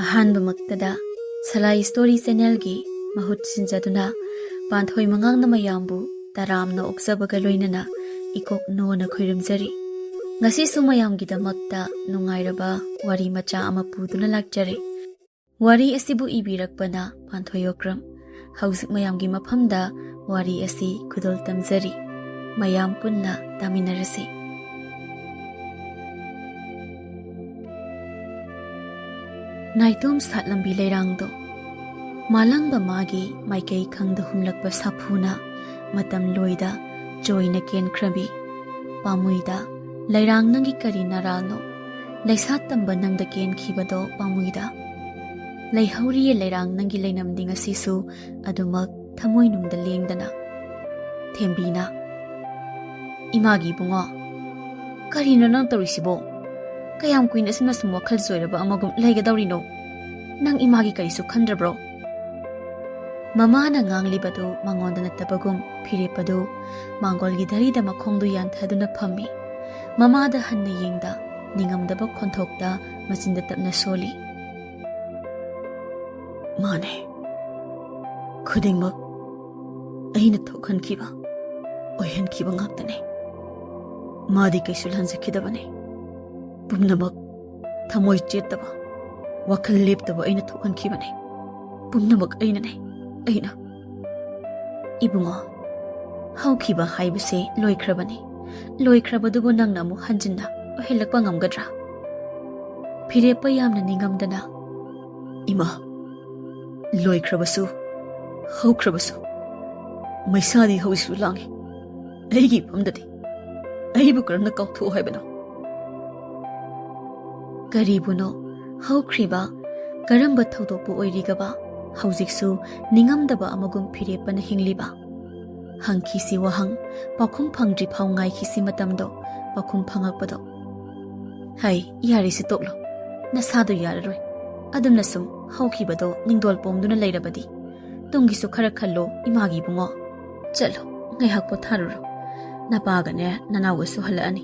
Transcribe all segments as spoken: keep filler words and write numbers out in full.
ꯑꯍꯥꯟꯕꯃꯛꯇꯗ ꯁꯂꯥꯏ story ꯆꯦꯅꯦꯜꯒꯤ ꯃꯍꯨꯠ ꯁꯤꯟꯖꯗꯨꯅ ꯄꯥꯟꯊꯣꯏ ꯃꯉꯥꯡꯅ ꯃꯌꯥꯝꯕꯨ ꯇꯔꯥꯝꯅ ꯑꯣꯛꯆꯕꯒ ꯂꯣꯏꯅꯅ ꯏꯀꯣꯛ ꯅꯣꯅ ꯈꯣꯏꯔꯝꯖꯔꯤ꯫ ꯉꯁꯤꯁꯨ ꯃꯌꯥꯝꯒꯤꯗꯃꯛꯇ ꯅꯨꯡꯉꯥꯏꯔꯕ ꯋꯥꯔꯤ ꯃꯆꯥ ꯑꯃ ꯄꯨꯗꯨꯅ ꯂꯥꯛꯆꯔꯦ꯫ ꯋꯥꯔꯤ ꯑꯁꯤꯕꯨ ꯏꯕꯤꯔꯛꯄꯅ ꯄꯥꯟꯊꯣꯏ ꯑꯣꯀ꯭ꯔꯝ꯫ ꯍꯧꯖꯤꯛ ꯃꯌꯥꯝꯒꯤ ꯃꯐꯝꯗ ꯋꯥꯔꯤ ꯑꯁꯤ ꯈꯨꯗꯣꯜ ꯇꯝꯖꯔꯤ꯫ ꯃꯌꯥꯝ ꯄꯨꯟꯅ ꯇꯥꯃꯤꯟꯅꯔꯁꯤ꯫ ꯅꯥꯏꯇꯣꯝ ꯁꯥꯠꯂꯝꯕꯤ ꯂꯩꯔꯥꯡꯗꯣ꯫ ꯃꯥꯂꯪꯕ ꯃꯥꯒꯤ ꯃꯥꯏꯀꯩ ꯈꯪꯗ ꯍꯨꯝꯂꯛꯄ ꯁꯥꯐꯨꯅ ꯃꯇꯝ ꯂꯣꯏꯗ ꯆꯣꯏꯅ ꯀꯦꯟꯈ꯭ꯔꯕꯤ꯫ ꯄꯥꯝꯃꯨꯏꯗ, ꯂꯩꯔꯥꯡ ꯅꯪꯒꯤ ꯀꯔꯤ ꯅꯔꯥꯜꯅꯣ? ꯂꯩꯁꯥ ꯇꯝꯕ ꯅꯪꯗ ꯀꯦꯟꯈꯤꯕꯗꯣ ꯄꯥꯝꯃꯨꯏꯗ꯫ ꯂꯩꯍꯧꯔꯤꯌꯦ ꯂꯩꯔꯥꯡ ꯅꯪꯒꯤ ꯂꯩꯅꯝꯗꯤ ꯉꯁꯤꯁꯨ ꯑꯗꯨꯃꯛ ꯊꯃꯣꯏꯅꯨꯡꯗ ꯂꯦꯡꯗꯅ꯫ ꯊꯦꯝꯕꯤꯅ, "ꯏꯃꯥꯒꯤ ꯏꯕꯨꯡꯉꯣ, ꯀꯔꯤꯅꯣ ꯅꯪ ꯇꯧꯔꯤꯁꯤꯕꯣ? ꯀꯌꯥꯝ ꯀꯨꯏꯅ ꯑꯁꯨꯝꯅ ꯁꯨꯝ ꯋꯥꯈꯜ ꯆꯣꯏꯔꯕ ꯑꯃꯒꯨꯝ ꯂꯩꯒꯗꯧꯔꯤꯅꯣ? ꯅꯪ ꯏꯃꯥꯒꯤ ꯀꯔꯤꯁꯨ ꯈꯟꯗ꯭ꯔꯕ꯭ꯔꯣ?" ꯃꯃꯥꯅ ꯉꯥꯡꯂꯤꯕꯗꯨ ꯃꯉꯣꯟꯗ ꯅꯠꯇꯕꯒꯨꯝ ꯐꯤꯔꯦꯞꯄꯗꯨ ꯃꯥꯡꯒꯣꯜꯒꯤ ꯙꯔꯤꯗ ꯃꯈꯣꯡꯗꯨ ꯌꯥꯟꯊꯗꯨꯅ ꯐꯝꯃꯤ꯫ ꯃꯃꯥꯗ ꯍꯟꯅ ꯌꯦꯡꯗ, ꯅꯤꯡꯉꯝꯗꯕ ꯈꯣꯟꯊꯣꯛꯇ ꯃꯆꯤꯟꯗ ꯇꯞꯅ ꯁꯣꯜꯂꯤ꯫ "ꯃꯥꯅꯦ꯫ ꯈꯨꯗꯤꯡꯃꯛ ꯑꯩꯅ ꯊꯣꯛꯍꯟꯈꯤꯕ, ꯑꯣꯏꯍꯟꯈꯤꯕ ꯉꯥꯛꯇꯅꯦ꯫ ꯃꯥꯗꯤ ꯀꯩꯁꯨ ꯂꯥꯟꯖꯈꯤꯗꯕꯅꯦ꯫ ꯄꯨꯝꯅꯃꯛ ꯊꯃꯣꯏ ꯆꯦꯠꯇꯕ, ꯋꯥꯈꯜ ꯂꯦꯞꯇꯕ ꯑꯩꯅ ꯊꯣꯛꯍꯟꯈꯤꯕꯅꯦ꯫ ꯄꯨꯝꯅꯃꯛ ꯑꯩꯅꯅꯦ, ꯑꯩꯅ꯫" "ꯏꯕꯨꯡꯉꯣ, ꯍꯧꯈꯤꯕ ꯍꯥꯏꯕꯁꯦ ꯂꯣꯏꯈ꯭ꯔꯕꯅꯤ꯫ ꯂꯣꯏꯈ꯭ꯔꯕꯗꯨꯕꯨ ꯅꯪꯅ ꯑꯃꯨꯛ ꯍꯟꯖꯤꯟꯅ ꯑꯣꯏꯍꯜꯂꯛꯄ ꯉꯝꯒꯗ꯭ꯔꯥ?" ꯐꯤꯔꯦꯞꯄ ꯌꯥꯝꯅ ꯅꯤꯡꯉꯝꯗꯅ, "ꯏꯃꯥ, ꯂꯣꯏꯈ꯭ꯔꯕꯁꯨ, ꯍꯧꯈ꯭ꯔꯕꯁꯨ, ꯃꯩꯁꯥꯗꯤ ꯍꯧꯖꯤꯛꯁꯨ ꯂꯥꯡꯉꯤ꯫ ꯑꯩꯒꯤ ꯏꯐꯝꯗꯗꯤ ꯑꯩꯕꯨ ꯀꯔꯝꯅ ꯀꯥꯎꯊꯣꯛꯎ ꯍꯥꯏꯕꯅꯣ?" ꯀꯔꯤꯕꯨꯅꯣ ꯍꯧꯈ꯭ꯔꯤꯕ, ꯀꯔꯝꯕ ꯊꯧꯗꯣꯛꯄꯨ ꯑꯣꯏꯔꯤꯒꯕ, ꯍꯧꯖꯤꯛꯁꯨ ꯅꯤꯡꯉꯝꯗꯕ ꯑꯃꯒꯨꯝ ꯐꯤꯔꯦꯞꯄꯅ ꯍꯤꯡꯂꯤꯕ? ꯍꯪꯈꯤꯁꯤ ꯋꯥꯍꯪ, ꯄꯥꯎꯈꯨꯝ ꯐꯪꯗ꯭ꯔꯤ ꯐꯥꯎ ꯉꯥꯏꯈꯤꯁꯤ ꯃꯇꯝꯗꯣ, ꯄꯥꯎꯈꯨꯝ ꯐꯪꯉꯛꯄꯗꯣ꯫ "ꯍꯩ, ꯌꯥꯔꯦꯁꯦ ꯇꯣꯛꯂꯣ꯫ ꯅꯁꯥꯗꯣ ꯌꯥꯔꯔꯣꯏ꯫ ꯑꯗꯨꯝꯅ ꯁꯨꯝ ꯍꯧꯈꯤꯕꯗꯣ ꯅꯤꯡꯗꯣꯜ ꯄꯣꯝꯗꯨꯅ ꯂꯩꯔꯕꯗꯤ꯫ ꯇꯨꯡꯒꯤꯁꯨ ꯈꯔ ꯈꯜꯂꯣ, ꯏꯃꯥꯒꯤ ꯏꯕꯨꯡꯉꯣ꯫ ꯆꯠꯂꯣ, ꯉꯥꯏꯍꯥꯛ ꯄꯣꯊꯥꯔꯨꯔꯣ꯫ ꯅꯄꯥꯒꯅꯦ ꯅꯅꯥꯎꯒꯁꯨ ꯍꯜꯂꯛꯑꯅꯤ꯫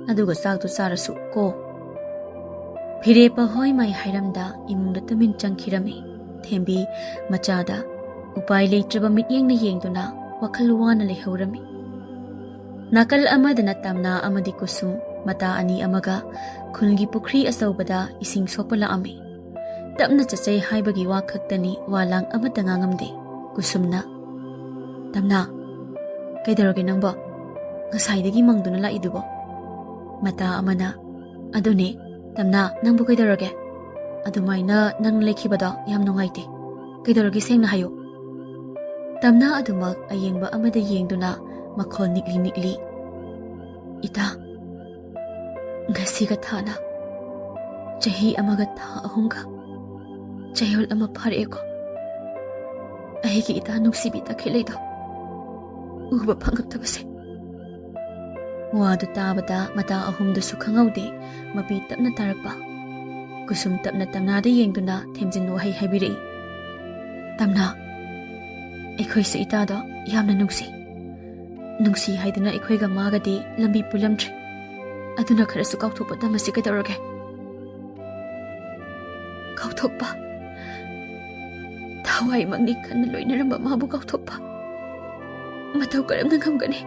ꯑꯗꯨꯒ ꯆꯥꯛꯇꯨ ꯆꯥꯔꯁꯨ ꯀꯣ꯫" ꯐꯤꯔꯦꯞꯄ ꯍꯣꯏ ꯃꯥꯏ ꯍꯥꯏꯔꯝꯗ ꯏꯃꯨꯡꯗ ꯇꯨꯃꯤꯟ ꯆꯪꯈꯤꯔꯝꯃꯤ꯫ ꯊꯦꯝꯕꯤ ꯃꯆꯥꯗ ꯎꯄꯥꯏ ꯂꯩꯇ꯭ꯔꯕ ꯃꯤꯠꯌꯦꯡꯅ ꯌꯦꯡꯗꯨꯅ ꯋꯥꯈꯜ ꯋꯥꯅ ꯂꯩꯍꯧꯔꯝꯃꯤ꯫ ꯅꯥꯀꯜ ꯑꯃꯗꯅ ꯇꯝꯅꯥ ꯑꯃꯗꯤ ꯀꯨꯁꯨꯝ ꯃꯇꯥ ꯑꯅꯤ ꯑꯃꯒ ꯈꯨꯜꯒꯤ ꯄꯨꯈ꯭ꯔꯤ ꯑꯆꯧꯕꯗ ꯏꯁꯤꯡ ꯁꯣꯛꯄ ꯂꯥꯛꯑꯝꯃꯤ꯫ ꯇꯞꯅ ꯆꯠꯆꯩ ꯍꯥꯏꯕꯒꯤ ꯋꯥ ꯈꯛꯇꯅꯤ, ꯋꯥ ꯂꯥꯡ ꯑꯃꯠꯇ ꯉꯥꯡꯉꯝꯗꯦ꯫ ꯀꯨꯁꯨꯝꯅ, "ꯇꯝꯅꯥ, ꯀꯩꯗꯧꯔꯒꯦ ꯅꯪꯕꯣ? ꯉꯁꯥꯏꯗꯒꯤ ꯃꯪꯗꯨꯅ ꯂꯥꯛꯏꯗꯨꯕꯣ?" ꯃꯇꯥ ꯑꯃꯅ, "ꯑꯗꯨꯅꯦ, ꯇꯝꯅꯥ, ꯅꯪꯕꯨ ꯀꯩꯗꯧꯔꯒꯦ? ꯑꯗꯨꯃꯥꯏꯅ ꯅꯪ ꯂꯩꯈꯤꯕꯗꯣ ꯌꯥꯝ ꯅꯨꯡꯉꯥꯏꯇꯦ꯫ ꯀꯩꯗꯧꯔꯒꯦ ꯁꯦꯡꯅ ꯍꯥꯏꯌꯨ?" ꯇꯝꯅꯥ ꯑꯗꯨꯃꯛ ꯑꯌꯦꯡꯕ ꯑꯃꯗ ꯌꯦꯡꯗꯨꯅ ꯃꯈꯣꯜ ꯅꯤꯛꯂꯤ ꯅꯤꯛꯂꯤ, "ꯏꯇꯥ, ꯉꯁꯤꯒ ꯊꯥꯅ ꯆꯍꯤ ꯑꯃꯒ ꯊꯥ ꯑꯍꯨꯝꯒ ꯆꯌꯣꯜ ꯑꯃ ꯐꯥꯔꯛꯑꯦꯀꯣ꯫ ꯑꯩꯒꯤ ꯏꯇꯥ ꯅꯨꯡꯁꯤꯕꯤ ꯇꯈꯦꯜꯂꯩꯗꯣ ꯎꯕ ꯐꯪꯉꯛꯇꯕꯁꯦ꯫" ꯋꯥꯗꯨ ꯇꯥꯕꯗ ꯃꯇꯥ ꯑꯍꯨꯝꯗꯨꯁꯨ ꯈꯪꯍꯧꯗꯦ, ꯃꯄꯤ ꯇꯞꯅ ꯇꯥꯔꯛꯄ꯫ ꯀꯨꯁꯨꯝ ꯇꯞꯅ ꯇꯝꯅꯥꯗ ꯌꯦꯡꯗꯨꯅ ꯊꯦꯝꯖꯤꯟ ꯋꯥꯍꯩ ꯍꯥꯏꯕꯤꯔꯛꯏ, "ꯇꯝꯅꯥ, ꯑꯩꯈꯣꯏꯁꯨ ꯏꯇꯥꯗꯣ ꯌꯥꯝꯅ ꯅꯨꯡꯁꯤ꯫ ꯅꯨꯡꯁꯤ ꯍꯥꯏꯗꯨꯅ ꯑꯩꯈꯣꯏꯒ ꯃꯥꯒꯗꯤ ꯂꯝꯕꯤ ꯄꯨꯜꯂꯝꯗ꯭ꯔꯦ꯫ ꯑꯗꯨꯅ ꯈꯔꯁꯨ ꯀꯥꯎꯊꯣꯛꯄ ꯇꯝꯃꯁꯤ ꯀꯩꯗꯧꯔꯒꯦ?" "ꯀꯥꯎꯊꯣꯛꯄ? ꯊꯋꯥꯏꯃꯛꯅꯤ ꯈꯟꯅ ꯂꯣꯏꯅꯔꯝꯕ ꯃꯥꯕꯨ ꯀꯥꯎꯊꯣꯛꯄ? ꯃꯇꯧ ꯀꯔꯝꯅ ꯉꯝꯒꯅꯤ?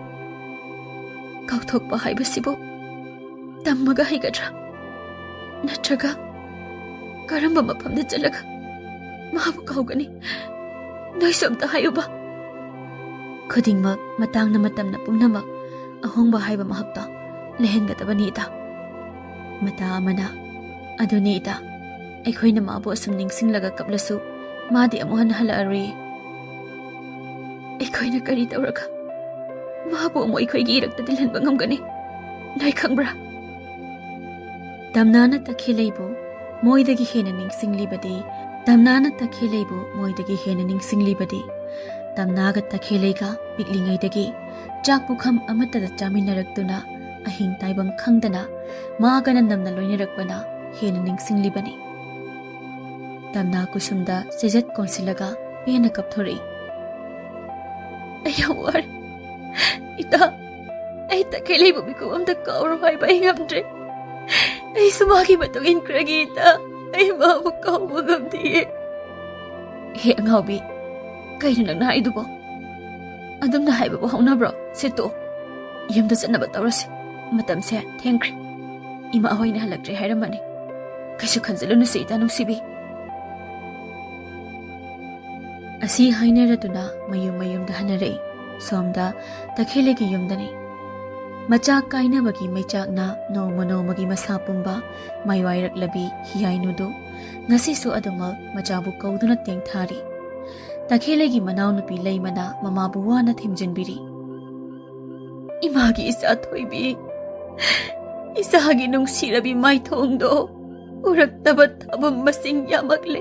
ꯀꯥꯎꯊꯣꯛꯄ ꯍꯥꯏꯕꯁꯤꯕꯨ ꯇꯝꯃꯒ ꯍꯩꯒꯗ꯭ꯔꯥ? ꯅꯠꯇ꯭ꯔꯒ ꯀꯔꯝꯕ ꯃꯐꯝꯗ ꯆꯠꯂꯒ ꯃꯥꯕꯨ ꯀꯥꯎꯒꯅꯤ? ꯅꯣꯏꯁꯨ ꯑꯝꯇ ꯍꯥꯏꯌꯨꯕ꯫" ꯈꯨꯗꯤꯡꯃꯛ ꯃꯇꯥꯡꯅ ꯃꯇꯝꯅ ꯄꯨꯝꯅꯃꯛ ꯑꯍꯣꯡꯕ ꯍꯥꯏꯕ ꯃꯍꯥꯛꯇꯣ ꯂꯩꯍꯟꯒꯗꯕꯅꯤ ꯏꯇꯥ꯫ ꯃꯇꯥ ꯑꯃꯅ, "ꯑꯗꯨꯅꯤ ꯏꯇꯥ, ꯑꯩꯈꯣꯏꯅ ꯃꯥꯕꯨ ꯑꯁꯨꯝ ꯅꯤꯡꯁꯤꯡꯂꯒ ꯀꯞꯂꯁꯨ ꯃꯥꯗꯤ ꯑꯃꯨꯛ ꯍꯟꯅ ꯍꯜꯂꯛꯑꯔꯣꯏꯌꯦ꯫ ꯑꯩꯈꯣꯏꯅ ꯀꯔꯤ ꯇꯧꯔꯒ ꯃꯥꯕꯨ ꯑꯃꯨꯛ ꯑꯩꯈꯣꯏꯒꯤ ꯏꯔꯛꯇ ꯇꯤꯜꯍꯟꯕ ꯉꯝꯒꯅꯤ? ꯅꯣꯏ ꯈꯪꯕ꯭ꯔꯥ?" ꯇꯝꯅꯥꯅ ꯇꯈꯦꯜꯂꯩꯕꯨ ꯃꯣꯏꯗꯒꯤ ꯍꯦꯟꯅ ꯅꯤꯡꯁꯤꯡꯂꯤꯕꯗꯤ, ꯇꯝꯅꯥꯅ ꯇꯈꯦꯜꯂꯩꯕꯨ ꯃꯣꯏꯗꯒꯤ ꯍꯦꯟꯅ ꯅꯤꯡꯁꯤꯡꯂꯤꯕꯗꯤ, ꯇꯝꯅꯥꯒ ꯇꯈꯦꯜꯂꯩꯒ ꯄꯤꯛꯂꯤꯉꯩꯗꯒꯤ ꯆꯥꯛ ꯄꯨꯈꯝ ꯑꯃꯠꯇꯗ ꯆꯥꯃꯤꯟꯅꯔꯛꯇꯨꯅ ꯑꯍꯤꯡ ꯇꯥꯏꯕꯪ ꯈꯪꯗꯅ ꯃꯥꯒꯅ ꯅꯝꯅ ꯂꯣꯏꯅꯔꯛꯄꯅ ꯍꯦꯟꯅ ꯅꯤꯡꯁꯤꯡꯂꯤꯕꯅꯤ꯫ ꯇꯝꯅꯥ ꯀꯨꯁꯨꯝꯗ ꯆꯦꯖꯠ ꯀꯣꯟꯁꯤꯜꯂꯒ ꯄꯦꯟꯅ ꯀꯞꯊꯣꯔꯛꯏ꯫ "ꯑꯩ ꯌꯥꯝ ꯋꯥꯔꯦ꯫ ꯏꯇꯥ, ꯑꯩ ꯇꯈꯦꯜꯂꯩꯕꯨ ꯃꯤꯀꯨꯞ ꯑꯝꯇ ꯀꯥꯎꯔꯣ ꯍꯥꯏꯕ ꯑꯩ ꯉꯝꯗ꯭ꯔꯦ꯫ ꯑꯩꯁꯨ ꯃꯥꯒꯤ ꯃꯇꯨꯡ ꯏꯟꯈ꯭ꯔꯒꯦ, ꯏꯇꯥ꯫ ꯑꯩ ꯃꯥꯕꯨ ꯀꯧꯕ ꯉꯝꯗꯤꯌꯦ꯫ ꯍꯦ ꯑꯉꯥꯎꯕꯤ, ꯀꯩꯅꯣ ꯅꯪꯅ ꯍꯥꯏꯗꯨꯕꯣ? ꯑꯗꯨꯝꯅ ꯍꯥꯏꯕꯕꯨ ꯍꯧꯅꯕ꯭ꯔꯣ? ꯁꯦ ꯇꯣꯛꯑꯣ꯫ ꯌꯨꯝꯗ ꯆꯠꯅꯕ ꯇꯧꯔꯁꯤ꯫ ꯃꯇꯝꯁꯦ ꯊꯦꯡꯈ꯭ꯔꯦ꯫ ꯏꯃꯥ ꯍꯣꯏꯅ ꯍꯜꯂꯛꯇ꯭ꯔꯦ ꯍꯥꯏꯔꯝꯃꯅꯤ꯫ ꯀꯩꯁꯨ ꯈꯟꯖꯤꯜꯂꯨꯅꯨꯁꯦ, ꯏꯇꯥ ꯅꯨꯡꯁꯤꯕꯤ꯫ ꯑꯁꯤ ꯍꯥꯏꯅꯔꯗꯨꯅ ꯃꯌꯨꯝ ꯃꯌꯨꯝꯗ ꯍꯟꯅꯔꯛꯏ꯫ ꯁꯣꯝꯗ ꯇꯈꯦꯜꯂꯩꯒꯤ ꯌꯨꯝꯗꯅꯤ꯫ ꯃꯆꯥ ꯀꯥꯏꯅꯕꯒꯤ ꯃꯩꯆꯥꯛꯅ ꯅꯣꯡꯃ ꯅꯣꯡꯃꯒꯤ ꯃꯁꯥ ꯄꯨꯝꯕ ꯃꯥꯏꯋꯥꯏꯔꯛꯂꯕꯤ ꯍꯤꯌꯥꯏꯅꯨꯗꯨ ꯉꯁꯤꯁꯨ ꯑꯗꯨꯃꯛ ꯃꯆꯥꯕꯨ ꯀꯧꯗꯨꯅ ꯇꯦꯡꯊꯥꯔꯤ꯫ ꯇꯈꯦꯜꯂꯩꯒꯤ ꯃꯅꯥꯎꯅꯨꯄꯤ ꯂꯩꯃꯅ ꯃꯃꯥꯕꯨ ꯋꯥꯅ ꯊꯦꯝꯖꯤꯟꯕꯤꯔꯤ꯫ "ꯏꯃꯥꯒꯤ ꯏꯆꯥ ꯊꯣꯏꯕꯤ, ꯏꯆꯥꯒꯤ ꯅꯨꯡꯁꯤꯔꯕꯤ ꯃꯥꯏꯊꯣꯡꯗꯣ ꯎꯔꯛꯇꯕ ꯊꯥꯕꯝ ꯃꯁꯤꯡ ꯌꯥꯝꯃꯛꯂꯦ꯫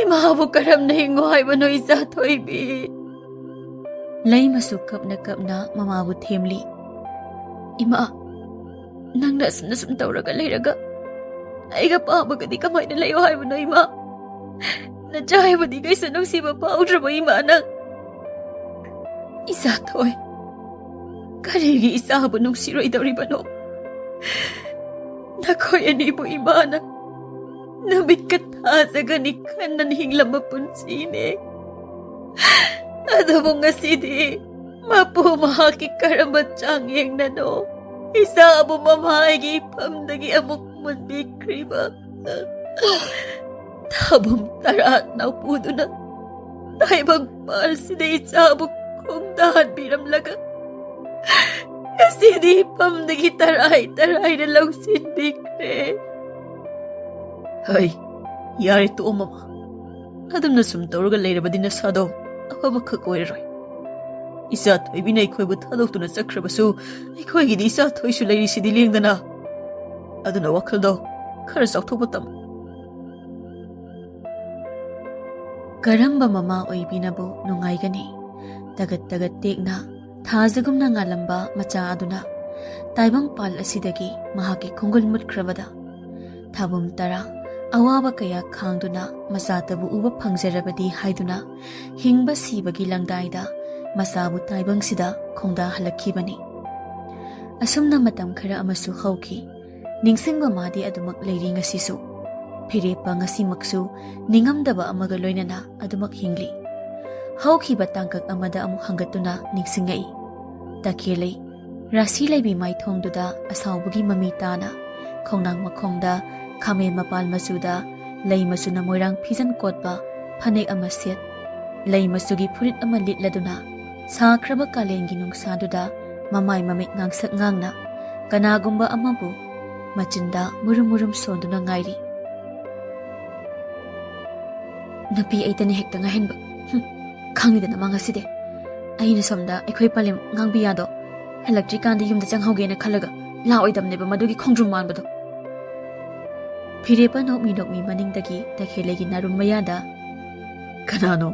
ꯏꯃꯥꯕꯨ ꯀꯔꯝꯅ ꯍꯤꯡꯉꯣ ꯍꯥꯏꯕꯅꯣ, ꯏꯆꯥ ꯊꯣꯏꯕꯤ?" ꯂꯩꯃꯁꯨ ꯀꯞꯅ ꯀꯞꯅ ꯃꯃꯥꯕꯨ ꯊꯦꯝꯂꯤ꯫ "ꯏꯃꯥ, ꯅꯪꯅ ꯑꯁꯨꯝꯅ ꯁꯨꯝ ꯇꯧꯔꯒ ꯂꯩꯔꯒ ꯑꯩꯒ ꯄꯥꯕꯒꯗꯤ ꯀꯃꯥꯏꯅ ꯂꯩꯌꯣ ꯍꯥꯏꯕꯅꯣ, ꯏꯃꯥ? ꯅꯆꯥ ꯍꯥꯏꯕꯗꯤ ꯀꯩꯁꯨ ꯅꯨꯡꯁꯤꯕ ꯐꯥꯎꯗ꯭ꯔꯕꯣ, ꯏꯃꯥ, ꯅꯪ?" "ꯏꯆꯥ ꯊꯣꯏ, ꯀꯔꯤꯒꯤ ꯏꯆꯥꯕꯨ ꯅꯨꯡꯁꯤꯔꯣꯏꯗꯧꯔꯤꯕꯅꯣ? ꯅꯈꯣꯏ ꯑꯅꯤꯕꯨ ꯏꯃꯥꯅ ꯅꯨꯃꯤꯠꯀ ꯊꯥꯖꯒꯅꯤ ꯈꯟꯅ ꯍꯤꯡꯂꯝꯕ ꯄꯨꯟꯁꯤꯅꯦ꯫ ꯑꯗꯨꯕꯨ ꯉꯁꯤꯗꯤ ꯃꯄꯨ ꯃꯍꯥꯛꯀꯤ ꯀꯔꯝꯕ ꯆꯥꯡꯌꯦꯡꯅꯅꯣ ꯏꯆꯥꯕꯨ ꯃꯃꯥꯒꯤ ꯏꯐꯝꯗꯒꯤ ꯑꯃꯨꯛ ꯃꯨꯟꯕꯤꯈ꯭ꯔꯤꯕ? ꯊꯥꯕꯨꯝ ꯇꯔꯥ ꯅꯥꯎꯄꯨꯗꯨꯅ ꯇꯥꯏꯕꯪ ꯄꯥꯜꯁꯤꯗ ꯏꯆꯥꯕꯨ ꯈꯣꯡꯗꯥꯍꯟꯕꯤꯔꯝꯂꯒ ꯉꯁꯤꯗꯤ ꯏꯐꯝꯗꯒꯤ ꯇꯔꯥꯏ ꯇꯔꯥꯏꯅ ꯂꯧꯁꯤꯟꯕꯤꯈ꯭ꯔꯦ꯫" "ꯍꯩ, ꯌꯥꯔꯦ, ꯇꯣꯛꯑꯣ ꯃꯃꯥ꯫ ꯑꯗꯨꯝꯅ ꯁꯨꯝ ꯇꯧꯔꯒ ꯂꯩꯔꯕꯗꯤ ꯅꯁꯥꯗꯣ ꯑꯐꯕꯈꯛ ꯑꯣꯏꯔꯔꯣꯏ꯫ ꯏꯆꯥ ꯊꯣꯏꯕꯤꯅ ꯑꯩꯈꯣꯏꯕꯨ ꯊꯥꯗꯣꯛꯇꯨꯅ ꯆꯠꯈ꯭ꯔꯕꯁꯨ ꯑꯩꯈꯣꯏꯒꯤꯗꯤ ꯏꯆꯥ ꯊꯣꯏꯁꯨ ꯂꯩꯔꯤꯁꯤꯗꯤ ꯂꯦꯡꯗꯅ꯫ ꯑꯗꯨꯅ ꯋꯥꯈꯜꯗꯣ ꯈꯔ ꯆꯥꯎꯊꯣꯛꯄ ꯇꯝꯃꯨ꯫" ꯀꯔꯝꯕ ꯃꯃꯥ ꯑꯣꯏꯕꯤꯅꯕꯨ ꯅꯨꯡꯉꯥꯏꯒꯅꯤ? ꯇꯒꯠ ꯇꯒꯠ ꯇꯦꯛꯅ ꯊꯥꯖꯒꯨꯝꯅ ꯉꯥꯜꯂꯝꯕ ꯃꯆꯥ ꯑꯗꯨꯅ ꯇꯥꯏꯕꯪꯄꯥꯜ ꯑꯁꯤꯗꯒꯤ ꯃꯍꯥꯛꯀꯤ ꯈꯣꯡꯒꯨꯜ ꯃꯨꯠꯈ꯭ꯔꯕꯗ, ꯊꯥꯕꯨꯝ ꯇꯔꯥ ꯑꯋꯥꯕ ꯀꯌꯥ ꯈꯥꯡꯗꯨꯅ ꯃꯆꯥꯇꯕꯨ ꯎꯕ ꯐꯪꯖꯔꯕꯗꯤ ꯍꯥꯏꯗꯨꯅ ꯍꯤꯡꯕ ꯁꯤꯕꯒꯤ ꯂꯪꯗꯥꯏꯗ ꯃꯆꯥꯕꯨ ꯇꯥꯏꯕꯪꯁꯤꯗ ꯈꯣꯡꯗꯥꯍꯜꯂꯛꯈꯤꯕꯅꯤ꯫ ꯑꯁꯨꯝꯅ ꯃꯇꯝ ꯈꯔ ꯑꯃꯁꯨ ꯍꯧꯈꯤ꯫ ꯅꯤꯡꯁꯤꯡꯕ ꯃꯥꯗꯤ ꯑꯗꯨꯃꯛ ꯂꯩꯔꯤ ꯉꯁꯤꯁꯨ꯫ ꯐꯤꯔꯦꯞꯄ ꯉꯁꯤꯃꯛꯁꯨ ꯅꯤꯡꯉꯝꯗꯕ ꯑꯃꯒ ꯂꯣꯏꯅꯅ ꯑꯗꯨꯃꯛ ꯍꯤꯡꯂꯤ꯫ ꯍꯧꯈꯤꯕ ꯇꯥꯡꯀꯛ ꯑꯃꯗ ꯑꯃꯨꯛ ꯍꯪꯒꯠꯇꯨꯅ ꯅꯤꯡꯁꯤꯡꯉꯛꯏ꯫ ꯇꯈꯦꯜꯂꯩ, ꯔꯥꯁꯤ ꯂꯩꯕꯤ ꯃꯥꯏꯊꯣꯡꯗꯨꯗ ꯑꯁꯥꯎꯕꯒꯤ ꯃꯃꯤ ꯇꯥꯅ, ꯈꯣꯡꯅꯥꯡ ꯃꯈꯣꯡꯗ ꯈꯥꯃꯦꯟ ꯃꯄꯥꯜ ꯃꯆꯨꯗ ꯂꯩ ꯃꯆꯨꯅ ꯃꯣꯏꯔꯥꯡ ꯐꯤꯖꯟ ꯀꯣꯠꯄ ꯐꯅꯦꯛ ꯑꯃ ꯁꯦꯠ, ꯂꯩ ꯃꯆꯨꯒꯤ ꯐꯨꯔꯤꯠ ꯑꯃ ꯂꯤꯠꯂꯗꯨꯅ, ꯁꯥꯈ꯭ꯔꯕ ꯀꯥꯂꯦꯟꯒꯤ ꯅꯨꯡꯁꯥꯗꯨꯗ ꯃꯃꯥꯏ ꯃꯃꯤꯠ ꯉꯥꯡꯁꯛ ꯉꯥꯡꯅ ꯀꯅꯥꯒꯨꯝꯕ ꯑꯃꯕꯨ ꯃꯆꯤꯟꯗ ꯃꯨꯔꯨꯝ ꯃꯨꯔꯨꯝ ꯁꯣꯟꯗꯨꯅ ꯉꯥꯏꯔꯤ꯫ ꯅꯨꯄꯤ ꯑꯩꯇꯅ ꯍꯦꯛꯇ ꯉꯥꯏꯍꯟꯕ꯫ ꯍꯨꯝ, ꯈꯪꯉꯤꯗꯅ ꯃꯥ ꯉꯁꯤꯗꯤ꯫ ꯑꯩꯅ ꯁꯣꯝꯗ ꯑꯩꯈꯣꯏ ꯄꯂꯦꯝ ꯉꯥꯡꯕꯤ ꯌꯥꯗꯣ ꯍꯜꯂꯛꯇ꯭ꯔꯤꯀꯥꯟꯗ ꯌꯨꯝꯗ ꯆꯪꯍꯧꯒꯦꯅ ꯈꯜꯂꯒ ꯂꯥꯛꯑꯣꯏꯗꯕꯅꯦꯕ ꯃꯗꯨꯒꯤ ꯈꯣꯡꯗ꯭ꯔꯨꯝ ꯃꯥꯟꯕꯗꯣ꯫ ꯐꯤꯔꯦꯞꯄ ꯅꯣꯛꯃꯤ ꯅꯣꯛꯃꯤ ꯃꯅꯤꯡꯗꯒꯤ ꯇꯈꯦꯜꯂꯩꯒꯤ ꯅꯥꯔꯨꯝ ꯃꯌꯥꯗ, "ꯀꯅꯥꯅꯣ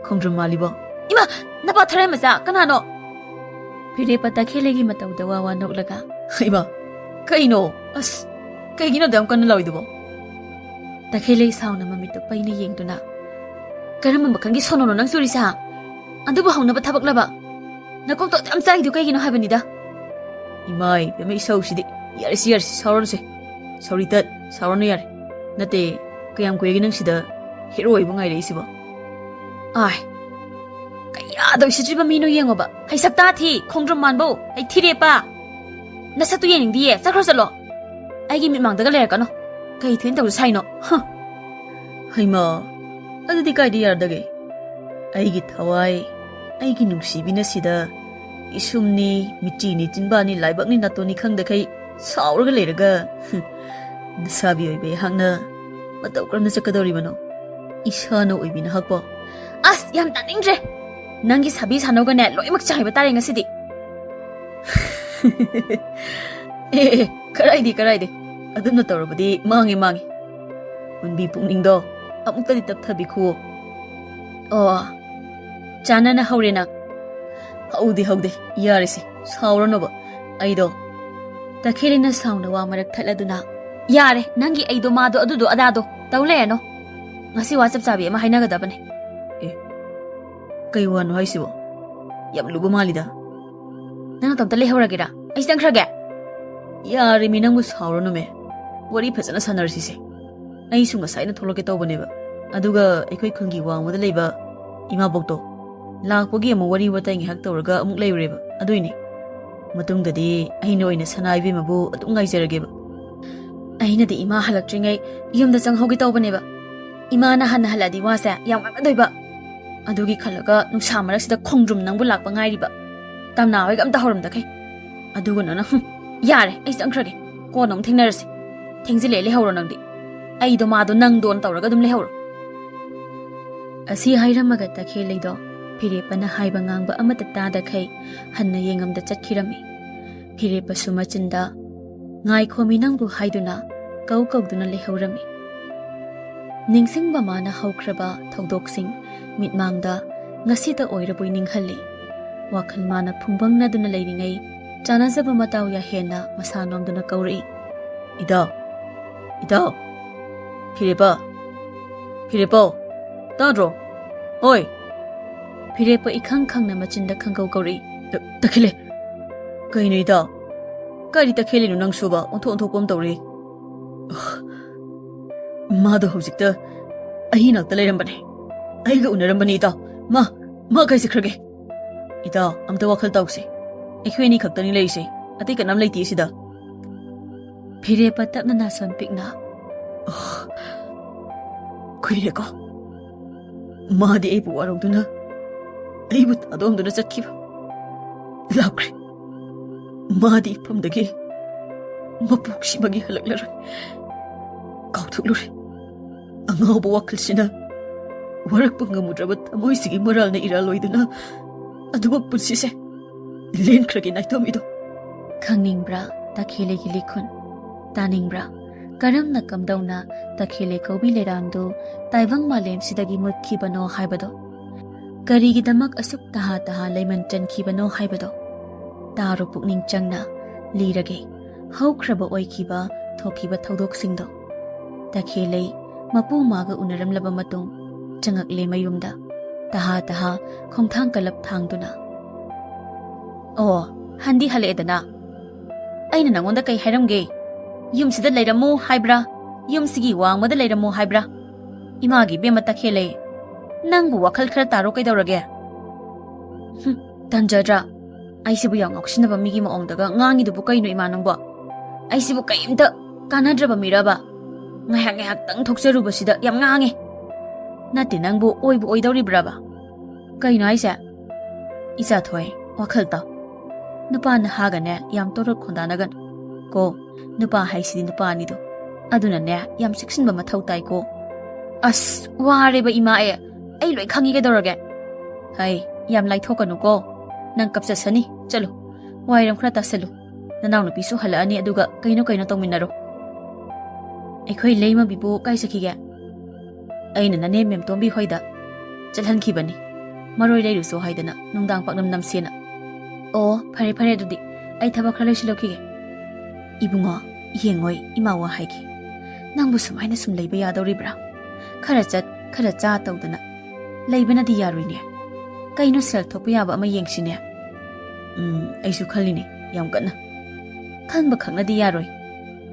ꯈꯣꯡꯗ꯭ꯔꯨꯝ ꯃꯥꯜꯂꯤꯕꯣ?" "ꯏꯃꯥ! ꯅꯄꯥ ꯊꯔꯥꯏ ꯃꯆꯥ! ꯀꯅꯥꯅꯣ?" ꯐꯤꯔꯦꯞꯄ ꯇꯈꯦꯜꯂꯩꯒꯤ ꯃꯇꯧꯗ ꯋꯥ ꯋꯥ ꯅꯣꯛꯂꯒ, "ꯏꯃꯥ! ꯀꯩꯅꯣ? ꯑꯁ! ꯀꯩꯒꯤꯅꯣ ꯑꯗꯨ ꯌꯥꯝ ꯀꯟꯅ ꯂꯥꯎꯏꯗꯨꯕꯣ?" ꯇꯈꯦꯜꯂꯩ ꯁꯥꯎꯅ ꯃꯃꯤꯠꯇꯨ ꯄꯩꯅ ꯌꯦꯡꯗꯨꯅ, "ꯀꯔꯝꯕ ꯃꯈꯜꯒꯤ ꯁꯣꯅꯣꯅꯣ ꯅꯪ ꯆꯨꯔꯤꯁꯦ, ꯍꯥ? ꯑꯗꯨꯕꯨ ꯍꯧꯅꯕ ꯊꯕꯛꯂꯕ? ꯅꯀꯣꯛꯇꯣ ꯑꯗꯨ ꯌꯥꯝ ꯆꯥꯏꯗꯨ ꯀꯩꯒꯤꯅꯣ ꯍꯥꯏꯕꯅꯤꯗ?" "ꯏꯃꯥ ꯏꯕꯦꯝꯃ, ꯏꯁꯧꯁꯤꯗꯤ! ꯌꯥꯔꯦꯁꯤ, ꯌꯥꯔꯦꯁꯤ, ꯁꯥꯎꯔꯅꯨꯁꯦ꯫ ꯁꯥꯎꯔꯤ ꯇꯠ, ꯁꯥꯎꯔꯅꯨ ꯌꯥꯔꯦ꯫ ꯅꯠꯇꯦ, ꯀꯌꯥꯝ ꯀꯨꯏꯔꯒꯦ ꯅꯪ ꯁꯤꯗ ꯍꯦꯔꯣ ꯑꯣꯏꯕ ꯉꯥꯏꯔꯛꯏꯁꯤꯕꯣ?" "ꯑꯥꯏ, ꯀꯌꯥꯗ ꯎꯁꯤꯠꯇ꯭ꯔꯤꯕ ꯃꯤꯅꯣ ꯌꯦꯡꯉꯣꯕ꯫ ꯍꯩ ꯁꯛꯇꯥ ꯊꯤ, ꯈꯣꯡꯗ꯭ꯔꯨꯝ ꯃꯥꯟꯕꯧ, ꯍꯩ ꯊꯤꯔꯦꯞꯄ꯫ ꯅꯁꯛꯇꯨ ꯌꯦꯡꯅꯤꯡꯗꯤꯌꯦ, ꯆꯠꯈ꯭ꯔꯣ ꯆꯠꯂꯣ꯫ ꯑꯩꯒꯤ ꯃꯤꯠꯃꯥꯡꯗꯒ ꯂꯩꯔꯛꯀꯅꯨ꯫ ꯀꯩ ꯊꯣꯏꯅ ꯇꯧꯗ ꯁꯥꯏꯅꯣ? ꯍ!" "ꯍꯩꯃꯥ, ꯑꯗꯨꯗꯤ ꯀꯥꯏꯗ ꯌꯥꯔꯗꯒꯦ? ꯑꯩꯒꯤ ꯊꯋꯥꯏ, ꯑꯩꯒꯤ ꯅꯨꯡꯁꯤꯕꯤꯅ ꯁꯤꯗ ꯏꯁꯨꯝꯅꯤ, ꯃꯤꯆꯤꯅꯤ, ꯆꯤꯟꯕꯥꯅꯤ, ꯂꯥꯏꯕꯛꯅꯤ, ꯅꯥꯇꯣꯟꯅꯤ ꯈꯪꯗꯈꯩ ꯁꯥꯎꯔꯒ ꯂꯩꯔꯒ, ꯍꯨꯝ, ꯅꯁꯥꯕꯤ ꯑꯣꯏꯕ ꯑꯩꯍꯥꯛꯅ ꯃꯇꯧ ꯀꯔꯝꯅ ꯆꯠꯀꯗꯧꯔꯤꯕꯅꯣ? ꯏꯁꯥꯅ ꯑꯣꯏꯕꯤ ꯅꯍꯥꯛꯄꯣ?" "ꯑꯁ, ꯌꯥꯝ ꯇꯥꯅꯤꯡꯗ꯭ꯔꯦ! ꯅꯪꯒꯤ ꯁꯥꯕꯤ ꯁꯥꯅꯧꯒꯅꯦ ꯂꯣꯏꯅꯃꯛ ꯆꯥꯏꯕ ꯇꯥꯔꯦ ꯉꯁꯤꯗꯤ!" "ꯑꯦ, ꯑꯦ, ꯀꯔꯥꯏꯗꯦ, ꯀꯔꯥꯏꯗꯦ꯫ ꯑꯗꯨꯝꯅ ꯇꯧꯔꯕꯗꯤ ꯃꯥꯡꯉꯦ, ꯃꯥꯡꯉꯦ꯫ ꯍꯨꯟꯕꯤ ꯄꯨꯛꯅꯤꯡꯗꯣ ꯑꯃꯨꯛꯇꯗꯤ ꯇꯞꯊꯕꯤꯈꯨꯑꯣ꯫" "ꯑꯣ, ꯆꯥꯟꯅꯅ ꯍꯧꯔꯦ ꯅꯪ?" "ꯍꯧꯗꯦ, ꯍꯧꯗꯦ꯫ ꯌꯥꯔꯦꯁꯦ, ꯁꯥꯎꯔꯅꯨꯕ꯫ ꯑꯩꯗꯣ," ꯇꯈꯦꯜꯂꯩꯅ ꯁꯥꯎꯅ ꯋꯥ ꯃꯔꯛ ꯊꯠꯂꯗꯨꯅ, "ꯌꯥꯔꯦ, ꯅꯪꯒꯤ ꯑꯩꯗꯣ ꯃꯥꯗꯣ ꯑꯗꯨꯗꯣ ꯑꯗꯥꯗꯣ ꯇꯧ ꯂꯩꯔꯅꯨ꯫ ꯉꯁꯤ ꯋꯥ ꯆꯞ ꯆꯥꯕꯤ ꯑꯃ ꯍꯥꯏꯅꯒꯗꯕꯅꯦ꯫" "ꯑꯦ, ꯀꯩ ꯋꯥꯅꯣ ꯍꯥꯏꯁꯤꯕꯣ? ꯌꯥꯝ ꯂꯨꯕ ꯃꯥꯜꯂꯤꯗ꯫ ꯅꯪ ꯅꯇꯣꯝꯇ ꯂꯩꯍꯧꯔꯒꯦꯔꯥ? ꯑꯩ ꯆꯪꯈ꯭ꯔꯒꯦ?" ꯌꯥꯔꯦꯃꯤ, ꯅꯪꯕꯨ ꯁꯥꯎꯔꯅꯨꯃꯦ꯫ ꯋꯥꯔꯤ ꯐꯖꯅ ꯁꯥꯟꯅꯔꯁꯤꯁꯦ꯫ ꯑꯩꯁꯨ ꯉꯁꯥꯏꯅ ꯊꯣꯛꯂꯛꯀꯦ ꯇꯧꯕꯅꯦꯕ, ꯑꯗꯨꯒ ꯑꯩꯈꯣꯏ ꯈꯨꯜꯒꯤ ꯋꯥꯡꯃꯗ ꯂꯩꯕ ꯏꯃꯥꯕꯣꯛꯇꯣ ꯂꯥꯛꯄꯒꯤ ꯑꯃꯨꯛ ꯋꯥꯔꯤ ꯋꯥꯇꯥꯏ ꯉꯥꯏꯍꯥꯛ ꯇꯧꯔꯒ ꯑꯃꯨꯛ ꯂꯩꯔꯨꯔꯦꯕ꯫ ꯑꯗꯨꯏꯅꯦ꯫ ꯃꯇꯨꯡꯗꯗꯤ ꯑꯩꯅ ꯑꯣꯏꯅ ꯁꯅꯥ ꯏꯕꯦꯝꯃꯕꯨ ꯑꯗꯨꯝ ꯉꯥꯏꯖꯔꯒꯦꯕ꯫ ꯑꯩꯅꯗꯤ ꯏꯃꯥ ꯍꯜꯂꯛꯇ꯭ꯔꯤꯉꯩ ꯌꯨꯝꯗ ꯆꯪꯍꯧꯒꯦ ꯇꯧꯕꯅꯦꯕ꯫ ꯏꯃꯥꯅ ꯍꯟꯅ ꯍꯜꯂꯛꯑꯗꯤ ꯋꯥꯁꯦ ꯌꯥꯝ ꯉꯥꯡꯅꯗꯣꯏꯕ꯫ ꯑꯗꯨꯒꯤ ꯈꯜꯂꯒ ꯅꯨꯡꯁꯥ ꯃꯔꯛꯁꯤꯗ ꯈꯣꯡꯗ꯭ꯔꯨꯝ ꯅꯪꯕꯨ ꯂꯥꯛꯄ ꯉꯥꯏꯔꯤꯕ꯫ ꯇꯝꯅꯥ ꯍꯣꯏꯒ ꯑꯝꯇ ꯍꯧꯔꯝꯗꯈꯩ꯫ ꯑꯗꯨꯒ ꯅꯪꯅ, "ꯍꯨꯝ, ꯌꯥꯔꯦ, ꯑꯩ ꯆꯪꯈ꯭ꯔꯒꯦ꯫ ꯀꯣꯟꯅ ꯑꯃꯨꯛ ꯊꯦꯡꯅꯔꯁꯤ꯫ ꯊꯦꯡꯖꯤꯜꯂꯦ, ꯂꯩꯍꯧꯔꯣ ꯅꯪꯗꯤ꯫ ꯑꯩꯗꯣ ꯃꯥꯗꯣ ꯅꯪꯗꯣꯅ ꯇꯧꯔꯒ ꯑꯗꯨꯝ ꯂꯩꯍꯧꯔꯣ"꯫ ꯑꯁꯤ ꯍꯥꯏꯔꯝꯃꯒ ꯇꯈꯦꯜꯂꯩꯗꯣ ꯐꯤꯔꯦꯞꯄꯅ ꯍꯥꯏꯕ ꯉꯥꯡꯕ ꯑꯃꯠꯇ ꯇꯥꯗꯈꯩ ꯍꯟꯅ ꯌꯦꯡꯉꯝꯗ ꯆꯠꯈꯤꯔꯝꯃꯤ꯫ ꯐꯤꯔꯦꯞꯄꯁꯨ ꯃꯆꯤꯟꯗ "ꯉꯥꯏꯈꯣꯃꯤ ꯅꯪꯕꯨ" ꯍꯥꯏꯗꯨꯅ ꯀꯧ ꯀꯧꯗꯨꯅ ꯂꯩꯍꯧꯔꯝꯃꯤ꯫ ꯅꯤꯡꯁꯤꯡꯕ ꯃꯥꯅ ꯍꯧꯈ꯭ꯔꯕ ꯊꯧꯗꯣꯛꯁꯤꯡ ꯃꯤꯠꯃꯥꯡꯗ ꯉꯁꯤꯗ ꯑꯣꯏꯔꯕꯣꯏ ꯅꯤꯡꯍꯜꯂꯤ꯫ ꯋꯥꯈꯜ ꯃꯥꯅ ꯐꯨꯡꯕꯪꯅꯗꯨꯅ ꯂꯩꯔꯤꯉꯩ ꯆꯥꯟꯅꯖꯕ ꯃꯇꯥꯎ ꯌꯥꯍꯦꯟꯅ ꯃꯁꯥ ꯅꯣꯝꯗꯨꯅ ꯀꯧꯔꯛꯏ, "ꯏꯇꯥꯎ, ꯏꯇꯥꯎ, ꯐꯤꯔꯦꯞꯄ, ꯐꯤꯔꯦꯞꯄꯧ, ꯇꯥꯗ꯭ꯔꯣ? ꯍꯣꯏ!" ꯐꯤꯔꯦꯞꯄ ꯏꯈꯪ ꯈꯪꯅ ꯃꯆꯤꯟꯗ ꯈꯪꯒꯧ ꯀꯧꯔꯛꯏ, "ꯇ-, ꯇꯈꯦꯜꯂꯩ!" "ꯀꯩꯅꯣ ꯏꯇꯥꯎ? ꯀꯥꯏꯗꯤ ꯇꯈꯦꯜꯂꯩꯅꯣ ꯅꯪꯁꯨꯕ? ꯑꯣꯟꯊꯣꯛ ꯑꯣꯟꯊꯣꯛꯄ ꯑꯃ ꯇꯧꯔꯦ꯫" "ꯃꯥꯗꯣ ꯍꯧꯖꯤꯛꯇ ꯑꯩ ꯅꯥꯛꯇ ꯂꯩꯔꯝꯕꯅꯦ꯫ ꯑꯩꯒ ꯎꯅꯔꯝꯕꯅꯦ ꯏꯇꯥꯎ꯫ ꯃꯥ, ꯃꯥ ꯀꯥꯏ ꯆꯠꯈ꯭ꯔꯒꯦ?" "ꯏꯇꯥꯎ, ꯑꯝꯇ ꯋꯥꯈꯜ ꯇꯧꯁꯦ꯫ ꯑꯩꯈꯣꯏ ꯑꯅꯤ ꯈꯛꯇꯅꯤ ꯂꯩꯔꯤꯁꯦ꯫ ꯑꯇꯩ ꯀꯅꯥꯝ ꯂꯩꯇꯦ ꯁꯤꯗ꯫" ꯐꯤꯔꯦꯞꯄ ꯇꯞꯅ ꯅꯥꯁꯣꯟ ꯄꯤꯛꯅ, "ꯑꯣ, ꯀꯨꯏꯔꯦꯀꯣ꯫ ꯃꯥꯗꯤ ꯑꯩꯕꯨ ꯋꯥꯔꯧꯗꯨꯅ, ꯑꯩꯕꯨ ꯊꯥꯗꯣꯛꯑꯝꯗꯨꯅ ꯆꯠꯈꯤꯕ꯫ ꯂꯥꯛꯈ꯭ꯔꯦ꯫ ꯃꯥꯗꯤ ꯏꯐꯝꯗꯒꯤ ꯃꯄꯣꯛꯁꯤꯃꯒꯤ ꯍꯜꯂꯛꯂꯔꯣꯏ꯫ ꯀꯥꯎꯊꯣꯛꯂꯨꯔꯦ꯫ ꯑꯉꯥꯎꯕ ꯋꯥꯈꯜꯁꯤꯅ ꯋꯥꯔꯛꯄ ꯉꯝꯃꯨꯗ꯭ꯔꯕ ꯊꯃꯣꯏꯁꯤꯒꯤ ꯃꯔꯥꯜꯅ ꯏꯔꯥꯜ ꯑꯣꯏꯗꯨꯅ ꯑꯗꯨꯃꯛ ꯄꯨꯟꯁꯤꯁꯦ ꯂꯦꯟꯈ꯭ꯔꯒꯦ ꯅꯥꯏꯇꯣꯝꯕꯤꯗꯣ꯫" ꯈꯪꯅꯤꯡꯕ꯭ꯔꯥ ꯇꯈꯦꯜꯂꯩꯒꯤ ꯂꯤꯈꯨꯟ? ꯇꯥꯅꯤꯡꯕ꯭ꯔꯥ ꯀꯔꯝꯅ ꯀꯝꯗꯧꯅ ꯇꯈꯦꯜꯂꯩ ꯀꯧꯕꯤ ꯂꯩꯔꯥꯡꯗꯨ ꯇꯥꯏꯕꯪ ꯃꯥꯂꯦꯝꯁꯤꯗꯒꯤ ꯃꯨꯠꯈꯤꯕꯅꯣ ꯍꯥꯏꯕꯗꯣ? ꯀꯔꯤꯒꯤꯗꯃꯛ ꯑꯁꯨꯛ ꯇꯍꯥ ꯇꯍꯥ ꯂꯩꯃꯟ ꯆꯟꯈꯤꯕꯅꯣ ꯍꯥꯏꯕꯗꯣ? ꯇꯥꯔꯣ ꯄꯨꯛꯅꯤꯡ ꯆꯪꯅ, ꯂꯤꯔꯒꯦ ꯍꯧꯈ꯭ꯔꯕ ꯑꯣꯏꯈꯤꯕ ꯊꯣꯛꯈꯤꯕ ꯊꯧꯗꯣꯛꯁꯤꯡꯗꯣ꯫ ꯇꯈꯦꯜꯂꯩ ꯃꯄꯨ ꯃꯥꯒ ꯎꯅꯔꯝꯂꯕ ꯃꯇꯨꯡ ꯆꯪꯉꯛꯂꯦ ꯃꯌꯨꯝꯗ, ꯇꯍꯥ ꯇꯍꯥ ꯈꯣꯡꯊꯥꯡ ꯀꯂꯞ ꯊꯥꯡꯗꯨꯅ꯫ "ꯑꯣ, ꯍꯟꯗꯤ ꯍꯜꯂꯛꯑꯦꯗꯅ?" ꯑꯩꯅ ꯅꯪꯉꯣꯟꯗ ꯀꯩ ꯍꯥꯏꯔꯝꯒꯦ? ꯌꯨꯝꯁꯤꯗ ꯂꯩꯔꯝꯃꯨ ꯍꯥꯏꯕ꯭ꯔꯥ? ꯌꯨꯝꯁꯤꯒꯤ ꯋꯥꯡꯃꯗ ꯂꯩꯔꯝꯃꯨ ꯍꯥꯏꯕ꯭ꯔꯥ? ꯏꯃꯥꯒꯤ ꯏꯕꯦꯝꯃ ꯇꯈꯦꯜꯂꯦ, ꯅꯪꯕꯨ ꯋꯥꯈꯜ ꯈꯔ ꯇꯥꯔꯣ ꯀꯩꯗꯧꯔꯒꯦ? ꯍꯨꯝ, ꯇꯟꯖꯗ꯭ꯔꯥ? ꯑꯩꯁꯤꯕꯨ ꯌꯥꯝ ꯉꯥꯎꯁꯤꯟꯅꯕ ꯃꯤꯒꯤ ꯃꯑꯣꯡꯗꯒ ꯉꯥꯡꯉꯤꯗꯨꯕꯨ ꯀꯩꯅꯣ ꯏꯃꯥ ꯅꯪꯕꯣ? ꯑꯩꯁꯤꯕꯨ ꯀꯩꯝꯇ ꯀꯥꯟꯅꯗ꯭ꯔꯕ ꯃꯤꯔꯕ? ꯉꯥꯏꯍꯥꯛ ꯉꯥꯏꯍꯥꯛꯇꯪ ꯊꯣꯛꯆꯔꯨꯕꯁꯤꯗ ꯌꯥꯝ ꯉꯥꯡꯉꯦ꯫ ꯅꯠꯇꯦ, ꯅꯪꯕꯨ ꯑꯣꯏꯕꯨ ꯑꯣꯏꯗꯧꯔꯤꯕ꯭ꯔꯕ? ꯀꯩꯅꯣ ꯍꯥꯏꯁꯦ? ꯏꯆꯥ ꯊꯣꯏ, ꯋꯥꯈꯜ ꯇꯥꯎ꯫ ꯅꯨꯄꯥ ꯅꯍꯥꯒꯅꯦ ꯌꯥꯝ ꯇꯣꯔꯣꯠ ꯈꯣꯟꯗꯥꯅꯒꯅꯨ ꯀꯣ꯫ ꯅꯨꯄꯥ ꯍꯥꯏꯁꯤꯗꯤ ꯅꯨꯄꯥꯅꯤꯗꯣ꯫ ꯑꯗꯨꯅꯅꯦ ꯌꯥꯝ ꯆꯦꯛꯁꯤꯟꯕ ꯃꯊꯧ ꯇꯥꯏꯀꯣ꯫ ꯑꯁ, ꯋꯥꯔꯦꯕ ꯏꯃꯥ ꯑꯦ꯫ ꯑꯩ ꯂꯣꯏ ꯈꯪꯉꯤ ꯀꯩꯗꯧꯔꯒꯦ? ꯍꯩ, ꯌꯥꯝ ꯂꯥꯏꯊꯣꯛꯀꯅꯨꯀꯣ꯫ ꯅꯪ ꯀꯞꯆꯁꯅꯤ꯫ ꯆꯠꯂꯨ꯫ ꯋꯥꯏꯔꯝ ꯈꯔ ꯇꯥꯁꯜꯂꯨ꯫ ꯅꯅꯥꯎꯅꯨꯄꯤꯁꯨ ꯍꯜꯂꯛꯑꯅꯤ, ꯑꯗꯨꯒ ꯀꯩꯅꯣ ꯀꯩꯅꯣ ꯇꯧꯃꯤꯟꯅꯔꯣ꯫ ꯑꯩꯈꯣꯏ ꯂꯩꯃꯕꯤꯕꯨ ꯀꯥꯏ ꯆꯠꯈꯤꯒꯦ? ꯑꯩꯅ ꯅꯅꯦ ꯃꯦꯝꯇꯣꯝꯕꯤ ꯍꯣꯏꯗ ꯆꯠꯍꯟꯈꯤꯕꯅꯤ꯫ ꯃꯔꯣꯏ ꯂꯩꯔꯨꯁꯣ ꯍꯥꯏꯗꯅ ꯅꯨꯡꯗꯥꯡ ꯄꯥꯛꯅꯝ ꯅꯝꯁꯦꯅ꯫ ꯑꯣ, ꯐꯔꯦ ꯐꯔꯦ, ꯑꯗꯨꯗꯤ ꯑꯩ ꯊꯕꯛ ꯈꯔ ꯂꯣꯏꯁꯤꯜꯂꯛꯈꯤꯒꯦ꯫ ꯏꯕꯨꯡꯉꯣ, ꯌꯦꯡꯉꯣꯏ, ꯏꯃꯥ ꯋꯥ ꯍꯥꯏꯒꯦ꯫ ꯅꯪꯕꯨ ꯁꯨꯃꯥꯏꯅ ꯁꯨꯝ ꯂꯩꯕ ꯌꯥꯗꯧꯔꯤꯕ꯭ꯔꯥ? ꯈꯔ ꯆꯠ, ꯈꯔ ꯆꯥ ꯇꯧꯗꯅ ꯂꯩꯕꯅꯗꯤ ꯌꯥꯔꯣꯏꯅꯦ꯫ ꯀꯩꯅꯣ, ꯁꯦꯜ ꯊꯣꯛꯄ ꯌꯥꯕ ꯑꯃ ꯌꯦꯡꯁꯤꯅꯦ꯫ ꯎꯝ, ꯑꯩꯁꯨ ꯈꯜꯂꯤꯅꯦ, ꯌꯥꯝ ꯀꯟꯅ꯫ ꯈꯟꯕ ꯈꯛꯅꯗꯤ ꯌꯥꯔꯣꯏ꯫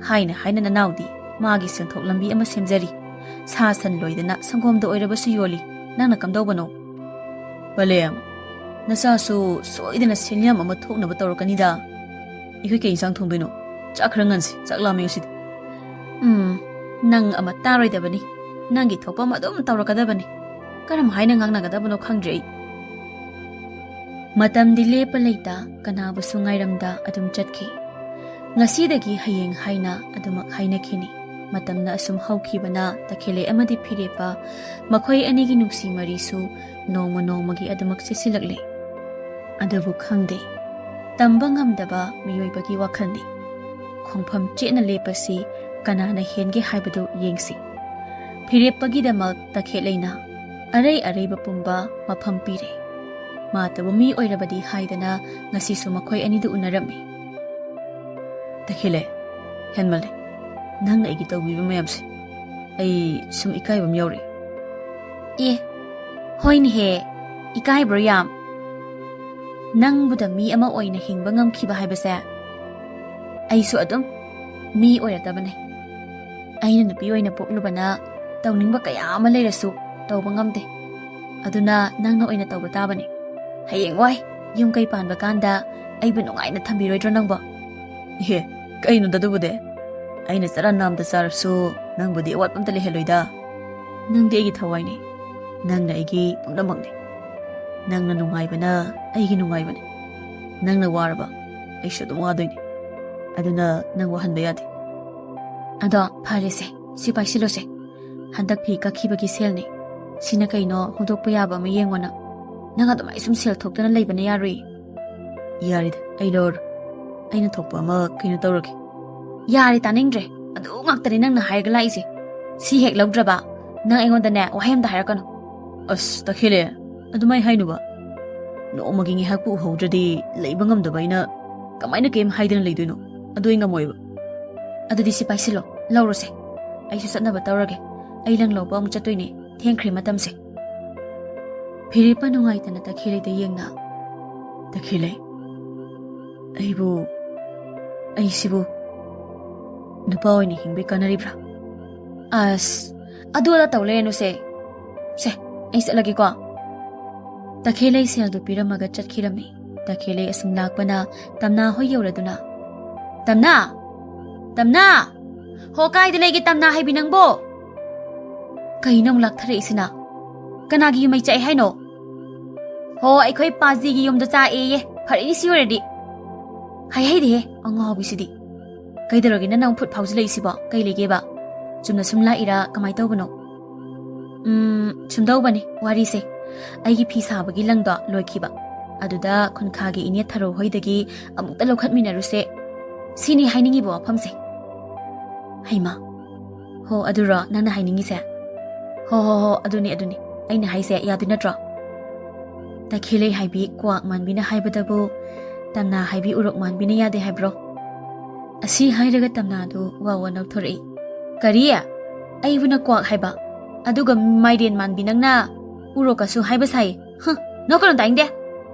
ꯍꯥꯏꯅ ꯍꯥꯏꯅ ꯅꯅꯥꯎꯗꯤ ꯃꯥꯒꯤ ꯁꯦꯟꯊꯣꯛ ꯂꯝꯕꯤ ꯑꯃ ꯁꯦꯝꯖꯔꯤ꯫ ꯁꯥ ꯁꯟ ꯂꯣꯏꯗꯅ ꯁꯪꯒꯣꯝꯗ ꯑꯣꯏꯔꯕꯁꯨ ꯌꯣꯜꯂꯤ꯫ ꯅꯪꯅ ꯀꯝꯗꯧꯕꯅꯣ? ꯄꯂꯦꯝ, ꯅꯆꯥꯁꯨ ꯁꯣꯏꯗꯅ ꯁꯦꯟꯌꯥꯝ ꯑꯃ ꯊꯣꯛꯅꯕ ꯇꯧꯔꯛꯀꯅꯤꯗ꯫ ꯑꯩꯈꯣꯏ ꯀꯩ ꯏꯟꯁꯥꯡ ꯊꯣꯡꯗꯣꯏꯅꯣ? ꯆꯥꯛ ꯈꯔ ꯉꯟꯁꯤ, ꯆꯥꯛ ꯂꯥꯝꯃꯦ ꯉꯁꯤꯗꯤ꯫ ꯎꯝ, ꯅꯪ ꯑꯃ ꯇꯥꯔꯣꯏꯗꯕꯅꯤ꯫ ꯅꯪꯒꯤ ꯊꯣꯛꯄ ꯑꯃ ꯑꯗꯨꯝ ꯇꯧꯔꯛꯀꯗꯕꯅꯤ꯫ ꯀꯔꯝ ꯍꯥꯏꯅ ꯉꯥꯡꯅꯒꯗꯕꯅꯣ ꯈꯪꯗ꯭ꯔꯦ ꯑꯩ꯫ ꯃꯇꯝꯗꯤ ꯂꯦꯞꯄ ꯂꯩꯇ, ꯀꯅꯥꯕꯨꯁꯨ ꯉꯥꯏꯔꯝꯗ ꯑꯗꯨꯝ ꯆꯠꯈꯤ꯫ ꯉꯁꯤꯗꯒꯤ ꯍꯌꯦꯡ ꯍꯥꯏꯅ ꯑꯗꯨꯃꯛ ꯍꯥꯏꯅꯈꯤꯅꯤ꯫ ꯃꯇꯝꯅ ꯑꯁꯨꯝ ꯍꯧꯈꯤꯕꯅ ꯇꯈꯦꯜꯂꯩ ꯑꯃꯗꯤ ꯐꯤꯔꯦꯞꯄ ꯃꯈꯣꯏ ꯑꯅꯤꯒꯤ ꯅꯨꯡꯁꯤ ꯃꯔꯤꯁꯨ ꯅꯣꯡꯃ ꯅꯣꯡꯃꯒꯤ ꯑꯗꯨꯃꯛ ꯆꯦꯠꯁꯤꯜꯂꯛꯂꯦ꯫ ꯑꯗꯨꯕꯨ ꯈꯪꯗꯦ, ꯇꯝꯕ ꯉꯝꯗꯕ ꯃꯤꯑꯣꯏꯕꯒꯤ ꯋꯥꯈꯜꯅꯤ꯫ ꯈꯣꯡꯐꯝ ꯆꯦꯠꯅ ꯂꯦꯞꯄꯁꯤ ꯀꯅꯥꯅ ꯍꯦꯟꯒꯦ ꯍꯥꯏꯕꯗꯨ ꯌꯦꯡꯁꯤ꯫ ꯐꯤꯔꯦꯞꯄꯒꯤꯗꯃꯛ ꯇꯈꯦꯠꯂꯩꯅ ꯑꯔꯩ ꯑꯔꯩꯕ ꯄꯨꯝꯕ ꯃꯐꯝ ꯄꯤꯔꯦ꯫ ꯃꯥꯇꯕꯨ ꯃꯤ ꯑꯣꯏꯔꯕꯗꯤ ꯍꯥꯏꯗꯅ ꯉꯁꯤꯁꯨ ꯃꯈꯣꯏ ꯑꯅꯤꯗꯨ ꯎꯅꯔꯝꯃꯤ꯫ ꯇꯈꯦꯜꯂꯩ, ꯍꯦꯟꯃꯜꯂꯦ ꯅꯪꯅ ꯑꯩꯒꯤ ꯇꯧꯕꯤꯕ ꯃꯌꯥꯝꯁꯦ꯫ ꯑꯩ ꯁꯨꯝ ꯏꯀꯥꯏꯕ ꯑꯃ ꯌꯥꯎꯔꯛꯑꯦ꯫ ꯑꯦ, ꯍꯣꯏꯅꯦꯍꯦ, ꯏꯀꯥꯏꯕ꯭ꯔꯣ ꯌꯥꯝ? ꯅꯪꯕꯨꯗ ꯃꯤ ꯑꯃ ꯑꯣꯏꯅ ꯍꯤꯡꯕ ꯉꯝꯈꯤꯕ ꯍꯥꯏꯕꯁꯦ ꯑꯩꯁꯨ ꯑꯗꯨꯝ ꯃꯤ ꯑꯣꯏꯔꯛꯇꯕꯅꯦ꯫ ꯑꯩꯅ ꯅꯨꯄꯤ ꯑꯣꯏꯅ ꯄꯣꯛꯂꯨꯕꯅ ꯇꯧꯅꯤꯡꯕ ꯀꯌꯥ ꯑꯃ ꯂꯩꯔꯁꯨ ꯇꯧꯕ ꯉꯝꯗꯦ꯫ ꯑꯗꯨꯅ ꯅꯪꯅ ꯑꯣꯏꯅ ꯇꯧꯕ ꯇꯥꯕꯅꯦ꯫ ꯍꯌꯦꯡꯋꯥꯏ ꯌꯨꯝ ꯀꯩ ꯄꯥꯟꯕ ꯀꯥꯟꯗ ꯑꯩꯕꯨ ꯅꯨꯡꯉꯥꯏꯅ ꯊꯝꯕꯤꯔꯣꯏꯗ꯭ꯔꯣ ꯅꯪꯕꯣ? ꯏꯍꯦ, ꯀꯩꯅꯣꯗ ꯑꯗꯨꯕꯨꯗꯤ? ꯑꯩꯅ ꯆꯔꯥ ꯅꯥꯝꯗ ꯆꯥꯔꯁꯨ ꯅꯪꯕꯨꯗꯤ ꯑꯋꯥꯠꯄ ꯑꯝꯇ ꯂꯩꯍꯜꯂꯣꯏꯗ꯫ ꯅꯪꯗꯤ ꯑꯩꯒꯤ ꯊꯋꯥꯏꯅꯤ꯫ ꯅꯪꯅ ꯑꯩꯒꯤ ꯄꯨꯝꯅꯃꯛꯅꯤ꯫ ꯅꯪꯅ ꯅꯨꯡꯉꯥꯏꯕꯅ ꯑꯩꯒꯤ ꯅꯨꯡꯉꯥꯏꯕꯅꯤ꯫ ꯅꯪꯅ ꯋꯥꯔꯕ ꯑꯩꯁꯨ ꯑꯗꯨꯝ ꯋꯥꯗꯣꯏꯅꯤ꯫ ꯑꯗꯨꯅ ꯅꯪ ꯋꯥꯍꯟꯕ ꯌꯥꯗꯦ꯫ ꯑꯗꯣ ꯐꯔꯦꯁꯦ, ꯁꯤ ꯄꯥꯏꯁꯤꯜꯂꯣꯁꯦ꯫ ꯍꯟꯗꯛ ꯐꯤ ꯀꯛꯈꯤꯕꯒꯤ ꯁꯦꯜꯅꯤ꯫ ꯁꯤꯅ ꯀꯩꯅꯣ ꯍꯨꯟꯗꯣꯛꯄ ꯌꯥꯕ ꯑꯃ ꯌꯦꯡꯉꯣꯅ꯫ ꯅꯪ ꯑꯗꯨꯃꯥꯏ ꯁꯨꯝ ꯁꯦꯜ ꯊꯣꯛꯇꯅ ꯂꯩꯕꯅ ꯌꯥꯔꯣꯏ꯫ ꯌꯥꯔꯦꯗ, ꯑꯩ ꯂꯧꯔꯦ꯫ ꯑꯩꯅ ꯊꯣꯛꯄ ꯑꯃ ꯀꯩꯅꯣ ꯇꯧꯔꯒꯦ꯫ ꯌꯥꯔꯦ, ꯇꯥꯅꯤꯡꯗ꯭ꯔꯦ꯫ ꯑꯗꯨ ꯉꯥꯛꯇꯅꯤ ꯅꯪꯅ ꯍꯥꯏꯔꯒ ꯂꯥꯛꯏꯁꯦ꯫ ꯁꯤ ꯍꯦꯛ ꯂꯧꯗ꯭ꯔꯕ ꯅꯪ ꯑꯩꯉꯣꯟꯗꯅꯦ ꯋꯥꯍꯩ ꯑꯝꯇ ꯍꯥꯏꯔꯛꯀꯅꯨ꯫ ꯑꯁ, ꯇꯈꯦꯜꯂꯦ, ꯑꯗꯨꯃꯥꯏ ꯍꯥꯏꯅꯨꯕ꯫ ꯅꯣꯡꯃꯒꯤ ꯉꯥꯏꯍꯥꯛꯄꯨ ꯎꯍꯧꯗ꯭ꯔꯗꯤ ꯂꯩꯕ ꯉꯝꯗꯕ ꯑꯩꯅ ꯀꯃꯥꯏꯅ ꯀꯩꯝ ꯍꯥꯏꯗꯅ ꯂꯩꯗꯣꯏꯅꯣ? ꯑꯗꯨ ꯑꯩ ꯉꯝꯃꯣꯏꯕ꯫ ꯑꯗꯨꯗꯤ ꯁꯤ ꯄꯥꯏꯁꯤꯜꯂꯣ, ꯂꯧꯔꯣꯁꯦ꯫ ꯑꯩꯁꯨ ꯆꯠꯅꯕ ꯇꯧꯔꯒꯦ꯫ ꯑꯩ ꯂꯪ ꯂꯧꯕ ꯑꯃꯨꯛ ꯆꯠꯇꯣꯏꯅꯦ꯫ ꯊꯦꯡꯈ꯭ꯔꯦ ꯃꯇꯝꯁꯦ꯫ ꯐꯤꯔꯦꯞꯄ ꯅꯨꯡꯉꯥꯏꯇꯅ ꯇꯈꯦꯜꯂꯩꯗ ꯌꯦꯡꯅ, "ꯇꯈꯦꯜꯂꯩ, ꯑꯩꯕꯨ, ꯑꯩꯁꯤꯕꯨ ꯅꯨꯄꯥ ꯑꯣꯏꯅ ꯍꯤꯡꯕꯩ ꯀꯥꯟꯅꯔꯤꯕ꯭ꯔꯥ?" ꯑꯁ, ꯑꯗꯨ ꯑꯗꯥ ꯇꯧ ꯂꯩꯔꯅꯨꯁꯦ꯫ ꯁꯦ, ꯑꯩ ꯆꯠꯂꯒꯦꯀꯣ꯫ ꯇꯈꯦꯜꯂꯩ ꯁꯦꯜꯗꯨ ꯄꯤꯔꯝꯃꯒ ꯆꯠꯈꯤꯔꯝꯃꯤ꯫ ꯇꯈꯦꯜꯂꯩ ꯑꯁꯨꯝ ꯂꯥꯛꯄꯅ ꯇꯝꯅꯥ ꯍꯣꯏ ꯌꯧꯔꯗꯨꯅ, "ꯇꯝꯅꯥ! ꯇꯝꯅꯥ! ꯍꯣ, ꯀꯥꯏꯗ ꯂꯩꯒꯦ ꯇꯝꯅꯥ ꯍꯥꯏꯕꯤ ꯅꯪꯕꯣ?" ꯀꯩꯅꯣ ꯑꯃꯨꯛ ꯂꯥꯛꯊꯔꯛꯏꯁꯤꯅ? ꯀꯅꯥꯒꯤ ꯌꯨꯝꯃꯩ ꯆꯥꯛꯑꯦ ꯍꯥꯏꯅꯣ? "ꯍꯣ, ꯑꯩꯈꯣꯏ ꯄꯥꯖꯤꯒꯤ ꯌꯨꯝꯗ ꯆꯥꯛꯑꯦꯌꯦ꯫ ꯐꯔꯦꯅꯦ ꯁꯤ ꯑꯣꯏꯔꯗꯤ꯫" ꯍꯥꯏꯍꯩꯗꯦꯍꯦ, ꯑꯉꯥꯎꯕꯤꯁꯤꯗꯤ꯫ ꯀꯩꯗꯧꯔꯒꯦ ꯅꯪꯅ ꯑꯃꯨꯛ ꯐꯨꯠ ꯐꯥꯎꯖꯤꯜꯂꯛꯏꯁꯤꯕꯣ? ꯀꯩ ꯂꯩꯒꯦꯕ? ꯆꯨꯝꯅ ꯁꯨꯝ ꯂꯥꯛꯏꯔꯥ? ꯀꯃꯥꯏ ꯇꯧꯕꯅꯣ? ꯎꯝ, ꯁꯨꯝꯗꯧꯕꯅꯤ ꯋꯥꯔꯤꯁꯦ꯫ ꯑꯩꯒꯤ ꯐꯤ ꯁꯥꯕꯒꯤ ꯂꯪꯗꯣ ꯂꯣꯏꯈꯤꯕ꯫ ꯑꯗꯨꯗ ꯈꯨꯟꯈꯥꯒꯤ ꯏꯅꯦ ꯊꯔꯣ ꯍꯣꯏꯗꯒꯤ ꯑꯃꯨꯛꯇ ꯂꯧꯈꯠꯃꯤꯟꯅꯔꯨꯁꯦ ꯁꯤꯅꯤ ꯍꯥꯏꯅꯤꯡꯉꯤꯕ ꯋꯥꯐꯝꯁꯦ꯫ ꯍꯩꯃꯥ, ꯍꯣ, ꯑꯗꯨꯔꯣ ꯅꯪꯅ ꯍꯥꯏꯅꯤꯡꯉꯤꯁꯦ? ꯍꯣ, ꯍꯣ, ꯍꯣ, ꯑꯗꯨꯅꯤ, ꯑꯗꯨꯅꯤ꯫ ꯑꯩꯅ ꯍꯥꯏꯁꯦ ꯌꯥꯗꯣꯏ ꯅꯠꯇ꯭ꯔꯣ? ꯇꯈꯦꯜꯂꯩ ꯍꯥꯏꯕꯤ ꯀ꯭ꯋꯥꯛ ꯃꯥꯟꯕꯤꯅ ꯍꯥꯏꯕꯗꯕꯨ ꯇꯝꯅꯥ ꯍꯥꯏꯕꯤ ꯎꯔꯣꯛ ꯃꯥꯟꯕꯤꯅ ꯌꯥꯗꯦ ꯍꯥꯏꯕ꯭ꯔꯣ? ꯑꯁꯤ ꯍꯥꯏꯔꯒ ꯇꯝꯅꯥꯗꯨ ꯋꯥ ꯋꯥ ꯅꯧꯊꯣꯔꯛꯏ꯫ "ꯀꯔꯤ? ꯑꯩꯕꯨꯅ ꯀ꯭ꯋꯥꯛ ꯍꯥꯏꯕ? ꯑꯗꯨꯒ ꯃꯥꯏꯔꯦꯟ ꯃꯥꯟꯕꯤ ꯅꯪꯅ ꯎꯔꯣꯛꯀꯁꯨ ꯍꯥꯏꯕ ꯁꯥꯏ? ꯍ, ꯅꯣꯛꯀꯅꯨ ꯇꯥꯅꯤꯡꯗꯦ!"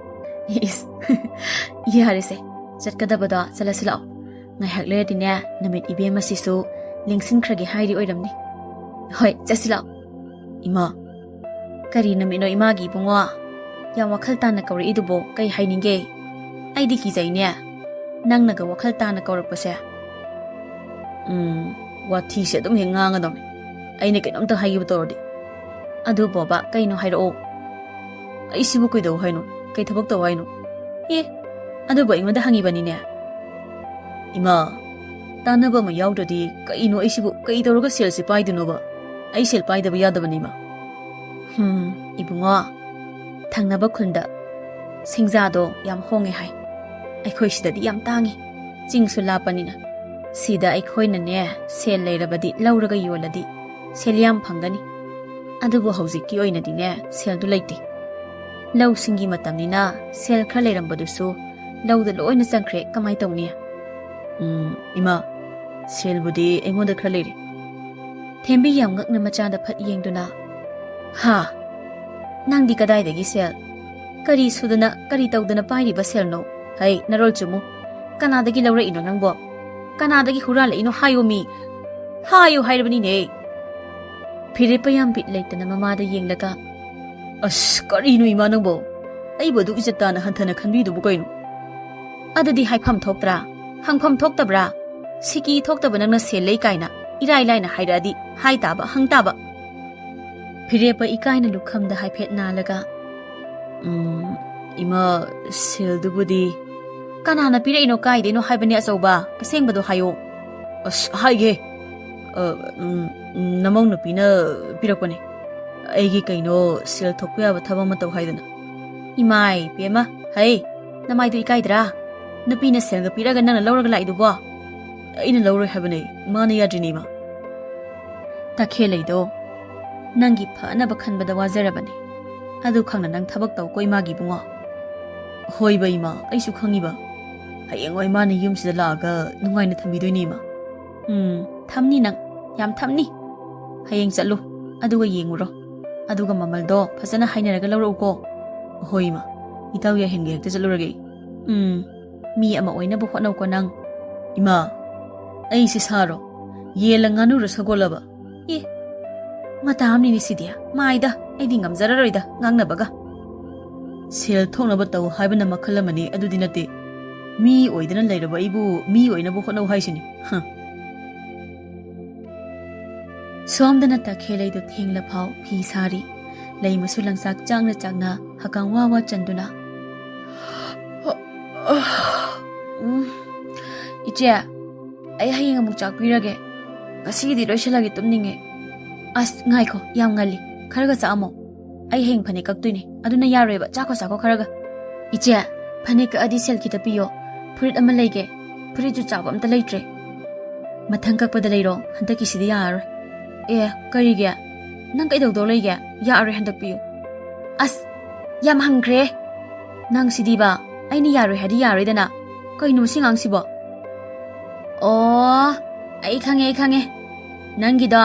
ꯏꯁ, ꯌꯥꯔꯦꯁꯦ, ꯆꯠꯀꯗꯕꯗꯣ ꯆꯠꯂꯁꯤ ꯂꯥꯛꯑꯣ꯫ ꯉꯥꯏꯍꯥꯛ ꯂꯩꯔꯗꯤꯅꯦ, ꯅꯨꯃꯤꯠ ꯏꯕꯦꯝ ꯑꯁꯤꯁꯨ ꯂꯦꯡꯁꯤꯟꯈ꯭ꯔꯒꯦ ꯍꯥꯏꯔꯤ ꯑꯣꯏꯔꯝꯅꯤ꯫ ꯍꯣꯏ, ꯆꯠꯁꯤ ꯂꯥꯛꯑꯣ꯫ ꯏꯃꯥ꯫ ꯀꯔꯤ ꯅꯨꯃꯤꯠꯅꯣ ꯏꯃꯥꯒꯤ ꯏꯕꯨꯡꯉꯣ? ꯌꯥꯝ ꯋꯥꯈꯜ ꯇꯥꯅ ꯀꯧꯔꯛꯏꯗꯨꯕꯣ ꯀꯩ ꯍꯥꯏꯅꯤꯡꯒꯦ? ꯑꯩꯗꯤ ꯀꯤꯖꯩꯅꯦ, ꯅꯪꯅꯒ ꯋꯥꯈꯜ ꯇꯥꯅ ꯀꯧꯔꯛꯄꯁꯦ꯫ ꯎꯝ, ꯋꯥꯊꯤꯁꯦ ꯑꯗꯨꯝ ꯍꯦꯛ ꯉꯥꯡꯒꯗꯧꯅꯤ꯫ ꯑꯩꯅ ꯀꯩꯅꯣꯝꯇ ꯍꯥꯏꯒꯦꯕꯨ ꯇꯧꯔꯗꯤ꯫ ꯑꯗꯨ ꯕꯣꯕꯥ, ꯀꯩꯅꯣ ꯍꯥꯏꯔꯛꯑꯣ꯫ ꯑꯩꯁꯤꯕꯨ ꯀꯩꯗꯧ ꯍꯥꯏꯅꯣ? ꯀꯩ ꯊꯕꯛ ꯇꯧ ꯍꯥꯏꯅꯣ? ꯑꯦ, ꯑꯗꯨꯕꯨ ꯑꯩꯉꯣꯟꯗ ꯍꯪꯉꯤꯕꯅꯤꯅꯦ꯫ ꯏꯃꯥ, ꯇꯥꯟꯅꯕ ꯑꯃ ꯌꯥꯎꯗ꯭ꯔꯗꯤ ꯀꯩꯅꯣ ꯑꯩꯁꯤꯕꯨ ꯀꯩ ꯇꯧꯔꯒ ꯁꯦꯜꯁꯤ ꯄꯥꯏꯗꯣꯏꯅꯣꯕ? ꯑꯩ ꯁꯦꯜ ꯄꯥꯏꯗꯕ ꯌꯥꯗꯕꯅꯤ, ꯏꯃꯥ꯫ ꯍꯨꯝ, ꯏꯕꯨꯡꯉꯣ, ꯊꯪꯅꯕ ꯈꯨꯟꯗ ꯁꯤꯡꯖꯥꯗꯣ ꯌꯥꯝ ꯍꯣꯡꯉꯦ ꯍꯥꯏ꯫ ꯑꯩꯈꯣꯏ ꯁꯤꯗꯗꯤ ꯌꯥꯝ ꯇꯥꯡꯉꯤ, ꯆꯤꯡꯁꯨ ꯂꯥꯞꯄꯅꯤꯅ꯫ ꯁꯤꯗ ꯑꯩꯈꯣꯏꯅꯅꯦ, ꯁꯦꯜ ꯂꯩꯔꯕꯗꯤ ꯂꯧꯔꯒ ꯌꯣꯜꯂꯗꯤ ꯁꯦꯜ ꯌꯥꯝ ꯐꯪꯒꯅꯤ꯫ ꯑꯗꯨꯕꯨ ꯍꯧꯖꯤꯛꯀꯤ ꯑꯣꯏꯅꯗꯤꯅꯦ, ꯁꯦꯜꯗꯨ ꯂꯩꯇꯦ꯫ ꯂꯧꯁꯤꯡꯒꯤ ꯃꯇꯝꯅꯤꯅ ꯁꯦꯜ ꯈꯔ ꯂꯩꯔꯝꯕꯗꯨꯁꯨ ꯂꯧꯗ ꯂꯣꯏꯅ ꯆꯪꯈ꯭ꯔꯦ꯫ ꯀꯃꯥꯏ ꯇꯧꯅꯤ? ꯎꯝ, ꯏꯃꯥ, ꯁꯦꯜꯕꯨꯗꯤ ꯑꯩꯉꯣꯟꯗ ꯈꯔ ꯂꯩꯔꯤ꯫ ꯊꯦꯝꯕꯤ ꯌꯥꯝ ꯉꯛꯅ ꯃꯆꯥꯗ ꯐꯠ ꯌꯦꯡꯗꯨꯅ, ꯍꯥ? ꯅꯪꯗꯤ ꯀꯗꯥꯏꯗꯒꯤ ꯁꯦꯜ? ꯀꯔꯤ ꯁꯨꯗꯅ, ꯀꯔꯤ ꯇꯧꯗꯅ ꯄꯥꯏꯔꯤꯕ ꯁꯦꯜꯅꯣ? ꯍꯩ, ꯅꯔꯣꯜ ꯆꯨꯝꯃꯨ꯫ ꯀꯅꯥꯗꯒꯤ ꯂꯧꯔꯛꯏꯅꯣ ꯅꯪꯕꯣ? ꯀꯅꯥꯗꯒꯤ ꯍꯨꯔꯥꯜꯂꯛꯏꯅꯣ ꯍꯥꯏꯌꯣ ꯃꯤ꯫ ꯍꯥꯏꯌꯨ ꯍꯥꯏꯔꯕꯅꯤꯅꯦ꯫ ꯐꯤꯔꯦꯞꯄ ꯌꯥꯝ ꯕꯤꯠ ꯂꯩꯇꯅ ꯃꯃꯥꯗ ꯌꯦꯡꯂꯒ, ꯑꯁ, ꯀꯔꯤꯅꯣ ꯏꯃꯥ ꯅꯪꯕꯣ? ꯑꯩꯕꯨ ꯑꯗꯨꯛ ꯏꯖꯠ ꯇꯥꯅ ꯍꯟꯊꯅ ꯈꯟꯕꯤꯗꯨꯕꯨ ꯀꯩꯅꯣ? ꯑꯗꯨꯗꯤ ꯍꯥꯏꯐꯝ ꯊꯣꯛꯇ꯭ꯔꯥ? ꯍꯪꯐꯝ ꯊꯣꯛꯇꯕ꯭ꯔꯥ? ꯁꯤꯀꯤ ꯊꯣꯛꯇꯕ ꯅꯪꯅ ꯁꯦꯜ ꯂꯩ ꯀꯥꯏꯅ ꯏꯔꯥꯏ ꯂꯥꯏꯅ ꯍꯥꯏꯔꯛꯑꯗꯤ ꯍꯥꯏ ꯇꯥꯕ, ꯍꯪ ꯇꯥꯕ꯫ ꯐꯤꯔꯦꯞꯄ ꯏꯀꯥꯏꯅ ꯂꯨꯈꯝꯗ ꯍꯥꯏꯐꯦꯠ ꯅꯥꯜꯂꯒ, ꯎꯝ, ꯏꯃꯥ, ꯁꯦꯜꯗꯨꯕꯨꯗꯤ꯫ ꯀꯅꯥꯅ ꯄꯤꯔꯛꯏꯅꯣ, ꯀꯥꯏꯗꯩꯅꯣ ꯍꯥꯏꯕꯅꯦ ꯑꯆꯧꯕ? ꯑꯁꯦꯡꯕꯗꯣ ꯍꯥꯏꯌꯣ꯫ ꯑꯁ, ꯍꯥꯏꯒꯦ꯫ ꯑ, ꯎꯝ, ꯅꯃꯧ ꯅꯨꯄꯤꯅ ꯄꯤꯔꯛꯄꯅꯦ꯫ ꯑꯩꯒꯤ ꯀꯩꯅꯣ, ꯁꯦꯜ ꯊꯣꯛꯄ ꯌꯥꯕ ꯊꯕꯛ ꯑꯃ ꯇꯧ ꯍꯥꯏꯗꯅ꯫ ꯏꯃꯥꯏ ꯄꯦꯝꯃ, ꯍꯩ, ꯅꯃꯥꯏꯗꯨ ꯏꯀꯥꯏꯗ꯭ꯔꯥ? ꯅꯨꯄꯤꯅ ꯁꯦꯜꯒ ꯄꯤꯔꯒ ꯅꯪꯅ ꯂꯧꯔꯒ ꯂꯥꯛꯏꯗꯨꯕꯣ? ꯑꯩꯅ ꯂꯧꯔꯣꯏ ꯍꯥꯏꯕꯅꯦ, ꯏꯃꯥꯅ ꯌꯥꯗ꯭ꯔꯤꯅꯦ, ꯏꯃꯥ꯫ ꯇꯈꯦꯜꯂꯩꯗꯣ, ꯅꯪꯒꯤ ꯐꯅꯕ ꯈꯟꯕꯗ ꯋꯥꯖꯔꯕꯅꯤ꯫ ꯑꯗꯨ ꯈꯪꯅ ꯅꯪ ꯊꯕꯛ ꯇꯧꯀꯣ, ꯏꯃꯥꯒꯤ ꯏꯕꯨꯡꯉꯣ꯫ ꯍꯣꯏꯕ ꯏꯃꯥ, ꯑꯩꯁꯨ ꯈꯪꯉꯤꯕ꯫ ꯍꯌꯦꯡꯋꯥꯏ ꯃꯥꯅ ꯌꯨꯝꯁꯤꯗ ꯂꯥꯛꯑꯒ ꯅꯨꯡꯉꯥꯏꯅ ꯊꯝꯕꯤꯗꯣꯏꯅꯦ, ꯏꯃꯥ꯫ ꯎꯝ, ꯊꯝꯅꯤ ꯅꯪ, ꯌꯥꯝ ꯊꯝꯅꯤ꯫ ꯍꯌꯦꯡ ꯆꯠꯂꯨ, ꯑꯗꯨꯒ ꯌꯦꯡꯉꯨꯔꯣ꯫ ꯑꯗꯨꯒ ꯃꯃꯜꯗꯣ ꯐꯖꯅ ꯍꯥꯏꯅꯔꯒ ꯂꯧꯔꯛꯎꯀꯣ꯫ ꯍꯣꯏ ꯏꯃꯥ, ꯏꯇꯥꯎ ꯌꯥꯏꯍꯟꯒꯦ ꯍꯦꯛꯇ ꯆꯠꯂꯨꯔꯒꯦ꯫ ꯎꯝ, ꯃꯤ ꯑꯃ ꯑꯣꯏꯅꯕ ꯍꯣꯠꯅꯧꯀꯣ ꯅꯪ꯫ ꯏꯃꯥ, ꯑꯩꯁꯦ ꯁꯥꯔꯣ? ꯌꯦꯜꯂ ꯉꯥꯅꯨꯔ ꯁꯒꯣꯜꯂꯕ? ꯑꯦ, ꯃꯇꯥ ꯑꯃꯅꯤꯅꯦ ꯁꯤꯗꯤ꯫ ꯃꯥꯏꯗ, ꯑꯩꯗꯤ ꯉꯝꯖꯔꯔꯣꯏꯗ ꯉꯥꯡꯅꯕꯒ꯫ ꯁꯦꯜ ꯊꯣꯛꯅꯕ ꯇꯧ ꯍꯥꯏꯕꯅ ꯃꯈꯜ ꯑꯃꯅꯤ, ꯑꯗꯨꯗꯤ ꯅꯠꯇꯦ꯫ ꯃꯤ ꯑꯣꯏꯗꯅ ꯂꯩꯔꯕ ꯑꯩꯕꯨ ꯃꯤ ꯑꯣꯏꯅꯕ ꯍꯣꯠꯅꯧ ꯍꯥꯏꯁꯤꯅꯤ꯫ ꯍ꯫ ꯁꯣꯝꯗꯅ ꯇꯈꯦꯜꯂꯩꯗꯨ ꯊꯦꯡꯂꯐꯥꯎ ꯐꯤ ꯁꯥꯔꯤ꯫ ꯂꯩꯃꯁꯨ ꯂꯪꯆꯥꯛ ꯆꯥꯛꯅ ꯆꯥꯛꯅ ꯍꯀꯥꯝ ꯋꯥ ꯋꯥ ꯆꯟꯗꯨꯅ, ꯎꯝ, "ꯏꯆꯦ, ꯑꯩ ꯍꯌꯦꯡ ꯑꯃꯨꯛ ꯆꯥꯛꯄꯤꯔꯒꯦ꯫ ꯉꯁꯤꯒꯤꯗꯤ ꯂꯣꯏꯁꯤꯜꯂꯒꯦ, ꯇꯨꯝꯅꯤꯡꯉꯦ꯫" "ꯑꯁ, ꯉꯥꯏꯈꯣ, ꯌꯥꯝ ꯉꯜꯂꯤ꯫ ꯈꯔꯒ ꯆꯥꯛꯑꯝꯃꯣ꯫ ꯑꯩ ꯍꯌꯦꯡ ꯐꯅꯦꯛ ꯀꯛꯇꯣꯏꯅꯦ, ꯑꯗꯨꯅ ꯌꯥꯔꯣꯏꯕ꯫ ꯆꯥꯈꯣ, ꯆꯥꯈꯣ ꯈꯔꯒ꯫" "ꯏꯆꯦ, ꯐꯅꯦꯛ ꯀꯛꯑꯗꯤ ꯁꯦꯜ ꯈꯤꯇ ꯄꯤꯌꯣ꯫ ꯐꯨꯔꯤꯠ ꯑꯃ ꯂꯩꯒꯦ꯫ ꯐꯨꯔꯤꯠꯁꯨ ꯆꯥꯕ ꯑꯝꯇ ꯂꯩꯇ꯭ꯔꯦ꯫" "ꯃꯊꯪ ꯀꯛꯄꯗ ꯂꯩꯔꯣ, ꯍꯟꯗꯛꯀꯤꯁꯤꯗꯤ ꯌꯥꯔꯔꯣꯏ꯫" "ꯑꯦ, ꯀꯔꯤꯒꯤ? ꯅꯪ ꯀꯩꯗꯧꯗꯧ ꯂꯩꯒꯦ? ꯌꯥꯔꯣꯏ, ꯍꯟꯗꯛ ꯄꯤꯌꯨ꯫" "ꯑꯁ, ꯌꯥꯝ ꯍꯪꯈ꯭ꯔꯦ꯫ ꯅꯪ ꯁꯤꯗꯤꯕ, ꯑꯩꯅ ꯌꯥꯔꯣꯏ ꯍꯥꯏꯗꯤ ꯌꯥꯔꯣꯏꯗꯅ꯫ ꯀꯩꯅꯣ ꯃꯁꯤ ꯑꯉꯥꯡꯁꯤꯕꯣ?" "ꯑꯣ, ꯑꯩ ꯈꯪꯉꯦ, ꯑꯩ ꯈꯪꯉꯦ꯫ ꯅꯪꯒꯤꯗꯣ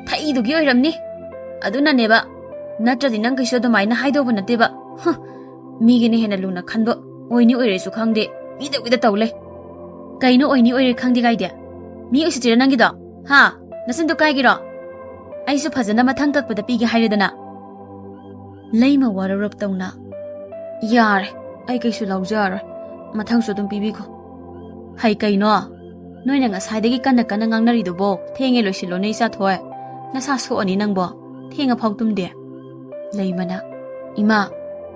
ꯊꯛꯏꯗꯨꯒꯤ ꯑꯣꯏꯔꯝꯅꯤ꯫ ꯑꯗꯨꯅꯅꯦꯕ꯫ ꯅꯠꯇ꯭ꯔꯗꯤ ꯅꯪ ꯀꯩꯁꯨ ꯑꯗꯨꯃꯥꯏꯅ ꯍꯥꯏꯗꯧꯕ ꯅꯠꯇꯦꯕ꯫ ꯍ, ꯃꯤꯒꯤꯅ ꯍꯦꯟꯅ ꯂꯨꯅ ꯈꯟꯕ ꯑꯣꯏꯅꯤ ꯑꯣꯏꯔꯣꯏꯁꯨ ꯈꯪꯗꯦ꯫ ꯃꯤꯗꯧꯒꯤꯗ ꯇꯧ ꯂꯩ꯫" "ꯀꯩꯅꯣ ꯑꯣꯏꯅꯤ ꯑꯣꯏꯔꯣꯏ ꯈꯪꯗꯦ ꯀꯥꯏꯗꯤ? ꯃꯤ ꯎꯁꯤꯠꯇ꯭ꯔꯤꯔ ꯅꯪꯒꯤꯗꯣ? ꯍꯥ? ꯅꯆꯤꯟꯗꯣ ꯀꯥꯏꯒꯤꯔꯣ? ꯑꯩꯁꯨ ꯐꯖꯅ ꯃꯊꯪ ꯀꯛꯄꯗ ꯄꯤꯒꯦ ꯍꯥꯏꯔꯦꯗꯅ꯫" ꯂꯩꯃ ꯋꯥꯔꯧꯔꯞ ꯇꯧꯅ, "ꯌꯥꯔꯦ, ꯑꯩ ꯀꯩꯁꯨ ꯂꯧꯖꯔꯔꯣꯏ꯫ ꯃꯊꯪꯁꯨ ꯑꯗꯨꯝ ꯄꯤꯕꯤꯈꯣ꯫" "ꯍꯩ, ꯀꯩꯅꯣ? ꯅꯣꯏꯅ ꯉꯁꯥꯏꯗꯒꯤ ꯀꯟꯅ ꯀꯟꯅ ꯉꯥꯡꯅꯔꯤꯗꯨꯕꯣ? ꯊꯦꯡꯉꯦ, ꯂꯣꯏꯁꯤꯜꯂꯣꯅꯦ, ꯏꯆꯥꯊꯣꯏ꯫ ꯅꯁꯥ ꯁꯣꯛꯑꯅꯤ ꯅꯪꯕꯣ꯫ ꯊꯦꯡꯉꯐꯥꯎ ꯇꯨꯝꯗꯦ꯫" ꯂꯩꯃꯅ, "ꯏꯃꯥ,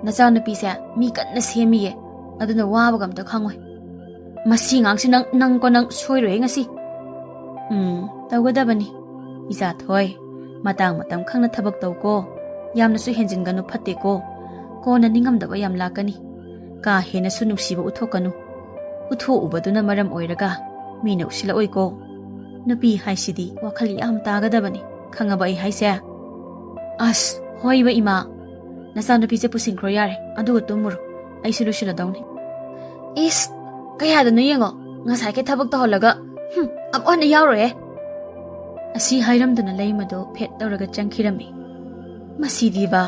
ꯅꯆꯥꯅꯨꯄꯤꯁꯦ ꯃꯤ ꯀꯟꯅ ꯁꯦꯝꯃꯤꯌꯦ꯫ ꯑꯗꯨꯅ ꯋꯥꯕꯒ ꯑꯝꯇ ꯈꯪꯉꯣꯏ꯫ ꯃꯁꯤ ꯑꯉꯥꯡꯁꯤ ꯅꯪ, ꯅꯪꯀꯣ ꯅꯪ ꯁꯣꯏꯔꯣꯏꯍꯦ ꯉꯁꯤ꯫" "ꯎꯝ, ꯇꯧꯒꯗꯕꯅꯤ꯫ ꯏꯆꯥꯊꯣꯏ, ꯃꯇꯥꯡ ꯃꯇꯝ ꯈꯪꯅ ꯊꯕꯛ ꯇꯧꯀꯣ꯫ ꯌꯥꯝꯅꯁꯨ ꯍꯦꯟꯖꯤꯟꯒꯅꯨ, ꯐꯠꯇꯦꯀꯣ꯫ ꯀꯣꯟꯅ ꯅꯤꯡꯉꯝꯗꯕ ꯌꯥꯝ ꯂꯥꯛꯀꯅꯤ꯫ ꯀꯥ ꯍꯦꯟꯅꯁꯨ ꯅꯨꯡꯁꯤꯕ ꯎꯠꯊꯣꯛꯀꯅꯨ꯫ ꯎꯠꯊꯣꯛꯎꯕꯗꯨꯅ ꯃꯔꯝ ꯑꯣꯏꯔꯒ ꯃꯤꯅ ꯎꯁꯤꯜꯂꯛꯑꯣꯏꯀꯣ꯫ ꯅꯨꯄꯤ ꯍꯥꯏꯁꯤꯗꯤ ꯋꯥꯈꯜ ꯌꯥꯝ ꯇꯥꯒꯗꯕꯅꯤ, ꯈꯪꯉꯕ ꯑꯩ ꯍꯥꯏꯁꯦ?" "ꯑꯁ, ꯍꯣꯏꯕ ꯏꯃꯥ, ꯅꯆꯥꯅꯨꯄꯤꯁꯦ ꯄꯨꯁꯤꯟꯈ꯭ꯔꯣ ꯌꯥꯔꯦ, ꯑꯗꯨꯒ ꯇꯨꯝꯃꯨꯔꯣ꯫ ꯑꯩꯁꯨ ꯂꯣꯏꯁꯤꯜꯂꯗꯧꯅꯤ꯫" "ꯏꯁ, ꯀꯌꯥꯗꯅꯣ ꯌꯦꯡꯉꯣ, ꯉꯁꯥꯏꯒꯩ ꯊꯕꯛ ꯇꯧꯍꯜꯂꯒ, ꯍꯨꯝ, ꯑꯃꯨꯛ ꯍꯟꯅ ꯌꯥꯎꯔꯣꯏꯍꯦ꯫" ꯑꯁꯤ ꯍꯥꯏꯔꯝꯗꯨꯅ ꯂꯩꯃꯗꯣ ꯐꯦꯠ ꯇꯧꯔꯒ ꯆꯪꯈꯤꯔꯝꯃꯤ꯫ "ꯃꯁꯤꯗꯤꯕ꯫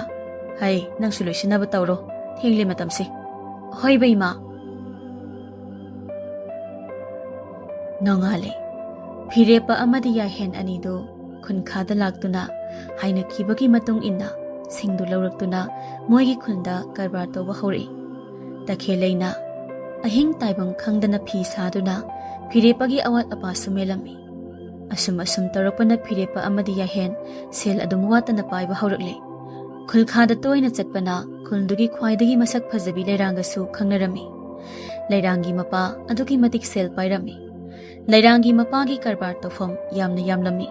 ꯍꯩ, ꯅꯪꯁꯨ ꯂꯣꯏꯁꯤꯟꯅꯕ ꯇꯧꯔꯣ, ꯊꯦꯡꯂꯦ ꯃꯇꯝꯁꯦ꯫" "ꯍꯣꯏꯕ ꯏꯃꯥ꯫" ꯅꯣꯡꯉꯥꯜꯂꯦ꯫ ꯐꯤꯔꯦꯞꯄ ꯑꯃꯗꯤ ꯌꯥꯏꯍꯦꯟ ꯑꯅꯤꯗꯨ ꯈꯨꯟꯈꯥꯗ ꯂꯥꯛꯇꯨꯅ ꯍꯥꯏꯅꯈꯤꯕꯒꯤ ꯃꯇꯨꯡ ꯏꯟꯅ ꯁꯤꯡꯗꯨ ꯂꯧꯔꯛꯇꯨꯅ ꯃꯣꯏꯒꯤ ꯈꯨꯟꯗ ꯀꯔꯕꯥꯔ ꯇꯧꯕ ꯍꯧꯔꯛꯏ꯫ ꯇꯈꯦꯜꯂꯩꯅ ꯑꯍꯤꯡ ꯇꯥꯏꯕꯪ ꯈꯪꯗꯅ ꯐꯤ ꯁꯥꯗꯨꯅ ꯐꯤꯔꯦꯞꯄꯒꯤ ꯑꯋꯥꯠ ꯑꯄꯥꯁꯨ ꯃꯦꯜꯂꯝꯃꯤ꯫ ꯑꯁꯨꯝ ꯑꯁꯨꯝ ꯇꯧꯔꯛꯄꯅ ꯐꯤꯔꯦꯞꯄ ꯑꯃꯗꯤ ꯌꯥꯏꯍꯦꯟ ꯁꯦꯜ ꯑꯗꯨꯝ ꯋꯥꯠꯇꯅ ꯄꯥꯏꯕ ꯍꯧꯔꯛꯂꯦ꯫ ꯈꯨꯜꯈꯥꯗ ꯇꯣꯏꯅ ꯆꯠꯄꯅ ꯈꯨꯜꯗꯨꯒꯤ ꯈ꯭ꯋꯥꯏꯗꯒꯤ ꯃꯁꯛ ꯐꯖꯕꯤ ꯂꯩꯔꯥꯡꯒꯁꯨ ꯈꯪꯅꯔꯝꯃꯤ꯫ ꯂꯩꯔꯥꯡꯒꯤ ꯃꯄꯥ ꯑꯗꯨꯛꯀꯤ ꯃꯇꯤꯛ ꯁꯦꯜ ꯄꯥꯏꯔꯝꯃꯤ꯫ ꯂꯩꯔꯥꯡꯒꯤ ꯃꯄꯥꯒꯤ ꯀꯔꯕꯥꯔ ꯇꯧꯐꯝ ꯌꯥꯝꯅ ꯌꯥꯝꯂꯝꯃꯤ꯫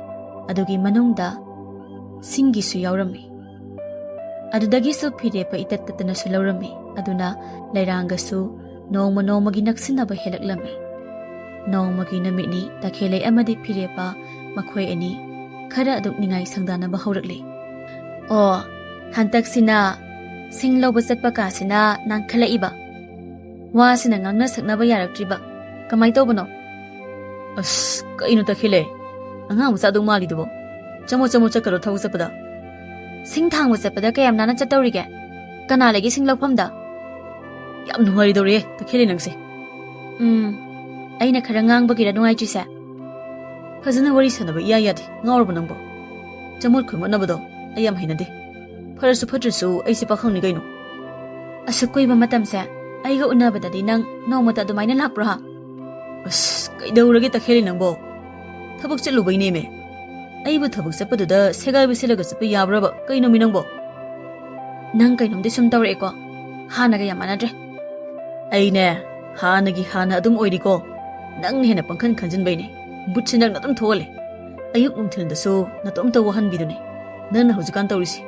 ꯑꯗꯨꯒꯤ ꯃꯅꯨꯡꯗ ꯁꯤꯡꯒꯤꯁꯨ ꯌꯥꯎꯔꯝꯃꯤ꯫ ꯑꯗꯨꯗꯒꯤꯁꯨ ꯐꯤꯔꯦꯞꯄ ꯏꯇꯠ ꯇꯠꯇꯅꯁꯨ ꯂꯧꯔꯝꯃꯤ꯫ ꯑꯗꯨꯅ ꯂꯩꯔꯥꯡꯒꯁꯨ ꯅꯣꯡꯃ ꯅꯣꯡꯃꯒꯤ ꯅꯛꯁꯤꯟꯅꯕ ꯍꯦꯜꯂꯛꯂꯝꯃꯤ꯫ ꯅꯣꯡꯃꯒꯤ ꯅꯨꯃꯤꯠꯅꯤ ꯇꯈꯦꯜꯂꯩ ꯑꯃꯗꯤ ꯐꯤꯔꯦꯞꯄ ꯃꯈꯣꯏ ꯑꯅꯤ ꯈꯔ ꯑꯗꯨꯝ ꯅꯤꯡꯉꯥꯏ ꯁꯪꯗꯥꯅꯕ ꯍꯧꯔꯛꯂꯤ꯫ "ꯑꯣ, ꯍꯟꯗꯛꯁꯤꯅ ꯁꯤꯡ ꯂꯧꯕ ꯆꯠꯄ ꯀꯥꯁꯤꯅ ꯅꯥꯟꯈꯠꯂꯛꯏꯕ꯫ ꯋꯥꯁꯤꯅ ꯉꯥꯡꯅ ꯁꯛꯅꯕ ꯌꯥꯔꯛꯇ꯭ꯔꯤꯕ꯫ ꯀꯃꯥꯏ ꯇꯧꯕꯅꯣ?" "ꯑꯁ, ꯀꯩꯅꯣ ꯇꯈꯦꯜꯂꯩ? ꯑꯉꯥꯡ ꯃꯆꯥꯗꯧ ꯃꯥꯜꯂꯤꯗꯨꯕꯣ꯫ ꯆꯃꯣ ꯆꯃꯣ ꯆꯠꯀꯗ꯭ꯔꯣ ꯊꯕꯛ ꯆꯠꯄꯗ?" "ꯁꯤꯡ ꯊꯥꯡꯕ ꯆꯠꯄꯗ ꯀꯌꯥꯝ ꯅꯥꯟꯅ ꯆꯠꯇꯧꯔꯤꯒꯦ? ꯀꯅꯥ ꯂꯩꯒꯦ ꯁꯤꯡ ꯂꯧꯐꯝꯗ?" "ꯌꯥꯝ ꯅꯨꯡꯉꯥꯏꯔꯣꯏꯗꯧꯔꯦ ꯇꯈꯦꯜꯂꯩ ꯅꯪꯁꯦ꯫" "ꯎꯝ, ꯑꯩꯅ ꯈꯔ ꯉꯥꯡꯕꯒꯤꯔ ꯅꯨꯡꯉꯥꯏꯇ꯭ꯔꯤꯁꯦ?" "ꯐꯖꯅ ꯋꯥꯔꯤ ꯁꯥꯟꯅꯕ ꯏꯌꯥ ꯌꯥꯗꯦ꯫ ꯉꯥꯎꯔꯕ ꯅꯪꯕꯣ? ꯆꯃꯣꯠ ꯈꯣꯏꯃꯣꯠꯅꯕꯗꯣ ꯑꯩ ꯌꯥꯝ ꯍꯩꯅꯗꯦ꯫ ꯐꯔꯁꯨ ꯐꯠꯇ꯭ꯔꯁꯨ ꯑꯩꯁꯦ ꯄꯥꯈꯪꯅꯤ ꯀꯩꯅꯣ꯫" "ꯑꯁꯨꯛ ꯀꯨꯏꯕ ꯃꯇꯝꯁꯦ ꯑꯩꯒ ꯎꯅꯕꯗꯗꯤ ꯅꯪ ꯅꯣꯡꯃꯇ ꯑꯗꯨꯃꯥꯏꯅ ꯂꯥꯛꯄ꯭ꯔꯣ ꯍꯥ?" "ꯑꯁ, ꯀꯩꯗꯧꯔꯒꯦ ꯇꯈꯦꯜꯂꯩ ꯅꯪꯕꯣ? ꯊꯕꯛ ꯆꯠꯂꯨꯕꯩꯅꯦꯃꯦ꯫ ꯑꯩꯕꯨ ꯊꯕꯛ ꯆꯠꯄꯗꯨꯗ ꯁꯦꯒꯥꯏꯕ ꯁꯦꯠꯂꯒ ꯆꯠꯄ ꯌꯥꯕ꯭ꯔꯕ? ꯀꯩꯅꯣꯃꯤ ꯅꯪꯕꯣ?" "ꯅꯪ ꯀꯩꯅꯣꯝꯗꯤ ꯁꯨꯝ ꯇꯧꯔꯛꯑꯦꯀꯣ꯫ ꯍꯥꯟꯅꯒ ꯌꯥꯝ ꯃꯥꯟꯅꯗ꯭ꯔꯦ꯫" "ꯑꯩꯅꯦ, ꯍꯥꯟꯅꯒꯤ ꯍꯥꯟꯅ ꯑꯗꯨꯝ ꯑꯣꯏꯔꯤꯀꯣ꯫ ꯅꯪꯅ ꯍꯦꯟꯅ ꯄꯪꯈꯟ ꯈꯟꯖꯤꯟꯕꯩꯅꯦ꯫ ꯕꯨꯠꯁꯦ ꯅꯪꯅ ꯑꯗꯨꯝ ꯊꯣꯛꯍꯜꯂꯦ꯫ ꯑꯌꯨꯛ ꯅꯨꯡꯊꯤꯜꯗꯁꯨ ꯅꯇꯣꯝꯇ ꯋꯥꯍꯟꯕꯤꯗꯨꯅꯦ꯫ ꯅꯪꯅ ꯍꯧꯖꯤꯛꯀꯥꯟ ꯇꯧꯔꯤꯁꯤ꯫"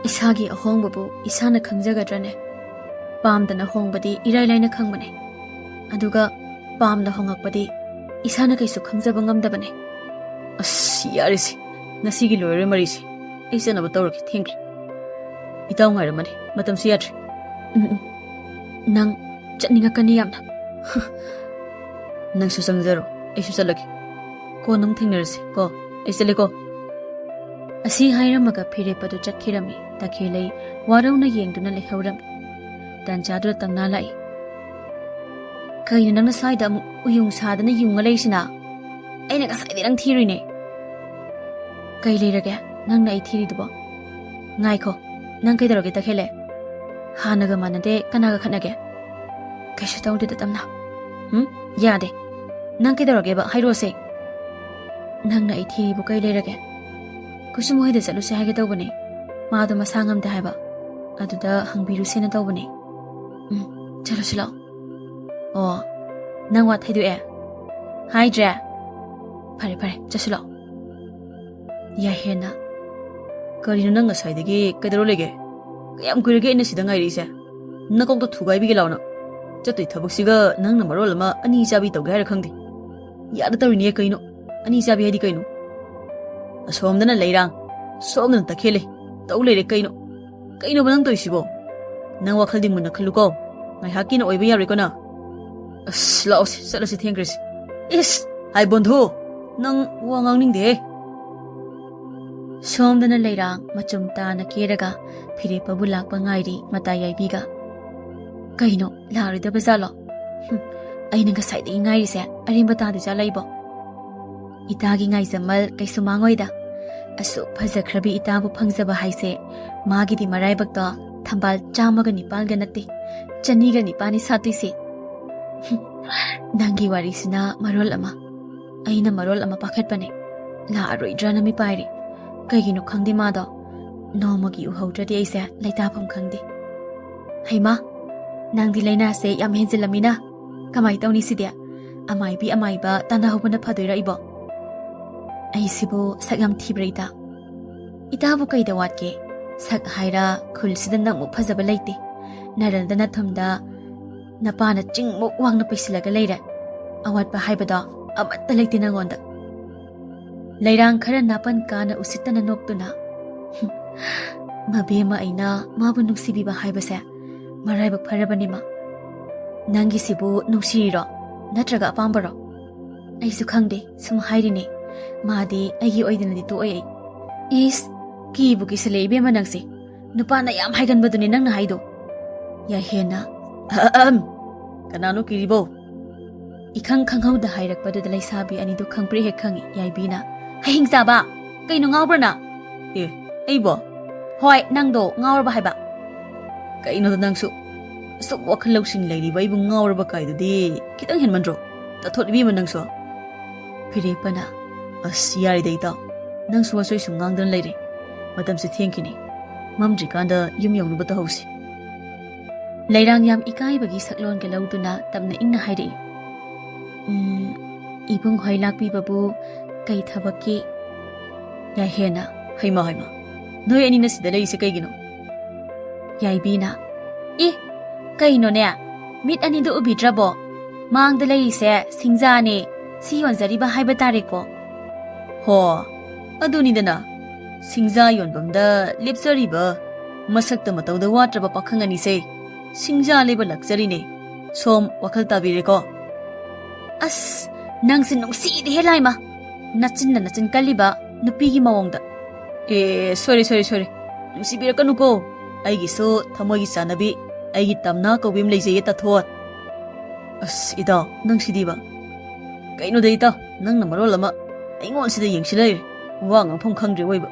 "ꯏꯁꯥꯒꯤ ꯑꯍꯣꯡꯕꯕꯨ ꯏꯁꯥꯅ ꯈꯪꯖꯒꯗ꯭ꯔꯅꯦ? ꯄꯥꯝꯗꯅ ꯍꯣꯡꯕꯗꯤ ꯏꯔꯥꯏ ꯂꯥꯏꯅ ꯈꯪꯕꯅꯦ꯫ ꯑꯗꯨꯒ ꯄꯥꯝꯅ ꯍꯣꯡꯉꯛꯄꯗꯤ ꯏꯁꯥꯅ ꯀꯩꯁꯨ ꯈꯪꯖꯕ ꯉꯝꯗꯕꯅꯦ꯫" "ꯑꯁ, ꯌꯥꯔꯦꯁꯦ꯫ ꯉꯁꯤꯒꯤ ꯂꯣꯏꯔꯦ ꯃꯔꯤꯁꯦ꯫ ꯑꯩ ꯆꯠꯅꯕ ꯇꯧꯔꯒꯦ, ꯊꯦꯡꯈ꯭ꯔꯦ꯫ ꯏꯇꯥꯎ ꯉꯥꯏꯔꯝꯃꯅꯤ, ꯃꯇꯝꯁꯨ ꯌꯥꯗ꯭ꯔꯦ꯫" "ꯎꯝ, ꯎꯝ, ꯅꯪ ꯆꯠꯅꯤꯡꯉꯛꯀꯅꯤ ꯌꯥꯝꯅ꯫" "ꯅꯪꯁꯨ ꯆꯪꯖꯔꯣ, ꯑꯩꯁꯨ ꯆꯠꯂꯒꯦ꯫ ꯀꯣꯟꯅ ꯑꯃꯨꯛ ꯊꯦꯡꯅꯔꯁꯤ ꯀꯣ꯫ ꯑꯩ ꯆꯠꯂꯦꯀꯣ꯫" ꯑꯁꯤ ꯍꯥꯏꯔꯝꯃꯒ ꯐꯤꯔꯦꯞꯄꯗꯨ ꯆꯠꯈꯤꯔꯝꯃꯤ꯫ ꯇꯈꯦꯜꯂꯩ ꯋꯥꯔꯧꯅ ꯌꯦꯡꯗꯨꯅ ꯂꯩꯍꯧꯔꯝꯃꯤ꯫ ꯇꯥꯟꯖꯥꯗꯨꯗ ꯇꯝꯅꯥ ꯂꯥꯛꯏ꯫ ꯀꯩꯅꯣ ꯅꯪꯅ ꯁ꯭ꯋꯥꯏꯗ ꯑꯃꯨꯛ ꯎꯌꯨꯡ ꯁꯥꯗꯅ ꯌꯨꯡꯉ ꯂꯩꯔꯤꯁꯤꯅ? ꯑꯩꯅ ꯉꯁꯥꯏꯗꯩ ꯅꯪ ꯊꯤꯔꯨꯏꯅꯦ꯫ ꯀꯩ ꯂꯩꯔꯒꯦ ꯅꯪꯅ ꯑꯩ ꯊꯤꯔꯤꯗꯨꯕꯣ? ꯉꯥꯏꯈꯣ, ꯅꯪ ꯀꯩꯗꯧꯔꯒꯦ ꯇꯈꯦꯜꯂꯦ? ꯍꯥꯟꯅꯒ ꯃꯥꯟꯅꯗꯦ, ꯀꯅꯥꯒ ꯈꯠꯅꯒꯦ? ꯀꯩꯁꯨ ꯇꯧꯗꯦꯗ ꯇꯞꯅ꯫ ꯎꯝ? ꯌꯥꯗꯦ꯫ ꯅꯪ ꯀꯩꯗꯧꯔꯒꯦꯕ? ꯍꯥꯏꯔꯛꯑꯣꯁꯦ꯫ ꯅꯪꯅ ꯑꯩ ꯊꯤꯔꯤꯕꯨ ꯀꯩ ꯂꯩꯔꯒꯦ? ꯀꯨꯁꯨꯝ ꯍꯣꯏꯗ ꯆꯠꯂꯨꯁꯦ ꯍꯥꯏꯒꯦ ꯇꯧꯕꯅꯦ꯫ ꯃꯥꯗꯣ ꯃꯁꯥ ꯉꯝꯗꯦ ꯍꯥꯏꯕ꯫ ꯑꯗꯨꯗ ꯍꯪꯕꯤꯔꯨꯁꯦꯅ ꯇꯧꯕꯅꯦ꯫ ꯎꯝ, ꯆꯠꯂꯨꯁꯤ ꯂꯥꯛꯑꯣ꯫ ꯑꯣ, ꯅꯪ ꯋꯥ ꯊꯩꯗꯣꯛꯑꯦ? ꯍꯥꯏꯗ꯭ꯔꯦ? ꯐꯔꯦ, ꯐꯔꯦ, ꯆꯠꯁꯤ ꯂꯥꯛꯑꯣ꯫ ꯌꯥꯍꯦꯟꯅ, ꯀꯔꯤꯅꯣ ꯅꯪ ꯉꯁꯥꯏꯗꯒꯤ ꯀꯩꯗꯧꯔ ꯂꯩꯒꯦ? ꯀꯌꯥꯝ ꯀꯨꯏꯔꯒꯦ ꯑꯩꯅ ꯁꯤꯗ ꯉꯥꯏꯔꯛꯏꯁꯦ? ꯅꯀꯣꯛꯇ ꯊꯨꯒꯥꯏꯕꯤꯒꯦ ꯂꯥꯎꯅ꯫ ꯆꯠꯇꯣꯏ ꯊꯕꯛꯁꯤꯒ ꯅꯪꯅ ꯃꯔꯣꯜ ꯑꯃ ꯑꯅꯤ ꯆꯥꯕꯤ ꯇꯧꯒꯦ ꯍꯥꯏꯔ ꯈꯪꯗꯦ꯫ ꯌꯥꯗ ꯇꯧꯔꯤꯅꯦ ꯀꯩꯅꯣ? ꯑꯅꯤ ꯆꯥꯕꯤ ꯍꯥꯏꯗꯤ ꯀꯩꯅꯣ? ꯑꯁꯣꯝꯗꯅ ꯂꯩꯔꯥꯡ, ꯁꯣꯝꯗꯅ ꯇꯈꯦꯜꯂꯦ꯫ ꯇꯧ ꯂꯩꯔꯦ ꯀꯩꯅꯣ? ꯀꯩꯅꯣꯕ ꯅꯪ ꯇꯧꯔꯤꯁꯤꯕꯣ? ꯅꯪ ꯋꯥꯈꯜꯗꯤ ꯃꯨꯟꯅ ꯈꯜꯂꯨꯀꯣ꯫ ꯉꯥꯏꯍꯥꯛꯀꯤꯅ ꯑꯣꯏꯕ ꯌꯥꯔꯣꯏꯀꯣ ꯅꯪ꯫ ꯑꯁ, ꯂꯥꯛꯑꯣꯁꯦ, ꯆꯠꯂꯁꯤ, ꯊꯦꯡꯈ꯭ꯔꯦꯁꯦ꯫ ꯏꯁ, ꯍꯥꯏ ꯕꯣꯟꯙꯨ, ꯅꯪ ꯋꯥ ꯉꯥꯡꯅꯤꯡꯗꯦꯍꯦ꯫ ꯁꯣꯝꯗꯅ ꯂꯩꯔꯥꯡ ꯃꯆꯨꯝ ꯇꯥꯅ ꯀꯦꯔꯒ ꯐꯤꯔꯦꯞꯄꯕꯨ ꯂꯥꯛꯄ ꯉꯥꯏꯔꯤ ꯃꯇꯥ ꯌꯥꯏꯕꯤꯒ꯫ ꯀꯩꯅꯣ, ꯂꯥꯛꯑꯔꯣꯏꯗꯕ ꯖꯥꯠꯂꯣ? ꯍꯨꯝ, ꯑꯩꯅ ꯉꯁꯥꯏꯗꯒꯤ ꯉꯥꯏꯔꯤꯁꯦ ꯑꯔꯦꯝꯕ ꯇꯥꯗꯣꯏ ꯖꯥꯠꯂ ꯑꯩꯕꯣ? ꯏꯇꯥꯒꯤ ꯉꯥꯏꯖꯃꯜ ꯀꯩꯁꯨ ꯃꯥꯡꯉꯣꯏꯗ꯫ ꯑꯁꯨꯛ ꯐꯖꯈ꯭ꯔꯕꯤ ꯏꯇꯥꯕꯨ ꯐꯪꯖꯕ ꯍꯥꯏꯁꯦ ꯃꯥꯒꯤꯗꯤ ꯃꯔꯥꯏꯕꯛꯇꯣ ꯊꯝꯕꯥꯜ ꯆꯥꯝꯃꯒ ꯅꯤꯄꯥꯜꯒ ꯅꯠꯇꯦ, ꯆꯅꯤꯒ ꯅꯤꯄꯥꯜꯅꯤ ꯁꯥꯠꯇꯣꯏꯁꯦ꯫ ꯅꯪꯒꯤ ꯋꯥꯔꯤꯁꯤꯅ ꯃꯔꯣꯜ ꯑꯃ, ꯑꯩꯅ ꯃꯔꯣꯜ ꯑꯃ ꯄꯥꯈꯠꯄꯅꯦ꯫ ꯂꯥꯛꯑꯔꯣꯏꯗ꯭ꯔꯅ ꯃꯤꯄꯥꯏꯔꯤ꯫ ꯀꯩꯒꯤꯅꯣ ꯈꯪꯗꯦ ꯃꯥꯗꯣ꯫ ꯅꯣꯡꯃꯒꯤ ꯎꯍꯧꯗ꯭ꯔꯗꯤ ꯑꯩꯁꯦ ꯂꯩꯇꯥꯐꯝ ꯈꯪꯗꯦ꯫ ꯍꯩꯃꯥ, ꯅꯪꯗꯤ ꯂꯥꯏꯅꯥꯁꯦ ꯌꯥꯝ ꯍꯦꯟꯖꯤꯜꯂꯝꯃꯤꯅ꯫ ꯀꯃꯥꯏ ꯇꯧꯅꯤ ꯁꯤꯗꯤ? ꯑꯃꯥꯏꯕꯤ ꯑꯃꯥꯏꯕ ꯇꯥꯟꯅꯍꯧꯕꯅ ꯐꯗꯣꯏꯔ ꯑꯩꯕꯣ? ꯑꯩꯁꯤꯕꯨ ꯁꯛ ꯌꯥꯝ ꯊꯤꯕ꯭ꯔꯥ ꯏꯇꯥ? ꯏꯇꯥꯕꯨ ꯀꯩꯗ ꯋꯥꯠꯀꯦ? ꯁꯛ ꯍꯥꯏꯔ ꯈꯨꯜꯁꯤꯗ ꯅꯪꯃꯨꯛ ꯐꯖꯕ ꯂꯩꯇꯦ꯫ ꯅꯔꯜꯗ ꯅꯊꯨꯝꯗ ꯅꯄꯥꯅ ꯆꯤꯡꯃꯨꯛ ꯋꯥꯡꯅ ꯄꯩꯁꯤꯜꯂꯒ ꯂꯩꯔꯦ꯫ ꯑꯋꯥꯠꯄ ꯍꯥꯏꯕꯗꯣ ꯑꯃꯠꯇ ꯂꯩꯇꯦ ꯅꯪꯉꯣꯟꯗ꯫ ꯂꯩꯔꯥꯡ ꯈꯔ ꯅꯥꯄꯟ ꯀꯥꯅ ꯎꯁꯤꯠꯇꯅ ꯅꯣꯛꯇꯨꯅ, "ꯍꯨꯝ, ꯃꯕꯦꯝꯃ ꯑꯩꯅ ꯃꯥꯕꯨ ꯅꯨꯡꯁꯤꯕꯤꯕ ꯍꯥꯏꯕꯁꯦ ꯃꯔꯥꯏꯕꯛ ꯐꯔꯕꯅꯤꯃ꯫ ꯅꯪꯒꯤꯁꯤꯕꯨ ꯅꯨꯡꯁꯤꯔꯤꯔꯣ? ꯅꯠꯇ꯭ꯔꯒ ꯑꯄꯥꯝꯕꯔꯣ? ꯑꯩꯁꯨ ꯈꯪꯗꯦ, ꯁꯨꯝ ꯍꯥꯏꯔꯤꯅꯦ꯫ ꯃꯥꯗꯤ ꯑꯩꯒꯤ ꯑꯣꯏꯗꯅꯗꯤ ꯇꯣꯛꯑꯦ ꯑꯩ꯫" "ꯏꯁ, ꯀꯤꯕꯨ ꯀꯤꯁꯜꯂꯦ ꯏꯕꯦꯝꯃ ꯅꯪꯁꯦ꯫ ꯅꯨꯄꯥꯅ ꯌꯥꯝ ꯍꯥꯏꯒꯟꯕꯗꯨꯅꯦ ꯅꯪꯅ ꯍꯥꯏꯗꯣ꯫" ꯌꯥꯍꯦꯟꯅ, "ꯑꯍꯝ! ꯀꯅꯥꯅꯣ ꯀꯤꯔꯤꯕꯣ? ꯏꯈꯪ ꯈꯪꯍꯧꯗ ꯍꯥꯏꯔꯛꯄꯗꯨꯗ ꯂꯩꯁꯥꯕꯤ ꯑꯅꯤꯗꯨ ꯈꯪꯄ꯭ꯔꯦꯛ ꯍꯦꯛ ꯈꯪꯉꯤ꯫ ꯌꯥꯏꯕꯤꯅ, "ꯍꯩꯍꯤꯡ ꯆꯥꯕ, ꯀꯩꯅꯣ ꯉꯥꯎꯕ꯭ꯔꯅ?" "ꯑꯦ, ꯑꯩꯕꯣ?" "ꯍꯣꯏ, ꯅꯪꯗꯣ ꯉꯥꯎꯔꯕ ꯍꯥꯏꯕ?" "ꯀꯩꯅꯣꯗ ꯅꯪꯁꯨ, ꯑꯁꯨꯛ ꯋꯥꯈꯜ ꯂꯧꯁꯤꯡ ꯂꯩꯔꯤꯕ ꯑꯩꯕꯨ ꯉꯥꯎꯔꯕ ꯀꯥꯏꯗꯨꯗꯤ ꯈꯤꯇꯪ ꯍꯦꯟꯃꯟꯗ꯭ꯔꯣ? ꯇꯥꯊꯣꯠ ꯏꯕꯦꯝꯃ ꯅꯪꯁꯨ!" ꯐꯤꯔꯦꯞꯄꯅ, "ꯑꯁ, ꯌꯥꯔꯦꯗ ꯏꯇꯥꯎ, ꯅꯪꯁꯨ ꯋꯥꯆꯣꯏ ꯁꯨꯝ ꯉꯥꯡꯗꯅ ꯂꯩꯔꯦ꯫ ꯃꯇꯝꯁꯦ ꯊꯦꯡꯈꯤꯅꯤ꯫ ꯃꯝꯗ꯭ꯔꯤꯀꯥꯟꯗ ꯌꯨꯝ ꯌꯧꯅꯕ ꯇꯧꯍꯧꯁꯤ꯫" ꯂꯩꯔꯥꯡ ꯌꯥꯝ ꯏꯀꯥꯏꯕꯒꯤ ꯁꯛꯂꯣꯟꯒ ꯂꯧꯗꯨꯅ ꯇꯞꯅ ꯏꯪꯅ ꯍꯥꯏꯔꯛꯏ, "ꯎꯝ, ꯏꯕꯨꯡ ꯍꯣꯏ ꯂꯥꯛꯄꯤꯕꯕꯨ ꯀꯩ ꯊꯕꯛꯀꯤ?" ꯌꯥꯏꯍꯦꯟꯅ, "ꯍꯩꯃ, ꯍꯩꯃ, ꯅꯣꯏ ꯑꯅꯤꯅ ꯁꯤꯗ ꯂꯩꯔꯤꯁꯦ ꯀꯩꯒꯤꯅꯣ?" ꯌꯥꯏꯕꯤꯅ, "ꯑꯦ, ꯀꯩꯅꯣꯅꯦ, ꯃꯤꯠ ꯑꯅꯤꯗꯣ ꯎꯕꯤꯗ꯭ꯔꯕꯣ? ꯃꯥꯡꯗ ꯂꯩꯔꯤꯁꯦ ꯁꯤꯡꯖꯥꯅꯦ, ꯁꯤ ꯌꯣꯟꯖꯔꯤꯕ ꯍꯥꯏꯕ ꯇꯥꯔꯦꯀꯣ꯫" "ꯍꯣ, ꯑꯗꯨꯅꯤꯗꯅ, ꯁꯤꯡꯖꯥ ꯌꯣꯟꯐꯝꯗ ꯂꯦꯞꯆꯔꯤꯕ ꯃꯁꯛꯇ ꯃꯇꯧꯗ ꯋꯥꯠꯇ꯭ꯔꯕ ꯄꯥꯈꯪ ꯑꯅꯤꯁꯦ ꯁꯤꯡꯖꯥ ꯂꯩꯕ ꯂꯥꯛꯆꯔꯤꯅꯦ꯫ ꯁꯣꯝ ꯋꯥꯈꯜ ꯇꯥꯕꯤꯔꯦꯀꯣ?" "ꯑꯁ, ꯅꯪꯁꯦ ꯅꯨꯡꯁꯤꯗꯦꯍꯦ ꯂꯥꯏꯃ, ꯅꯆꯤꯟꯅ ꯅꯆꯤꯟ ꯀꯜꯂꯤꯕ ꯅꯨꯄꯤꯒꯤ ꯃꯑꯣꯡꯗ꯫" "ꯑꯦ, ꯁꯣꯔꯤ, ꯁꯣꯔꯤ, ꯁꯣꯔꯤ, ꯅꯨꯡꯁꯤꯕꯤꯔꯛꯀꯅꯨꯀꯣ꯫ ꯑꯩꯒꯤꯁꯨ ꯊꯃꯣꯏꯒꯤ ꯆꯥꯟꯅꯕꯤ, ꯑꯩꯒꯤ ꯇꯝꯅꯥ ꯀꯧꯕꯤ ꯑꯃ ꯂꯩꯖꯩꯌꯦ, ꯇꯥꯊꯣꯠ꯫" "ꯑꯁ, ꯏꯇꯥꯎ, ꯅꯪꯁꯤꯗꯤꯕ꯫ ꯀꯩꯅꯣꯗ ꯏꯇꯥꯎ, ꯅꯪꯅ ꯃꯔꯣꯜ ꯑꯃ ꯑꯩꯉꯣꯟꯁꯤꯗ ꯌꯦꯡꯁꯤ ꯂꯩꯔꯦ꯫ ꯋꯥ ꯉꯥꯡꯐꯝ ꯈꯪꯗ꯭ꯔꯦ ꯑꯣꯏꯕ꯫"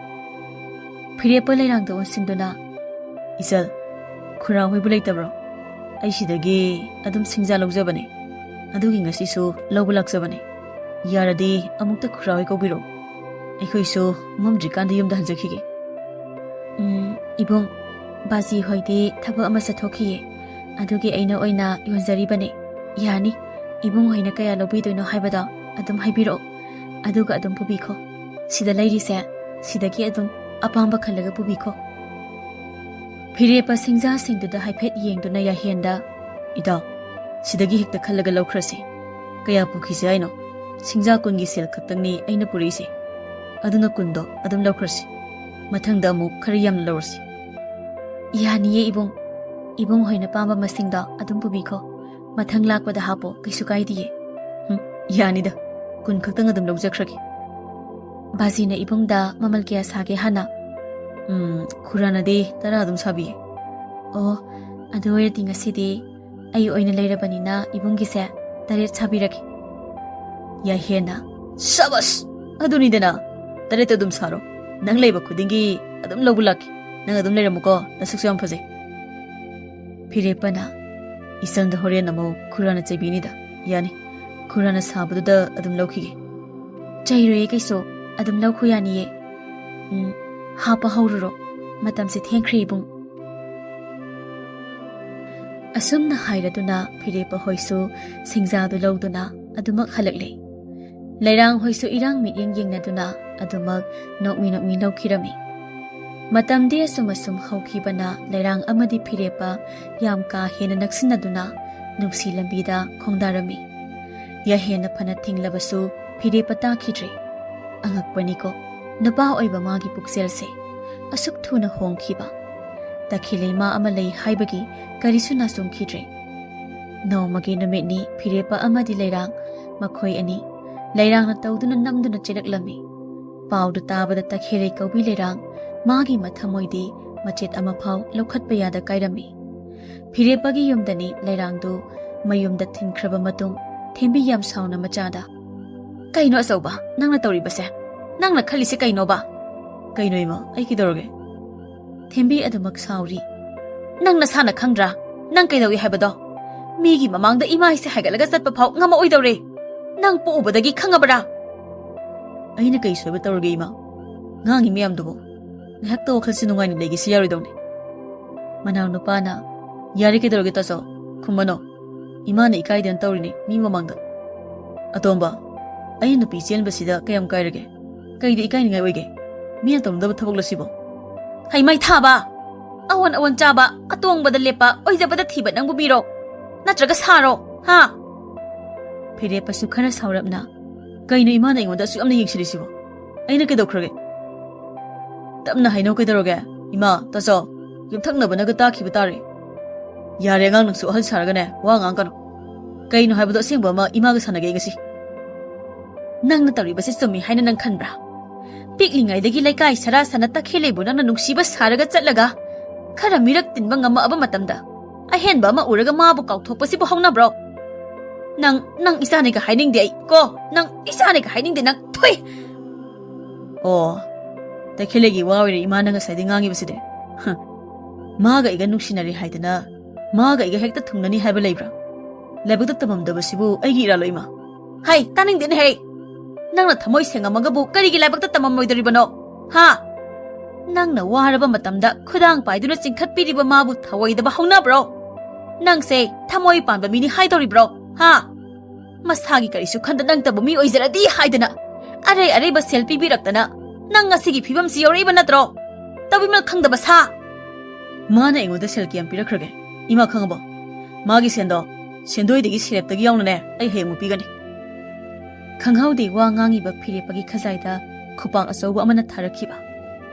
ꯐꯤꯔꯦꯞꯄ ꯂꯩꯔꯥꯡꯗ ꯑꯣꯟꯁꯤꯟꯗꯨꯅ, "ꯏꯆꯜ, ꯈꯨꯔꯥ ꯍꯣꯏꯕꯨ ꯂꯩꯇꯕ꯭ꯔꯣ? ꯑꯩ ꯁꯤꯗꯒꯤ ꯑꯗꯨꯝ ꯁꯤꯡꯖꯥ ꯂꯧꯖꯕꯅꯦ꯫ ꯑꯗꯨꯒꯤ ꯉꯁꯤꯁꯨ ꯂꯧꯕ ꯂꯥꯛꯆꯕꯅꯦ꯫ ꯌꯥꯔꯗꯤ ꯑꯃꯨꯛꯇ ꯈꯨꯔꯥ ꯍꯣꯏ ꯀꯧꯕꯤꯔꯣ꯫ ꯑꯩꯈꯣꯏꯁꯨ ꯃꯝꯗ꯭ꯔꯤꯀꯥꯟꯗ ꯌꯨꯝꯗ ꯍꯟꯖꯈꯤꯒꯦ꯫" "ꯎꯝ, ꯏꯕꯨꯡ, ꯕꯥꯖꯤ ꯍꯣꯏꯗꯤ ꯊꯕꯛ ꯑꯃ ꯆꯠꯊꯣꯛꯈꯤꯌꯦ꯫ ꯑꯗꯨꯒꯤ ꯑꯩꯅ ꯑꯣꯏꯅ ꯌꯣꯟꯖꯔꯤꯕꯅꯦ꯫ ꯌꯥꯅꯤ, ꯏꯕꯨꯡ ꯍꯣꯏꯅ ꯀꯌꯥ ꯂꯧꯕꯤꯗꯣꯏꯅꯣ ꯍꯥꯏꯕꯗꯣ ꯑꯗꯨꯝ ꯍꯥꯏꯕꯤꯔꯛꯑꯣ꯫ ꯑꯗꯨꯒ ꯑꯗꯨꯝ ꯄꯨꯕꯤꯈꯣ꯫ ꯁꯤꯗ ꯂꯩꯔꯤꯁꯦ, ꯁꯤꯗꯒꯤ ꯑꯗꯨꯝ ꯑꯄꯥꯝꯕ ꯈꯜꯂꯒ ꯄꯨꯕꯤꯈꯣ꯫" ꯐꯤꯔꯦꯞꯄ ꯁꯤꯡꯖꯥꯁꯤꯡꯗꯨꯗ ꯍꯥꯏꯐꯦꯠ ꯌꯦꯡꯗꯨꯅ ꯌꯥꯍꯦꯟꯗ, "ꯏꯇꯥꯎ, ꯁꯤꯗꯒꯤ ꯍꯦꯛꯇ ꯈꯜꯂꯒ ꯂꯧꯈ꯭ꯔꯁꯤ꯫ ꯀꯌꯥ ꯄꯨꯈꯤꯁꯦ ꯍꯥꯏꯅꯣ? ꯁꯤꯡꯖꯥ ꯀꯨꯟꯒꯤ ꯁꯦꯜ ꯈꯛꯇꯪꯅꯤ ꯑꯩꯅ ꯄꯨꯔꯛꯏꯁꯦ꯫ ꯑꯗꯨꯅ ꯀꯨꯟꯗꯣ ꯑꯗꯨꯝ ꯂꯧꯈ꯭ꯔꯁꯤ꯫ ꯃꯊꯪꯗ ꯑꯃꯨꯛ ꯈꯔ ꯌꯥꯝꯅ ꯂꯧꯔꯁꯤ꯫" "ꯌꯥꯅꯤꯌꯦ ꯏꯕꯨꯡ꯫ ꯏꯕꯨꯡ ꯍꯣꯏꯅ ꯄꯥꯝꯕ ꯃꯁꯤꯡꯗꯣ ꯑꯗꯨꯝ ꯄꯨꯕꯤꯈꯣ꯫ ꯃꯊꯪ ꯂꯥꯛꯄꯗ ꯍꯥꯞꯄꯣ, ꯀꯩꯁꯨ ꯀꯥꯏꯗꯤꯌꯦ꯫" "ꯎꯝ, ꯌꯥꯅꯤꯗ꯫ ꯀꯨꯟ ꯈꯛꯇꯪ ꯑꯗꯨꯝ ꯂꯧꯖꯈ꯭ꯔꯒꯦ꯫" ꯕꯥꯖꯤꯅ ꯏꯕꯨꯡꯗ ꯃꯃꯜ ꯀꯌꯥ ꯁꯥꯒꯦ ꯍꯥꯟꯅ? "ꯎꯝ, ꯈꯨꯔꯥꯅꯗꯤ ꯇꯔꯥ ꯑꯗꯨꯝ ꯁꯥꯕꯤꯌꯦ꯫" "ꯑꯣ, ꯑꯗꯨ ꯑꯣꯏꯔꯗꯤ ꯉꯁꯤꯗꯤ ꯑꯩ ꯑꯣꯏꯅ ꯂꯩꯔꯕꯅꯤꯅ ꯏꯕꯨꯡꯒꯤꯁꯦ "ꯇꯔꯦꯠ ꯁꯥꯕꯤꯔꯒꯦ꯫" ꯌꯥꯍꯦꯟꯅ, "ꯁꯕꯁ! ꯑꯗꯨꯅꯤꯗꯅ, ꯇꯔꯦꯠꯇ ꯑꯗꯨꯝ ꯁꯥꯔꯣ꯫ ꯅꯪ ꯂꯩꯕ ꯈꯨꯗꯤꯡꯒꯤ ꯑꯗꯨꯝ ꯂꯧꯕ ꯂꯥꯛꯀꯦ꯫ ꯅꯪ ꯑꯗꯨꯝ ꯂꯩꯔꯝꯃꯨꯀꯣ, ꯅꯁꯛꯁꯨ ꯌꯥꯝ ꯐꯖꯩ꯫" ꯐꯤꯔꯦꯞꯄꯅ, "ꯏꯆꯟꯗ ꯍꯣꯔꯦꯟ ꯑꯃꯨꯛ ꯈꯨꯔꯥꯅ ꯆꯩꯕꯤꯅꯤꯗ꯫ ꯌꯥꯅꯤ, ꯈꯨꯔꯥꯅ ꯁꯥꯕꯗꯨꯗ ꯑꯗꯨꯝ ꯂꯧꯈꯤꯒꯦ꯫" "ꯆꯩꯔꯣꯏꯌꯦ ꯀꯩꯁꯨ, ꯑꯗꯨꯝ ꯂꯧꯈꯣ ꯌꯥꯅꯤꯌꯦ꯫ ꯎꯝ, ꯍꯥꯞꯄ ꯍꯧꯔꯨꯔꯣ, ꯃꯇꯝꯁꯦ ꯊꯦꯡꯈ꯭ꯔꯦ ꯏꯕꯨꯡ꯫" ꯑꯁꯨꯝꯅ ꯍꯥꯏꯔꯗꯨꯅ ꯐꯤꯔꯦꯞꯄ ꯍꯣꯏꯁꯨ ꯁꯤꯡꯖꯥꯗꯨ ꯂꯧꯗꯨꯅ ꯑꯗꯨꯃꯛ ꯍꯜꯂꯛꯂꯦ꯫ ꯂꯩꯔꯥꯡ ꯍꯣꯏꯁꯨ ꯏꯔꯥꯡ ꯃꯤꯠꯌꯦꯡ ꯌꯦꯡꯅꯗꯨꯅ ꯑꯗꯨꯃꯛ ꯅꯣꯛꯃꯤ ꯅꯣꯛꯃꯤ ꯂꯧꯈꯤꯔꯝꯃꯤ꯫ ꯃꯇꯝꯗꯤ ꯑꯁꯨꯝ ꯑꯁꯨꯝ ꯍꯧꯈꯤꯕꯅ ꯂꯩꯔꯥꯡ ꯑꯃꯗꯤ ꯐꯤꯔꯦꯞꯄ ꯌꯥꯝ ꯀꯥ ꯍꯦꯟꯅ ꯅꯛꯁꯤꯟꯅꯗꯨꯅ ꯅꯨꯡꯁꯤ ꯂꯝꯕꯤꯗ ꯈꯣꯡꯗꯥꯔꯝꯃꯤ꯫ ꯌꯥꯍꯦꯟꯅ ꯐꯅ ꯊꯤꯡꯂꯕꯁꯨ ꯐꯤꯔꯦꯞꯄ ꯇꯥꯈꯤꯗ꯭ꯔꯦ꯫ ꯑꯉꯛꯄꯅꯤꯀꯣ, ꯅꯨꯄꯥ ꯑꯣꯏꯕ ꯃꯥꯒꯤ ꯄꯨꯛꯆꯦꯜꯁꯦ ꯑꯁꯨꯛ ꯊꯨꯅ ꯍꯣꯡꯈꯤꯕ꯫ ꯇꯈꯦꯜ ꯏꯃꯥ ꯑꯃ ꯂꯩ ꯍꯥꯏꯕꯒꯤ ꯀꯔꯤꯁꯨ ꯅꯥꯆꯨꯡꯈꯤꯗ꯭ꯔꯦ꯫ ꯅꯣꯡꯃꯒꯤ ꯅꯨꯃꯤꯠꯅꯤ ꯐꯤꯔꯦꯞꯄ ꯑꯃꯗꯤ ꯂꯩꯔꯥꯡ, ꯃꯈꯣꯏ ꯑꯅꯤ ꯂꯩꯔꯥꯡꯅ ꯇꯧꯗꯨꯅ ꯅꯝꯗꯨꯅ ꯆꯦꯜꯂꯛꯂꯝꯃꯤ꯫ ꯄꯥꯎꯗꯨ ꯇꯥꯕꯗ ꯇꯈꯦꯜꯂꯩ ꯀꯧꯕꯤ ꯂꯩꯔꯥꯡ ꯃꯥꯒꯤ ꯃꯊꯃꯣꯏꯗꯤ ꯃꯆꯦꯠ ꯑꯃꯐꯥꯎ ꯂꯧꯈꯠꯄ ꯌꯥꯗ ꯀꯥꯏꯔꯝꯃꯤ꯫ ꯐꯤꯔꯦꯞꯄꯒꯤ ꯌꯨꯝꯗꯅꯤ ꯂꯩꯔꯥꯡꯗꯨ ꯃꯌꯨꯝꯗ ꯊꯤꯟꯈ꯭ꯔꯕ ꯃꯇꯨꯡ ꯊꯦꯝꯕꯤ ꯌꯥꯝ ꯁꯥꯎꯅ ꯃꯆꯥꯗ, "ꯀꯩꯅꯣ ꯑꯆꯧꯕ, ꯅꯪꯅ ꯇꯧꯔꯤꯕꯁꯦ? ꯅꯪꯅ ꯈꯜꯂꯤꯁꯦ ꯀꯩꯅꯣꯕ?" "ꯀꯩꯅꯣ ꯏꯃꯥ, ꯑꯩ ꯀꯩꯗꯧꯔꯒꯦ?" ꯊꯦꯝꯕꯤ ꯑꯗꯨꯃꯛ ꯁꯥꯎꯔꯤ꯫ "ꯅꯪ ꯅꯁꯥꯅ ꯈꯪꯗ꯭ꯔꯥ? ꯅꯪ ꯀꯩꯗꯧꯏ ꯍꯥꯏꯕꯗꯣ? ꯃꯤꯒꯤ ꯃꯃꯥꯡꯗ ꯏꯃꯥ ꯏꯁꯦ ꯍꯥꯏꯒꯠꯂꯒ ꯆꯠꯄ ꯐꯥꯎ ꯉꯝꯃꯛꯑꯣꯏꯗꯧꯔꯦ꯫ ꯅꯪ ꯄꯣꯛꯎꯕꯗꯒꯤ ꯈꯪꯉꯕ꯭ꯔꯥ?" "ꯑꯩꯅ ꯀꯩ ꯁꯣꯏꯕ ꯇꯧꯔꯒꯦ ꯏꯃꯥ? ꯉꯥꯡꯉꯤ ꯃꯌꯥꯝꯗꯨꯕꯨ ꯉꯥꯏꯍꯥꯛꯇ ꯋꯥꯈꯜꯁꯦ ꯅꯨꯡꯉꯥꯏꯅ ꯂꯩꯒꯦꯁꯤ ꯌꯥꯔꯣꯏꯗꯧꯅꯤ꯫" ꯃꯅꯥꯎꯅꯨꯄꯥꯅ, "ꯌꯥꯔꯦ, ꯀꯩꯗꯧꯔꯒꯦ ꯇꯥꯆꯧ? ꯈꯨꯝꯃꯅꯣ꯫ ꯏꯃꯥꯅ ꯏꯀꯥꯏꯗꯅ ꯇꯧꯔꯤꯅꯤ ꯃꯤ ꯃꯃꯥꯡꯗ꯫" "ꯑꯇꯣꯝꯕ, ꯑꯩꯅ ꯅꯨꯄꯤ ꯆꯦꯟꯕꯁꯤꯗ ꯀꯌꯥꯝ ꯀꯥꯏꯔꯒꯦ? ꯀꯩꯗ ꯏꯀꯥꯏꯅꯤꯡꯉꯥꯏ ꯑꯣꯏꯒꯦ? ꯃꯤꯅ ꯇꯧꯅꯗꯕ ꯊꯕꯛꯂꯣ ꯁꯤꯕꯣ?" "ꯍꯩ ꯃꯩ ꯊꯥꯕ! ꯑꯑꯣꯟ ꯑꯑꯣꯟ ꯆꯥꯕ, ꯑꯇꯣꯡꯕꯗ ꯂꯦꯞꯄ, ꯑꯣꯏꯖꯕꯗ ꯊꯤꯕ ꯅꯪꯕꯨ ꯃꯤꯔꯣ? ꯅꯠꯇ꯭ꯔꯒ ꯁꯥꯔꯣ? ꯍꯥ?" ꯐꯤꯔꯦꯞꯄꯁꯨ ꯈꯔ ꯁꯥꯎꯔꯞꯅ, "ꯀꯩꯅꯣ ꯏꯃꯥꯅ ꯑꯩꯉꯣꯟꯗ ꯑꯁꯨꯛ ꯌꯥꯝꯅ ꯌꯦꯡꯁꯤꯜꯂꯤꯁꯤꯕꯣ? ꯑꯩꯅ ꯀꯩꯗꯧꯈ꯭ꯔꯒꯦ?" "ꯇꯞꯅ ꯍꯥꯏꯅꯧ ꯀꯩꯗꯧꯔꯒꯦ? ꯏꯃꯥ, ꯇꯥꯆꯧ, ꯌꯨꯝꯊꯪꯅꯕꯅꯒ ꯇꯥꯈꯤꯕ ꯇꯥꯔꯦ꯫" "ꯌꯥꯔꯦ ꯑꯉꯥꯡ, ꯅꯪꯁꯨ ꯑꯍꯜ ꯁꯥꯔꯒꯅꯦ ꯋꯥ ꯉꯥꯡꯒꯅꯨ꯫ ꯀꯩꯅꯣ ꯍꯥꯏꯕꯗꯣ ꯑꯁꯦꯡꯕ ꯑꯃ ꯏꯃꯥꯒ ꯁꯥꯟꯅꯒꯦ ꯉꯁꯤ꯫" "ꯅꯪꯅ ꯇꯧꯔꯤꯕꯁꯤ ꯆꯨꯝꯃꯤ ꯍꯥꯏꯅ ꯅꯪ ꯈꯟꯕ꯭ꯔꯥ? ꯄꯤꯛꯂꯤꯉꯩꯗꯒꯤ ꯂꯩꯀꯥꯏ ꯁꯔꯥ ꯁꯥꯟꯅ ꯇꯈꯦꯜꯂꯩꯕꯨ ꯅꯪꯅ ꯅꯨꯡꯁꯤꯕ ꯁꯥꯔꯒ ꯆꯠꯂꯒ ꯈꯔ ꯃꯤꯔꯛ ꯇꯤꯟꯕ ꯉꯝꯃꯛꯑꯕ ꯃꯇꯝꯗ ꯑꯍꯦꯟꯕ ꯑꯃ ꯎꯔꯒ ꯃꯥꯕꯨ ꯀꯥꯎꯊꯣꯛꯄꯁꯤꯕꯨ ꯍꯧꯅꯕ꯭ꯔꯣ? ꯅꯪ, ꯅꯪ ꯏꯆꯥꯅꯦꯒ ꯍꯥꯏꯅꯤꯡꯗꯦ ꯑꯩ, ꯀꯣ? ꯅꯪ ꯏꯆꯥꯅꯦꯒ ꯍꯥꯏꯅꯤꯡꯗꯦ, ꯅꯪ ꯊꯨꯏ! ꯑꯣ, ꯇꯈꯦꯜꯂꯩꯒꯤ ꯋꯥ ꯑꯣꯏꯔꯦ ꯏꯃꯥ ꯅꯪ ꯉꯁꯥꯏꯗꯩ ꯉꯥꯡꯉꯤꯕꯁꯤꯗꯤ꯫ ꯍ, ꯃꯥꯒ ꯑꯩꯒ ꯅꯨꯡꯁꯤꯅꯔꯦ ꯍꯥꯏꯗꯅ ꯃꯥꯒ ꯑꯩꯒ ꯍꯦꯛꯇ ꯊꯨꯡꯅꯅꯤ ꯍꯥꯏꯕ ꯂꯩꯕ꯭ꯔꯥ? ꯂꯥꯏꯕꯛꯇ ꯇꯝꯃꯝꯗꯕꯁꯤꯕꯨ ꯑꯩꯒꯤ ꯏꯔꯥꯜꯂꯣ ꯏꯃꯥ? ꯍꯩ, ꯇꯥꯅꯤꯡꯗꯦꯅꯦ ꯍꯩ! ꯅꯪꯅ ꯊꯃꯣꯏ ꯁꯦꯡꯉꯝꯃꯒꯕꯨ ꯀꯔꯤꯒꯤ ꯂꯥꯏꯕꯛꯇ ꯇꯝꯃꯝꯃꯣꯏꯗꯣꯔꯤꯕꯅꯣ? ꯍꯥ? ꯅꯪꯅ ꯋꯥꯔꯕ ꯃꯇꯝꯗ ꯈꯨꯗꯥꯡ ꯄꯥꯏꯗꯨꯅ ꯆꯤꯡꯈꯠꯄꯤꯔꯤꯕ ꯃꯥꯕꯨ ꯊꯧꯑꯣꯏꯗꯕ ꯍꯧꯅꯕ꯭ꯔꯣ? ꯅꯪꯁꯦ ꯊꯃꯣꯏ ꯄꯥꯟꯕ ꯃꯤꯅꯤ ꯍꯥꯏꯗꯧꯔꯤꯕ꯭ꯔꯣ? ꯍꯥ? ꯃꯁꯥꯒꯤ ꯀꯔꯤꯁꯨ ꯈꯟꯗ ꯅꯪꯇꯕꯨ ꯃꯤ ꯑꯣꯏꯖꯔꯗꯤ ꯍꯥꯏꯗꯅ ꯑꯔꯩ ꯑꯔꯩꯕ ꯁꯦꯜ ꯄꯤꯕꯤꯔꯛꯇꯅ ꯅꯪ ꯉꯁꯤꯒꯤ ꯐꯤꯕꯝꯁꯤ ꯌꯧꯔꯛꯏꯕ ꯅꯠꯇ꯭ꯔꯣ? ꯇꯧꯕꯤꯃꯜ ꯈꯪꯗꯕ ꯁꯥ! ꯃꯥꯅ ꯑꯩꯉꯣꯟꯗ ꯁꯦꯜ ꯀꯌꯥꯝ ꯄꯤꯔꯛꯈ꯭ꯔꯒꯦ? ꯏꯃꯥ ꯈꯪꯉꯕꯣ? ꯃꯥꯒꯤ ꯁꯦꯟꯗꯣ ꯁꯦꯟꯗꯣꯏꯗꯒꯤ ꯁꯦꯔꯦꯞꯇꯒꯤ ꯌꯥꯎꯅꯅꯦ ꯑꯩ ꯍꯌꯦꯡꯃꯨꯛ ꯄꯤꯒꯅꯤ꯫ ꯈꯪꯍꯧꯗꯦ ꯋꯥ ꯉꯥꯡꯉꯤꯕ ꯐꯤꯔꯦꯞꯄꯒꯤ ꯈꯖꯥꯏꯗ ꯈꯨꯄꯥꯛ ꯑꯆꯧꯕ ꯑꯃꯅ ꯊꯥꯔꯛꯈꯤꯕ꯫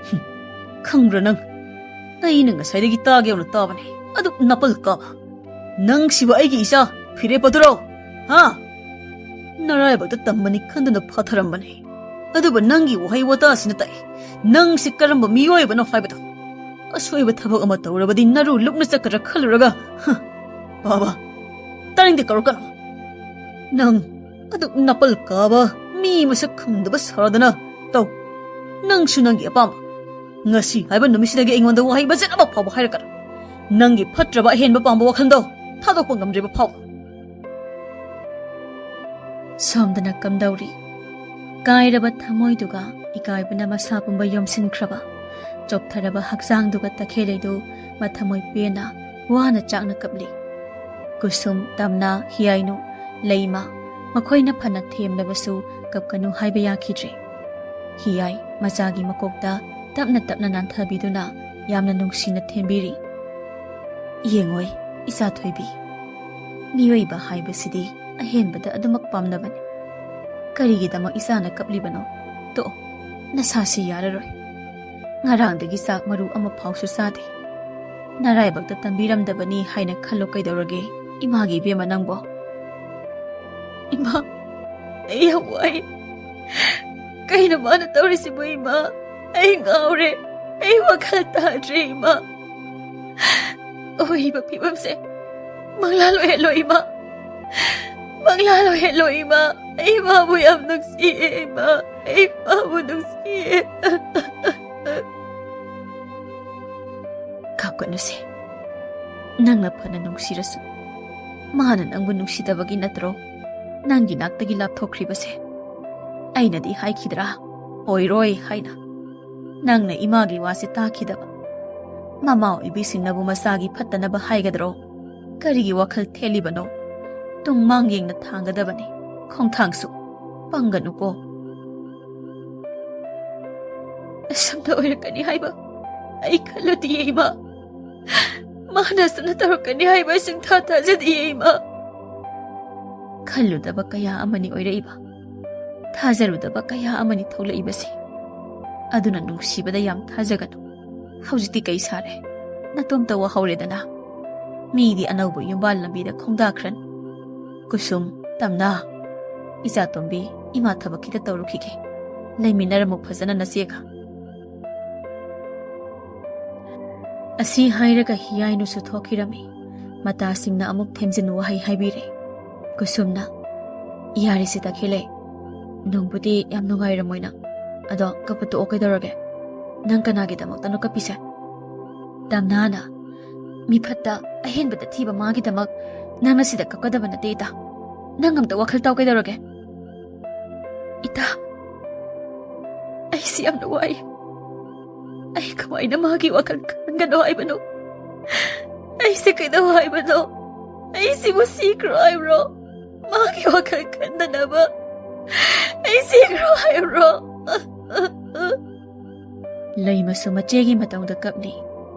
ꯍꯨꯝ, ꯈꯪꯕ꯭ꯔꯥ ꯅꯪ? ꯑꯩꯅ ꯉꯁꯥꯏꯗꯒꯤ ꯇꯥꯒꯦ ꯌꯧꯅ ꯇꯥꯕꯅꯦ꯫ ꯑꯗꯨꯛ ꯅꯥꯄꯜ ꯀꯥꯕ꯫ ꯅꯪꯁꯤꯕꯨ ꯑꯩꯒꯤ ꯏꯆꯥ ꯐꯤꯔꯦꯞꯄꯗꯨꯔꯣ? ꯍꯥ? ꯅꯔꯥꯏꯕꯛꯇ ꯇꯝꯕꯅꯤ ꯈꯟꯗꯨꯅ ꯐꯥꯊꯔꯝꯕꯅꯤ꯫ ꯑꯗꯨꯕꯨ ꯅꯪꯒꯤ ꯋꯥꯍꯩ ꯋꯥꯇꯥꯁꯤꯅ ꯇꯥꯛꯏ ꯅꯪꯁꯤ ꯀꯔꯝꯕ ꯃꯤꯑꯣꯏ ꯑꯃꯅꯣ ꯍꯥꯏꯕꯗꯣ꯫ ꯑꯁꯣꯏꯕ ꯊꯕꯛ ꯑꯃ ꯇꯧꯔꯕꯗꯤ ꯅꯔꯨ ꯂꯨꯛꯅ ꯆꯠꯀꯗ꯭ꯔꯥ ꯈꯜꯂꯨꯔꯒ, ꯍ, ꯕꯥꯕꯥ, ꯇꯥꯅꯤꯡꯗꯦ ꯀꯧꯔꯛꯀꯅꯨ꯫ ꯅꯪ ꯑꯗꯨꯛ ꯅꯥꯄꯜ ꯀꯥꯕ ꯃꯤ ꯃꯁꯛ ꯈꯪꯗꯕ ꯁꯥꯗꯅ ꯇꯧ꯫ ꯅꯪꯁꯨ ꯅꯪꯒꯤ ꯑꯄꯥꯝꯕ꯫ ꯉꯁꯤ ꯍꯥꯏꯕ ꯅꯨꯃꯤꯠꯁꯤꯗꯒꯤ ꯑꯩꯉꯣꯟꯗ ꯋꯥꯍꯩ ꯃꯆꯦꯠ ꯑꯃ ꯐꯥꯎꯕ ꯍꯥꯏꯔꯛꯀꯅꯨ꯫ ꯅꯪꯒꯤ ꯐꯠꯇ꯭ꯔꯕ ꯑꯍꯦꯟꯕ ꯄꯥꯝꯕ ꯋꯥꯈꯜꯗꯣ ꯊꯥꯗꯣꯛꯄ ꯉꯝꯗ꯭ꯔꯤꯕ ꯐꯥꯎꯕ꯫ ꯁꯣꯝꯗꯅ ꯀꯝꯗꯧꯔꯤ? ꯀꯥꯏꯔꯕ ꯊꯃꯣꯏꯗꯨꯒ ꯏꯀꯥꯏꯕꯅ ꯃꯁꯥ ꯄꯨꯝꯕ ꯌꯣꯝꯁꯤꯟꯈ꯭ꯔꯕ, ꯆꯣꯛꯊꯔꯕ ꯍꯛꯆꯥꯡꯗꯨꯒ ꯇꯈꯦꯜꯂꯩꯗꯨ ꯃꯊꯃꯣꯏ ꯄꯦꯟꯅ ꯋꯥꯅ ꯆꯥꯛꯅ ꯀꯞꯂꯤ꯫ ꯀꯨꯁꯨꯝ, ꯇꯝꯅ, ꯍꯤꯌꯥꯏꯅꯨ, ꯂꯩꯃ, ꯃꯈꯣꯏꯅ ꯐꯅ ꯊꯦꯝꯂꯕꯁꯨ ꯀꯞꯀꯅꯨ ꯍꯥꯏꯕ ꯌꯥꯈꯤꯗ꯭ꯔꯦ꯫ ꯍꯤꯌꯥꯏ ꯃꯆꯥꯒꯤ ꯃꯀꯣꯛꯇ ꯇꯞꯅ ꯇꯞꯅ ꯅꯥꯟꯊꯕꯤꯗꯨꯅ ꯌꯥꯝꯅ ꯅꯨꯡꯁꯤꯅ ꯊꯦꯝꯕꯤꯔꯤ꯫ ꯌꯦꯡꯉꯣꯏ, ꯏꯆꯥ ꯊꯣꯏꯕꯤ, ꯃꯤꯑꯣꯏꯕ ꯍꯥꯏꯕꯁꯤꯗꯤ ꯑꯍꯦꯟꯕꯗ ꯑꯗꯨꯃꯛ ꯄꯥꯝꯅꯕꯅꯤ꯫ ꯀꯔꯤꯒꯤꯗꯃꯛ ꯏꯆꯥꯅ ꯀꯞꯂꯤꯕꯅꯣ? ꯇꯣꯛꯑꯣ, ꯅꯁꯥꯁꯤ ꯌꯥꯔꯔꯣꯏ꯫ ꯉꯔꯥꯡꯗꯒꯤ ꯆꯥꯛ ꯃꯔꯨ ꯑꯃ ꯐꯥꯎꯁꯨ ꯆꯥꯗꯦ꯫ ꯅꯔꯥꯏꯕꯛꯇ ꯇꯝꯕꯤꯔꯝꯗꯕꯅꯤ ꯍꯥꯏꯅ ꯈꯜꯂꯣ꯫ ꯀꯩꯗꯧꯔꯒꯦ ꯏꯃꯥꯒꯤ ꯏꯕꯦꯝꯃ ꯅꯪꯕꯣ? ꯏꯃꯥ, ꯑꯩ ꯌꯥꯝ ꯋꯥꯏ꯫ ꯀꯩꯅꯣ ꯃꯥꯅ ꯇꯧꯔꯤꯁꯤꯕꯨ ꯏꯃꯥ? ꯑꯩ ꯉꯥꯎꯔꯦ꯫ ꯑꯩ ꯋꯥꯈꯜ ꯇꯥꯗ꯭ꯔꯦ ꯏꯃꯥ꯫ ꯑꯣꯏꯔꯤꯕ ꯐꯤꯕꯝꯁꯦ ꯃꯪꯂꯥ ꯑꯣꯏꯍꯜꯂꯣ ꯏꯃꯥ꯫ ꯄꯪꯂꯥ ꯂꯣꯏꯍꯜꯂꯣ ꯏꯃꯥ꯫ ꯑꯩ ꯏꯃꯥꯕꯨ ꯌꯥꯝ ꯅꯨꯡꯁꯤꯌꯦ ꯏꯃꯥ꯫ ꯑꯩ ꯏꯃꯥꯕꯨ ꯅꯨꯡꯁꯤꯌꯦ꯫ ꯀꯞꯀꯅꯨꯁꯦ꯫ ꯅꯪꯅ ꯐꯅ ꯅꯨꯡꯁꯤꯔꯁꯨ, ꯃꯥꯅ ꯅꯪꯕꯨ ꯅꯨꯡꯁꯤꯗꯕꯒꯤ ꯅꯠꯇ꯭ꯔꯣ ꯅꯪꯒꯤ ꯅꯥꯛꯇꯒꯤ ꯂꯥꯞꯊꯣꯛꯈ꯭ꯔꯤꯕꯁꯦ? ꯑꯩꯅꯗꯤ ꯍꯥꯏꯈꯤꯗ꯭ꯔꯥ, ꯑꯣꯏꯔꯣꯏ ꯍꯥꯏꯅ? ꯅꯪꯅ ꯏꯃꯥꯒꯤ ꯋꯥꯁꯦ ꯇꯥꯈꯤꯗꯕ꯫ ꯃꯃꯥ ꯑꯣꯏꯕꯤꯁꯤꯡꯅꯕꯨ ꯃꯆꯥꯒꯤ ꯐꯠꯇꯅꯕ ꯍꯥꯏꯒꯗ꯭ꯔꯣ? ꯀꯔꯤꯒꯤ ꯋꯥꯈꯜ ꯊꯦꯜꯂꯤꯕꯅꯣ? ꯇꯨꯡ ꯃꯥꯡ ꯌꯦꯡꯅ ꯊꯥꯡꯒꯗꯕꯅꯤ ꯈꯣꯡꯊꯥꯡꯁꯨ꯫ ꯄꯪꯒꯅꯨꯀꯣ꯫ ꯑꯁꯨꯝꯅ ꯑꯣꯏꯔꯛꯀꯅꯤ ꯍꯥꯏꯕ ꯑꯩ ꯈꯜꯂꯨꯗꯤꯌꯦ ꯏꯃꯥ꯫ ꯃꯥꯅ ꯑꯁꯨꯝꯅ ꯇꯧꯔꯛꯀꯅꯤ ꯍꯥꯏꯕ ꯑꯩ ꯁꯨꯡꯊꯥ ꯊꯥꯖꯗꯤꯌꯦ ꯏꯃꯥ꯫ ꯈꯜꯂꯨꯗꯕ ꯀꯌꯥ ꯑꯃꯅꯤ ꯑꯣꯏꯔꯛꯏꯕ, ꯊꯥꯖꯔꯨꯗꯕ ꯀꯌꯥ ꯑꯃꯅꯤ ꯊꯣꯛꯂꯛꯏꯕꯁꯦ꯫ ꯑꯗꯨꯅ ꯅꯨꯡꯁꯤꯕꯗ ꯌꯥꯝ ꯊꯥꯖꯒꯅꯨ꯫ ꯍꯧꯖꯤꯛꯇꯤ ꯀꯩ ꯁꯥꯔꯦ? ꯅꯇꯣꯝꯇ ꯋꯥꯍꯧꯔꯦꯗꯅ꯫ ꯃꯤꯗꯤ ꯑꯅꯧꯕ ꯌꯨꯝꯕꯥꯜ ꯂꯝꯕꯤꯗ ꯈꯣꯡꯗꯥꯈ꯭ꯔꯅꯤ꯫ ꯀꯨꯁꯨꯝ, ꯇꯝꯅꯥ, ꯏꯆꯥꯇꯣꯝꯕꯤ, ꯏꯃꯥ ꯊꯕꯛ ꯈꯤꯇ ꯇꯧꯔꯨꯈꯤꯒꯦ꯫ ꯂꯩꯃꯤꯟꯅꯔꯝꯃꯨ ꯐꯖꯅ ꯅꯆꯦꯒ꯫ ꯑꯁꯤ ꯍꯥꯏꯔꯒ ꯍꯤꯌꯥꯏꯅꯨꯁꯨ ꯊꯣꯛꯈꯤꯔꯝꯃꯤ꯫ ꯃꯇꯥꯁꯤꯡꯅ ꯑꯃꯨꯛ ꯊꯦꯝꯖꯤꯟ ꯋꯥꯍꯩ ꯍꯥꯏꯕꯤꯔꯦ꯫ ꯀꯨꯁꯨꯝꯅ, "ꯌꯥꯔꯦꯁꯦ ꯇꯈꯦꯜꯂꯩ, ꯅꯨꯡꯕꯨꯗꯤ ꯌꯥꯝ ꯅꯨꯡꯉꯥꯏꯔꯝꯃꯣꯏ ꯅꯪ, ꯑꯗꯣ ꯀꯞꯄ ꯇꯣꯛꯑꯣ ꯀꯩꯗꯧꯔꯒꯦ? ꯅꯪ ꯀꯅꯥꯒꯤꯗꯃꯛꯇꯅꯣ ꯀꯞꯄꯤꯁꯦ?" ꯇꯝꯅꯥꯅ, "ꯃꯤ ꯐꯠꯇ ꯑꯍꯦꯟꯕꯗ ꯊꯤꯕ ꯃꯥꯒꯤꯗꯃꯛ ꯅꯪꯅ ꯁꯤꯗ ꯀꯞꯀꯗꯕ ꯅꯠꯇꯦ ꯏꯇꯥ꯫ ꯅꯪ ꯑꯝꯇ ꯋꯥꯈꯜ ꯇꯥꯎ ꯀꯩꯗꯧꯔꯒꯦ?" "ꯏꯇꯥ, ꯑꯩꯁꯤ ꯌꯥꯝꯅ ꯋꯥꯏ꯫ ꯑꯩ ꯀꯃꯥꯏꯅ ꯃꯥꯒꯤ ꯋꯥꯈꯜ ꯈꯟꯒꯅꯣ ꯍꯥꯏꯕꯅꯣ? ꯑꯩꯁꯦ ꯀꯩꯗꯧ ꯍꯥꯏꯕꯅꯣ? ꯑꯩꯁꯤꯕꯨ ꯁꯤꯈ꯭ꯔꯣ ꯍꯥꯏꯕ꯭ꯔꯣ? ꯃꯥꯒꯤ ꯋꯥꯈꯜ ꯈꯟꯗꯅꯕ ꯑꯩ ꯁꯤꯈ꯭ꯔꯣ ꯍꯥꯏꯕ꯭ꯔꯣ?" ꯂꯩꯃꯁꯨ ꯃꯆꯦꯒꯤ ꯃꯇꯧꯗ ꯀꯞꯂꯤ꯫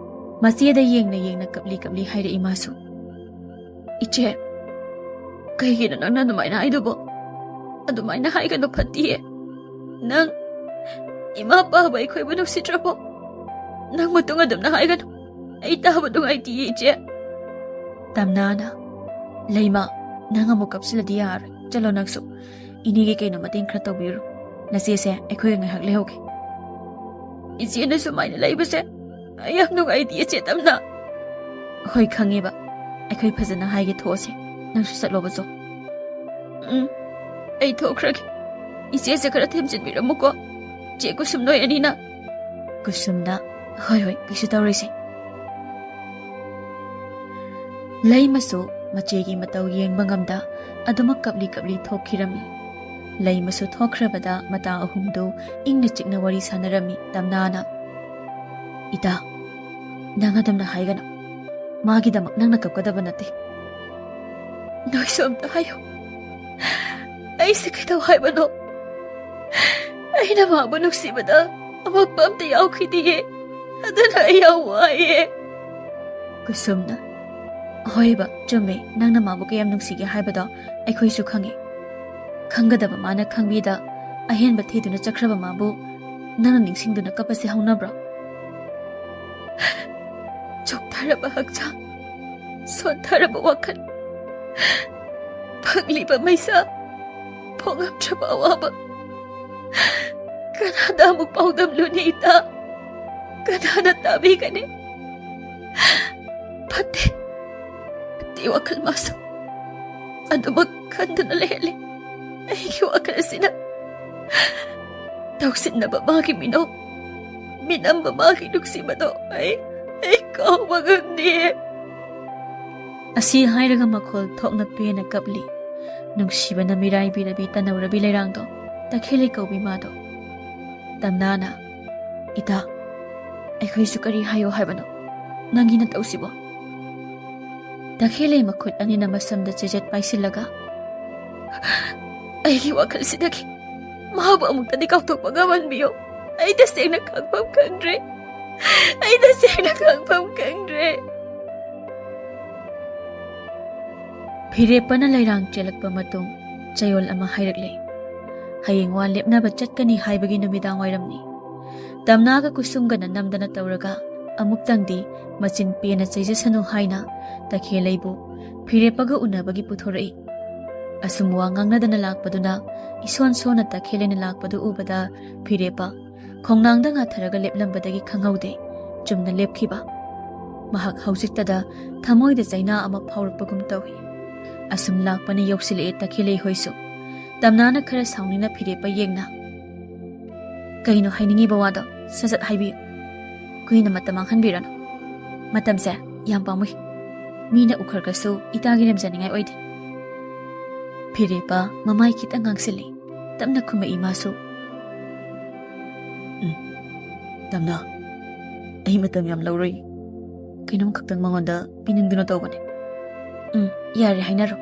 ꯃꯆꯦꯗ ꯌꯦꯡꯅ ꯌꯦꯡꯅ ꯀꯞꯂꯤ ꯀꯞꯂꯤ ꯍꯥꯏꯔꯛꯏ ꯃꯥꯁꯨ꯫ "ꯏꯆꯦ, ꯀꯩꯒꯤꯅꯣ ꯅꯪꯅ ꯑꯗꯨꯃꯥꯏꯅ ꯍꯥꯏꯗꯨꯕꯣ? ꯑꯗꯨꯃꯥꯏꯅ ꯍꯥꯏꯒꯅꯨ, ꯐꯠꯇꯤꯌꯦ꯫ ꯅꯪ ꯏꯃꯥ ꯄꯥꯕ ꯑꯩꯈꯣꯏꯕꯨ ꯅꯨꯡꯁꯤꯗ꯭ꯔꯕꯣ? ꯅꯪ ꯃꯇꯨꯡ ꯑꯗꯨꯝꯅ ꯍꯥꯏꯒꯅꯨ꯫ ꯑꯩ ꯇꯥꯕ ꯅꯨꯡꯉꯥꯏꯇꯤꯌꯦ, ꯏꯆꯦ꯫" ꯇꯝꯅꯥꯅ, "ꯂꯩꯃ, ꯅꯪ ꯑꯃꯨꯛ ꯀꯞꯁꯤꯜꯂꯗꯤ ꯌꯥꯔꯣꯏ꯫ ꯆꯠꯂꯣ ꯅꯪꯁꯨ꯫ ꯏꯅꯦꯒꯤ ꯀꯩꯅꯣ ꯃꯇꯦꯡ ꯈꯔ ꯇꯧꯕꯤꯔꯨꯔꯣ꯫ ꯅꯆꯦꯁꯦ ꯑꯩꯈꯣꯏꯒ ꯉꯥꯏꯍꯥꯛ ꯂꯩꯍꯧꯒꯦ꯫" "ꯏꯆꯦꯅ ꯁꯨꯃꯥꯏꯅ ꯂꯩꯕꯁꯦ ꯑꯩ ꯌꯥꯝ ꯅꯨꯡꯉꯥꯏꯇꯦ, ꯏꯆꯦ ꯇꯝꯅꯥ꯫" "ꯍꯣꯏ, ꯈꯪꯉꯦꯕ꯫ ꯑꯩꯈꯣꯏ ꯐꯖꯅ ꯍꯥꯏꯒꯦ, ꯊꯣꯛꯑꯁꯦ꯫ ꯅꯪꯁꯨ ꯆꯠꯂꯣꯕ ꯆꯣ꯫" ꯎꯝ, ꯑꯩ ꯊꯣꯛꯈ꯭ꯔꯒꯦ꯫ ꯏꯆꯦꯁꯦ ꯈꯔ ꯊꯦꯝꯖꯤꯟꯕꯤꯔꯝꯃꯨꯀꯣ, ꯆꯦ ꯀꯨꯁꯨꯝ, ꯅꯣꯏ ꯑꯅꯤꯅ꯫ ꯀꯨꯁꯨꯝꯅ, "ꯍꯣꯏ, ꯍꯣꯏ, ꯀꯩꯁꯨ ꯇꯧꯔꯣꯏꯁꯦ"꯫ ꯂꯩꯃꯁꯨ ꯃꯆꯦꯒꯤ ꯃꯇꯧ ꯌꯦꯡꯕ ꯉꯝꯗ ꯑꯗꯨꯃꯛ ꯀꯞꯂꯤ ꯀꯞꯂꯤ ꯊꯣꯛꯈꯤꯔꯝꯃꯤ꯫ ꯂꯩꯃꯁꯨ ꯊꯣꯛꯈ꯭ꯔꯕꯗ ꯃꯇꯥ ꯑꯍꯨꯝꯗꯨ ꯏꯪꯅ ꯆꯤꯛꯅ ꯋꯥꯔꯤ ꯁꯥꯟꯅꯔꯝꯃꯤ꯫ ꯇꯝꯅꯥꯅ, "ꯏꯇꯥ, ꯅꯪ ꯑꯗꯨꯝꯅ ꯍꯥꯏꯒꯅꯨ꯫ ꯃꯥꯒꯤꯗꯃꯛ ꯅꯪꯅ ꯀꯞꯀꯗꯕ ꯅꯠꯇꯦ꯫ ꯅꯣꯏꯁꯨ ꯑꯝꯇ ꯍꯥꯏꯌꯨ꯫ ꯑꯩꯁꯦ ꯀꯩꯗꯧ ꯍꯥꯏꯕꯅꯣ? ꯑꯩꯅ ꯃꯥꯕꯨ ꯅꯨꯡꯁꯤꯕꯗ ꯑꯃꯛꯄ ꯑꯝꯇ ꯌꯥꯎꯈꯤꯗꯤꯌꯦ꯫ ꯑꯗꯨꯅ ꯑꯩ ꯌꯥꯝ ꯋꯥꯏꯌꯦ"꯫ ꯀꯨꯁꯨꯝꯅ, "ꯍꯣꯏꯕ, ꯆꯨꯝꯃꯦ, ꯅꯪꯅ ꯃꯥꯕꯨ ꯀꯌꯥꯝ ꯅꯨꯡꯁꯤꯒꯦ ꯍꯥꯏꯕꯗꯣ ꯑꯩꯈꯣꯏꯁꯨ ꯈꯪꯉꯤ꯫ ꯈꯪꯒꯗꯕ ꯃꯥꯅ ꯈꯪꯕꯤꯗ ꯑꯍꯦꯟꯕ ꯊꯤꯗꯨꯅ ꯆꯠꯈ꯭ꯔꯕ ꯃꯥꯕꯨ ꯅꯪꯅ ꯅꯤꯡꯁꯤꯡꯗꯨꯅ ꯀꯞꯄꯁꯦ ꯍꯧꯅꯕ꯭ꯔꯣ? ꯆꯣꯛꯊꯔꯕ ꯍꯛꯆꯥꯡ, ꯁꯣꯟꯊꯔꯕ ꯋꯥꯈꯜ, ꯐꯪꯂꯤꯕ ꯃꯩꯁꯥ, ꯐꯣꯡꯉꯝꯗ꯭ꯔꯕ ꯑꯋꯥꯕ, ꯀꯅꯥꯗ ꯑꯃꯨꯛ ꯄꯥꯎꯗꯝꯂꯨꯅꯤ ꯏꯇꯥ? ꯀꯅꯥꯅ ꯇꯥꯕꯤꯒꯅꯤ? ꯐꯠꯇꯦ, ꯐꯠꯇꯦ ꯋꯥꯈꯜ ꯃꯥꯁꯨ꯫ ꯑꯗꯨꯃꯛ ꯈꯟꯗꯨꯅ ꯂꯩꯍꯜꯂꯤ꯫ ꯑꯩꯒꯤ ꯋꯥꯈꯜꯁꯤꯅ ꯇꯧꯁꯤꯟꯅꯕ ꯃꯥꯒꯤ ꯃꯤꯅꯣꯛ, ꯃꯤꯅꯝꯕ ꯃꯥꯒꯤ ꯅꯨꯡꯁꯤꯕꯗꯣ ꯑꯩ, ꯑꯩ ꯀꯥꯎꯕ ꯉꯝꯗꯦ"꯫ ꯑꯁꯤ ꯍꯥꯏꯔꯒ ꯃꯈꯣꯜ ꯊꯣꯛꯅ ꯄꯦꯟꯅ ꯀꯞꯂꯤ꯫ ꯅꯨꯡꯁꯤꯕꯅ ꯃꯤꯔꯥꯏꯕꯤꯔꯕꯤ ꯇꯅꯧꯔꯕꯤ ꯂꯩꯔꯥꯡꯗꯣ ꯇꯈꯦꯜꯂꯩ ꯀꯧꯕꯤ ꯃꯥꯗꯣ꯫ ꯇꯝꯅꯥꯅ, "ꯏꯇꯥ, ꯑꯩꯈꯣꯏꯁꯨ ꯀꯔꯤ ꯍꯥꯏꯌꯣ ꯍꯥꯏꯕꯅꯣ ꯅꯪꯒꯤ ꯅꯇꯧꯁꯤꯕꯣ?" ꯇꯈꯦꯜꯂꯩ ꯃꯈꯨꯠ ꯑꯅꯤꯅ ꯃꯁꯝꯗ ꯆꯦꯖꯦꯠ ꯄꯥꯏꯁꯤꯜꯂꯒ, "ꯑꯩꯒꯤ ꯋꯥꯈꯜꯁꯤꯗꯒꯤ ꯃꯥꯕꯨ ꯑꯃꯨꯛꯇꯗꯤ ꯀꯥꯎꯊꯣꯛꯄ ꯉꯝꯍꯟꯕꯤꯌꯨ꯫ ꯑꯩ ꯇꯁꯦꯡꯅ ꯈꯪꯐꯝ ꯈꯪꯗ꯭ꯔꯦ꯫ ꯑꯩ ꯇꯁꯦꯡꯅ ꯈꯪꯐꯝ ꯈꯪꯗ꯭ꯔꯦ"꯫ ꯐꯤꯔꯦꯞꯄꯅ ꯂꯩꯔꯥꯡ ꯆꯦꯜꯂꯛꯄ ꯃꯇꯨꯡ ꯆꯌꯣꯜ ꯑꯃ ꯍꯥꯏꯔꯛꯂꯦ꯫ ꯍꯌꯦꯡ ꯋꯥ ꯂꯦꯞꯅꯕ ꯆꯠꯀꯅꯤ ꯍꯥꯏꯕꯒꯤ ꯅꯨꯃꯤꯗꯥꯡ ꯋꯥꯏꯔꯝꯅꯤ꯫ ꯇꯝꯅꯥꯒ ꯀꯨꯁꯨꯝꯒꯅ ꯅꯝꯗꯅ ꯇꯧꯔꯒ ꯑꯃꯨꯛꯇꯪꯗꯤ ꯃꯆꯤꯟ ꯄꯦꯟꯅ ꯆꯩꯖꯁꯅꯨ ꯍꯥꯏꯅ ꯇꯈꯦꯜꯂꯩꯕꯨ ꯐꯤꯔꯦꯞꯄꯒ ꯎꯅꯕꯒꯤ ꯄꯨꯊꯣꯔꯛꯏ꯫ ꯑꯁꯨꯝ ꯋꯥ ꯉꯥꯡꯅꯗꯅ ꯂꯥꯛꯄꯗꯨꯅ ꯏꯁꯣꯟ ꯁꯣꯟꯅ ꯇꯈꯦꯜꯂꯩꯅ ꯂꯥꯛꯄꯗꯨ ꯎꯕꯗ ꯐꯤꯔꯦꯞꯄ ꯈꯣꯡꯅꯥꯡꯗ ꯉꯥꯊꯔꯒ ꯂꯦꯞꯂꯝꯕꯗꯒꯤ ꯈꯪꯍꯧꯗꯦ ꯆꯨꯝꯅ ꯂꯦꯞꯈꯤꯕ꯫ ꯃꯍꯥꯛ ꯍꯧꯖꯤꯛꯇꯗ ꯊꯃꯣꯏꯗ ꯆꯩꯅꯥ ꯑꯃ ꯐꯥꯎꯔꯛꯄꯒꯨꯝ ꯇꯧꯏ꯫ ꯑꯁꯨꯝ ꯂꯥꯛꯄꯅ ꯌꯧꯁꯤꯜꯂꯛꯑꯦ ꯇꯈꯦꯜꯂꯩ ꯍꯣꯏꯁꯨ꯫ ꯇꯝꯅꯥꯅ ꯈꯔ ꯁꯥꯎꯅꯤꯡꯅ ꯐꯤꯔꯦꯞꯄ ꯌꯦꯡꯅ, "ꯀꯩꯅꯣ ꯍꯥꯏꯅꯤꯡꯉꯤꯕ ꯋꯥꯗꯣ ꯁꯠ ꯁꯠ ꯍꯥꯏꯕꯤꯌꯨ꯫ ꯀꯨꯏꯅ ꯃꯇꯝ ꯃꯥꯡꯍꯟꯕꯤꯔꯅꯨ꯫ ꯃꯇꯝꯁꯦ ꯌꯥꯝ ꯄꯥꯝꯃꯨꯏ꯫ ꯃꯤꯅ ꯎꯈ꯭ꯔꯒꯁꯨ ꯏꯇꯥꯒꯤ ꯂꯦꯝꯖꯅꯤꯡꯉꯥꯏ ꯑꯣꯏꯗꯦ꯫" ꯐꯤꯔꯦꯞꯄ ꯃꯃꯥꯏ ꯈꯤꯇꯪ ꯉꯥꯡꯁꯤꯜꯂꯤ꯫ ꯇꯞꯅ ꯈꯨꯝꯃꯛꯏ ꯃꯥꯁꯨ꯫ "ꯎꯝ, ꯇꯝꯅꯥ, ꯑꯩ ꯃꯇꯝ ꯌꯥꯝ ꯂꯧꯔꯣꯏ꯫ ꯀꯩꯅꯣꯝ ꯈꯛꯇꯪ ꯃꯉꯣꯟꯗ ꯄꯤꯅꯤꯡꯗꯨꯅ ꯇꯧꯕꯅꯦ꯫" "ꯎꯝ, ꯌꯥꯔꯦ, ꯍꯥꯏꯅꯔꯣ꯫"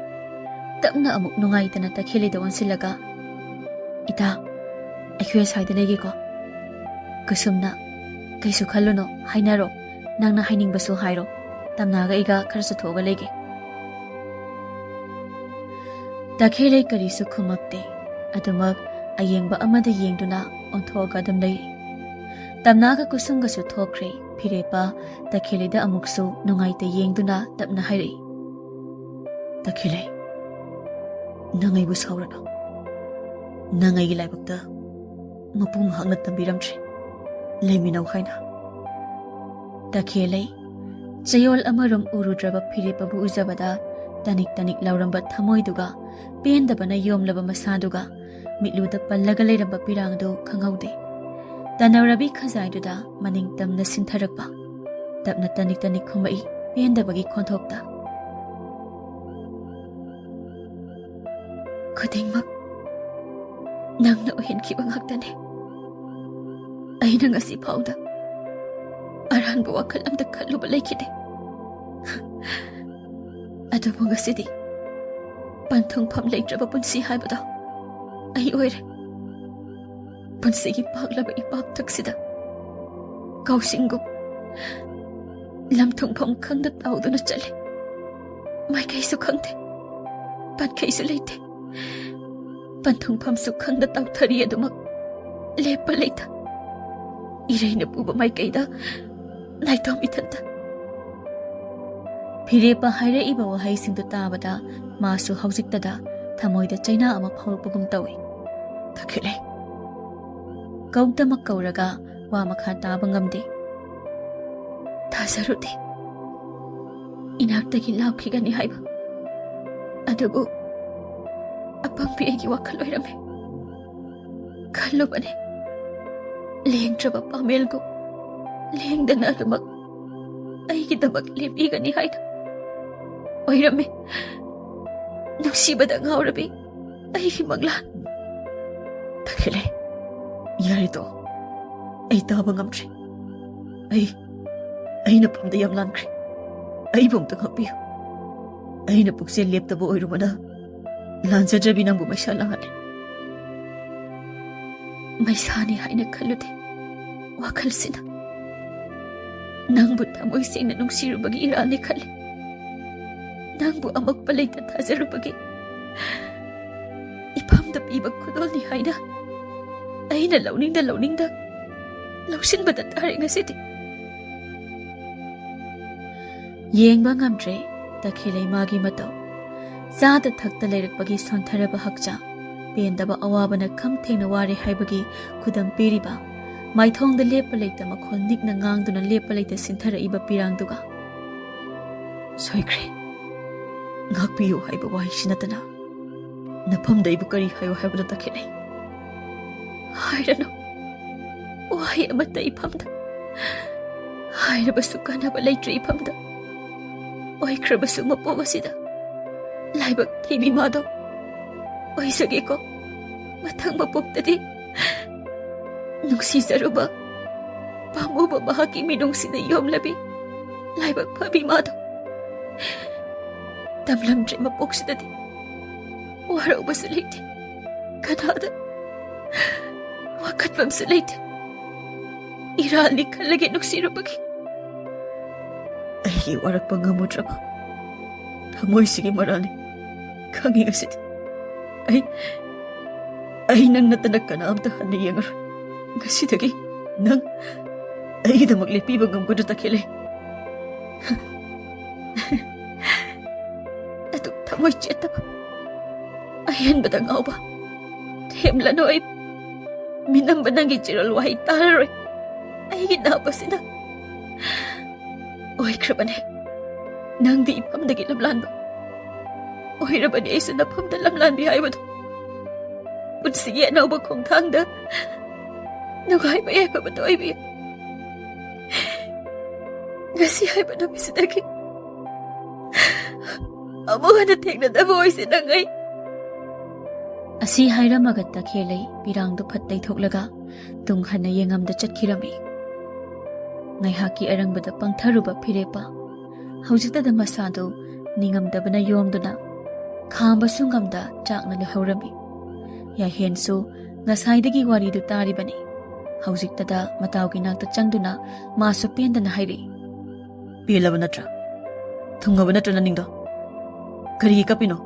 ꯇꯞꯅ ꯑꯃꯨꯛ ꯅꯨꯡꯉꯥꯏꯇꯅ ꯇꯈꯦꯜꯂꯩꯗ ꯑꯣꯟꯁꯤꯜꯂꯒ, "ꯏꯇꯥ, ꯑꯩꯈꯣꯏ ꯑꯁ꯭ꯋꯥꯏꯗ ꯂꯩꯒꯦꯀꯣ꯫" ꯀꯨꯁꯨꯝꯅ, "ꯀꯩꯁꯨ ꯈꯜꯂꯨꯅꯣ, ꯍꯥꯏꯅꯔꯣ꯫ ꯅꯪꯅ ꯍꯥꯏꯅꯤꯡꯕꯁꯨ ꯍꯥꯏꯔꯣ꯫ ꯇꯝꯅꯥꯒ ꯑꯩꯒ ꯈꯔ ꯆꯠꯊꯣꯛꯑꯒ ꯂꯩꯒꯦ꯫" ꯇꯈꯦꯜꯂꯩ ꯀꯔꯤꯁꯨ ꯈꯨꯝꯃꯛꯇꯦ꯫ ꯑꯗꯨꯃꯛ ꯑꯌꯦꯡꯕ ꯑꯃꯗ ꯌꯦꯡꯗꯨꯅ ꯑꯣꯟꯊꯣꯛꯑꯒ ꯑꯗꯨꯝ ꯂꯩꯔꯤ꯫ ꯇꯝꯅꯥꯒ ꯀꯨꯁꯨꯝꯒꯁꯨ ꯊꯣꯛꯈ꯭ꯔꯦ꯫ ꯐꯤꯔꯦꯞꯄ ꯇꯈꯦꯜꯂꯩꯗ ꯑꯃꯨꯛꯁꯨ ꯅꯨꯡꯉꯥꯏꯇ ꯌꯦꯡꯗꯨꯅ ꯇꯞꯅ ꯍꯥꯏꯔꯛꯏ, "ꯇꯈꯦꯜꯂꯩ, ꯅꯪ ꯑꯩꯕꯨ ꯁꯥꯎꯔꯅꯨ꯫ ꯅꯪ ꯑꯩꯒꯤ ꯂꯥꯏꯕꯛꯇ ꯃꯄꯨ ꯃꯍꯥꯛꯅ ꯇꯝꯕꯤꯔꯝꯗ꯭ꯔꯦ, ꯂꯩꯃꯤꯟꯅꯧ ꯍꯥꯏꯅ꯫" ꯇꯈꯦꯜꯂꯩ ꯆꯌꯣꯜ ꯑꯃꯔꯣꯝ ꯎꯔꯨꯗ꯭ꯔꯕ ꯐꯤꯔꯦꯞꯄꯕꯨ ꯎꯖꯕꯗ ꯇꯅꯤꯛ ꯇꯅꯤꯛ ꯂꯥꯎꯔꯝꯕ ꯊꯃꯣꯏꯗꯨꯒ, ꯄꯦꯟꯗꯕꯅ ꯌꯣꯝꯂꯕ ꯃꯁꯥꯗꯨꯒ, ꯃꯤꯠꯂꯨꯗ ꯄꯜꯂꯒ ꯂꯩꯔꯝꯕ ꯄꯤꯔꯥꯡꯗꯨ ꯈꯪꯍꯧꯗꯦ꯫ ꯇꯅꯧꯔꯕꯤ ꯈꯖꯥꯏꯗꯨꯗ ꯃꯅꯤꯡ ꯇꯝꯅ ꯁꯤꯟꯊꯔꯛꯄ꯫ ꯇꯞꯅ ꯇꯅꯤꯛ ꯇꯅꯤꯛ ꯈꯨꯝꯃꯛꯏ ꯄꯦꯟꯗꯕꯒꯤ ꯈꯣꯟꯊꯣꯛꯇ, "ꯈꯨꯗꯤꯡꯃꯛ ꯅꯪꯅ ꯑꯣꯏꯍꯟꯈꯤꯕ ꯉꯥꯛꯇꯅꯦ꯫ ꯑꯩꯅ ꯉꯁꯤ ꯐꯥꯎꯗ ꯑꯔꯥꯟꯕ ꯋꯥꯈꯜ ꯑꯝꯇ ꯈꯜꯂꯨꯕ ꯂꯩꯈꯤꯗꯦ꯫ ꯑꯗꯨꯕꯨ ꯉꯁꯤꯗꯤ ꯄꯟꯊꯨꯡꯐꯝ ꯂꯩꯇ꯭ꯔꯕ ꯄꯨꯟꯁꯤ ꯍꯥꯏꯕꯗꯣ ꯑꯩ ꯑꯣꯏꯔꯦ꯫ ꯄꯨꯟꯁꯤꯒꯤ ꯄꯥꯛꯂꯕ ꯏꯄꯥꯛꯊꯛꯁꯤꯗ ꯀꯥꯎꯁꯤꯡꯒꯨꯝ ꯂꯝꯊꯨꯡꯐꯝ ꯈꯪꯗ ꯇꯥꯎꯗꯨꯅ ꯆꯠꯂꯦ꯫ ꯃꯥꯏꯀꯩꯁꯨ ꯈꯪꯗꯦ, ꯄꯟꯈꯩꯁꯨ ꯂꯩꯇꯦ꯫ ꯄꯟꯊꯨꯡꯐꯝꯁꯨ ꯈꯪꯗ ꯇꯥꯎꯊꯔꯤ ꯑꯗꯨꯃꯛ ꯂꯦꯞꯄ ꯂꯩꯇ, ꯏꯔꯩꯅ ꯄꯨꯕ ꯃꯥꯏꯀꯩꯗ ꯅꯥꯏꯇꯣꯝ ꯏꯊꯟꯇ꯫" ꯐꯤꯔꯦꯞꯄ ꯍꯥꯏꯔꯛꯏꯕ ꯋꯥꯍꯩꯁꯤꯡꯗꯨ ꯇꯥꯕꯗ ꯃꯥꯁꯨ ꯍꯧꯖꯤꯛꯇꯗ ꯊꯃꯣꯏꯗ ꯆꯩꯅꯥ ꯑꯃ ꯐꯥꯎꯔꯛꯄꯒꯨꯝ ꯇꯧꯏ꯫ "ꯇꯈꯦꯜꯂꯩ!" ꯀꯧꯗꯃꯛ ꯀꯧꯔꯒ ꯋꯥ ꯃꯈꯥ ꯇꯥꯕ ꯉꯝꯗꯦ꯫ "ꯊꯥꯖꯔꯨꯗꯦ ꯏꯅꯥꯛꯇꯒꯤ ꯂꯥꯛꯈꯤꯒꯅꯤ ꯍꯥꯏꯕ꯫ ꯑꯗꯨꯕꯨ ꯑꯄꯪꯕꯤ ꯑꯩꯒꯤ ꯋꯥꯈꯜ ꯑꯣꯏꯔꯝꯃꯦ꯫ ꯈꯜꯂꯨꯕꯅꯦ, ꯂꯦꯡꯗ꯭ꯔꯕ ꯄꯥꯃꯦꯜꯒꯨꯝ ꯂꯦꯡꯗꯅ ꯑꯗꯨꯃꯛ ꯑꯩꯒꯤꯗꯃꯛ ꯂꯦꯞꯄꯤꯒꯅꯤ ꯍꯥꯏꯅ꯫ ꯑꯣꯏꯔꯝꯃꯦ, ꯅꯨꯡꯁꯤꯕꯗ ꯉꯥꯎꯔꯕꯤ ꯑꯩꯒꯤ ꯃꯪꯂꯥꯟ꯫ ꯇꯈꯦꯜꯂꯩ, ꯌꯥꯔꯦ ꯇꯣ, ꯑꯩ ꯇꯥꯕ ꯉꯝꯗ꯭ꯔꯦ꯫ ꯑꯩ, ꯑꯩꯅ ꯐꯝꯗ ꯌꯥꯝ ꯂꯥꯟꯈ꯭ꯔꯦ꯫ ꯑꯩꯕꯨ ꯑꯝꯇ ꯉꯥꯛꯄꯤꯌꯨ꯫ ꯑꯩꯅ ꯄꯨꯛꯆꯦꯜ ꯂꯦꯞꯇꯕ ꯑꯣꯏꯔꯨꯕꯅ ꯂꯥꯟꯖꯗ꯭ꯔꯕꯤ ꯅꯪꯕꯨ ꯃꯩꯁꯥ ꯂꯥꯡꯍꯜꯂꯦ꯫ ꯃꯩꯁꯥꯅꯤ ꯍꯥꯏꯅ ꯈꯜꯂꯨꯗꯦ ꯋꯥꯈꯜꯁꯤꯅ꯫ ꯅꯪꯕꯨ ꯊꯃꯣꯏ ꯁꯦꯡꯅ ꯅꯨꯡꯁꯤꯔꯨꯕꯒꯤ ꯏꯔꯥꯜꯅꯤ ꯈꯜꯂꯤ꯫ ꯅꯪꯕꯨ ꯑꯃꯛꯄ ꯂꯩꯇ ꯊꯥꯖꯔꯨꯕꯒꯤ ꯏꯐꯝꯗ ꯄꯤꯕ ꯈꯨꯗꯣꯜꯅꯤ ꯍꯥꯏꯅ ꯑꯩꯅ ꯂꯧꯅꯤꯡꯗ ꯂꯧꯅꯤꯡꯗ ꯂꯧꯁꯤꯟꯕꯗ ꯇꯥꯔꯦ ꯉꯁꯤꯗꯤ꯫ ꯌꯦꯡꯕ ꯉꯝꯗ꯭ꯔꯦ ꯇꯈꯦꯜꯂꯩ ꯃꯥꯒꯤ ꯃꯇꯧ꯫ ꯆꯥꯗ ꯊꯛꯇ ꯂꯩꯔꯛꯄꯒꯤ ꯁꯣꯟꯊꯔꯕ ꯍꯛꯆꯥꯡ, ꯄꯦꯟꯗꯕ ꯑꯋꯥꯕꯅ ꯈꯝ ꯊꯦꯡꯅ ꯋꯥꯔꯦ ꯍꯥꯏꯕꯒꯤ ꯈꯨꯗꯝ ꯄꯤꯔꯤꯕ, ꯃꯥꯏꯊꯣꯡꯗ ꯂꯦꯞꯄ ꯂꯩꯇ ꯃꯈꯣꯜ ꯅꯤꯛꯅ ꯉꯥꯡꯗꯨꯅ ꯂꯦꯞꯄ ꯂꯩꯇ ꯁꯤꯟꯊꯔꯛꯏꯕ ꯄꯤꯔꯥꯡꯗꯨꯒ꯫ ꯁꯣꯏꯈ꯭ꯔꯦ꯫ ꯉꯥꯛꯄꯤꯌꯨ ꯍꯥꯏꯕ ꯋꯥꯍꯩꯁꯤ ꯅꯠꯇꯅ ꯅꯐꯝꯗ ꯑꯩꯕꯨ ꯀꯔꯤ ꯍꯥꯏꯌꯨ ꯍꯥꯏꯕꯅꯣ ꯇꯈꯦꯜꯂꯩ? ꯍꯥꯏꯔꯅꯨ꯫ ꯋꯥꯍꯩ ꯑꯃꯠꯇ ꯏꯐꯝꯗ꯫ ꯍꯥꯏꯔꯕꯁꯨ ꯀꯥꯟꯅꯕ ꯂꯩꯇ꯭ꯔꯦ ꯏꯐꯝꯗ꯫ ꯑꯣꯏꯈ꯭ꯔꯕꯁꯨ ꯃꯄꯣꯛ ꯑꯁꯤꯗ ꯂꯥꯏꯕꯛ ꯊꯤꯕꯤ ꯃꯥꯗꯣ ꯑꯣꯏꯖꯒꯦꯀꯣ꯫ ꯃꯊꯪ ꯃꯄꯣꯛꯇꯗꯤ ꯅꯨꯡꯁꯤꯖꯔꯨꯕ ꯄꯥꯝꯃꯨꯕ ꯃꯍꯥꯛꯀꯤ ꯃꯤꯅꯨꯡꯁꯤꯗ ꯌꯣꯝꯂꯕꯤ ꯂꯥꯏꯕꯛ ꯐꯕꯤ ꯃꯥꯗꯣ꯫ ꯇꯝꯂꯝꯗ꯭ꯔꯦ ꯃꯄꯣꯛꯁꯤꯗꯗꯤ꯫ ꯋꯥꯔꯧꯕꯁꯨ ꯂꯩꯇꯦ꯫ ꯀꯅꯥꯗ ꯋꯥꯀꯠꯐꯝꯁꯨ ꯂꯩꯇꯦ꯫ ꯏꯔꯥꯜꯅꯤ ꯈꯜꯂꯒꯦ ꯅꯨꯡꯁꯤꯔꯨꯕꯒꯤ꯫ ꯑꯩꯒꯤ ꯋꯥꯔꯛꯄ ꯉꯝꯃꯨꯗ꯭ꯔꯕ ꯊꯃꯣꯏꯁꯤꯒꯤ ꯃꯔꯥꯜꯅꯤ꯫ ꯈꯪꯉꯤ ꯉꯁꯤꯗꯤ꯫ ꯑꯩ, ꯑꯩ ꯅꯪ ꯅꯠꯇꯅ ꯀꯅꯥꯝꯇ ꯍꯟꯅ ꯌꯦꯡꯉꯔꯣꯏ꯫ ꯉꯁꯤꯗꯒꯤ ꯅꯪ ꯑꯩꯒꯤꯗꯃꯛ ꯂꯦꯞꯄꯤꯕ ꯉꯝꯒꯗ꯭ꯔꯥ ꯇꯈꯦꯜꯂꯩ? ꯑꯗꯨ ꯊꯃꯣꯏ ꯆꯦꯠꯇꯕ, ꯑꯍꯦꯟꯕꯗ ꯉꯥꯎꯕ, ꯊꯦꯝꯂꯅꯨ ꯑꯩ꯫ ꯃꯤꯅꯝꯕ ꯅꯪꯒꯤ ꯆꯤꯔꯣꯜ ꯋꯥꯍꯩ ꯇꯥꯔꯔꯣꯏ꯫ ꯑꯩꯒꯤ ꯅꯥꯕꯁꯤꯅ ꯑꯣꯏꯈ꯭ꯔꯕꯅꯦ꯫ ꯅꯪꯗꯤ ꯏꯐꯝꯗꯒꯤ ꯂꯝꯂꯥꯟꯕ꯫ ꯑꯣꯏꯔꯕꯅꯤ ꯑꯩꯁꯨ ꯅꯐꯝꯗ ꯂꯝꯂꯥꯟꯕꯤ ꯍꯥꯏꯕꯗꯣ꯫ ꯄꯨꯟꯁꯤꯒꯤ ꯑꯅꯧꯕ ꯈꯣꯡꯊꯥꯡꯗ ꯅꯨꯡꯉꯥꯏꯕ ꯌꯥꯏꯐꯕꯗꯣ ꯑꯣꯏꯕꯤꯌꯨ꯫ ꯉꯁꯤ ꯍꯥꯏꯕ ꯅꯨꯃꯤꯠꯁꯤꯗꯒꯤ ꯑꯃꯨꯛ ꯍꯟꯅ ꯊꯦꯡꯅꯗꯕ ꯑꯣꯏꯁꯦ ꯅꯪ ꯑꯩ꯫ ꯑꯁꯤ ꯍꯥꯏꯔꯝꯃꯒ ꯇꯈꯦꯜꯂꯩ ꯄꯤꯔꯥꯡꯗꯨ ꯐꯠ ꯇꯩꯊꯣꯛꯂꯒ ꯇꯨꯡ ꯍꯟꯅ ꯌꯦꯡꯉꯝꯗ ꯆꯠꯈꯤꯔꯝꯃꯤ꯫ ꯉꯥꯏꯍꯥꯛꯀꯤ ꯑꯔꯪꯕꯗ ꯄꯪꯊꯔꯨꯕ ꯐꯤꯔꯦꯞꯄ ꯍꯧꯖꯤꯛꯇꯗ ꯃꯁꯥꯗꯨ ꯅꯤꯡꯉꯝꯗꯕꯅ ꯌꯣꯝꯗꯨꯅ ꯈꯥꯝꯕꯁꯨ ꯉꯝꯗ ꯆꯥꯛꯅ ꯂꯩꯍꯧꯔꯝꯃꯤ꯫ ꯌꯥꯏꯍꯦꯟꯁꯨ ꯉꯁꯥꯏꯗꯒꯤ ꯋꯥꯔꯤꯗꯨ ꯇꯥꯔꯤꯕꯅꯤ꯫ ꯍꯧꯖꯤꯛꯇꯗ ꯃꯇꯥꯎꯒꯤ ꯅꯥꯛꯇ ꯆꯪꯗꯨꯅ ꯃꯥꯁꯨ ꯄꯦꯟꯗꯅ ꯍꯥꯏꯔꯛꯏ꯫ "ꯄꯦꯜꯂꯕ ꯅꯠꯇ꯭ꯔꯥ? ꯊꯨꯡꯉꯕ ꯅꯠꯇ꯭ꯔ ꯅꯅꯤꯡꯗꯣ? ꯀꯔꯤꯒꯤ ꯀꯞꯄꯤꯅꯣ?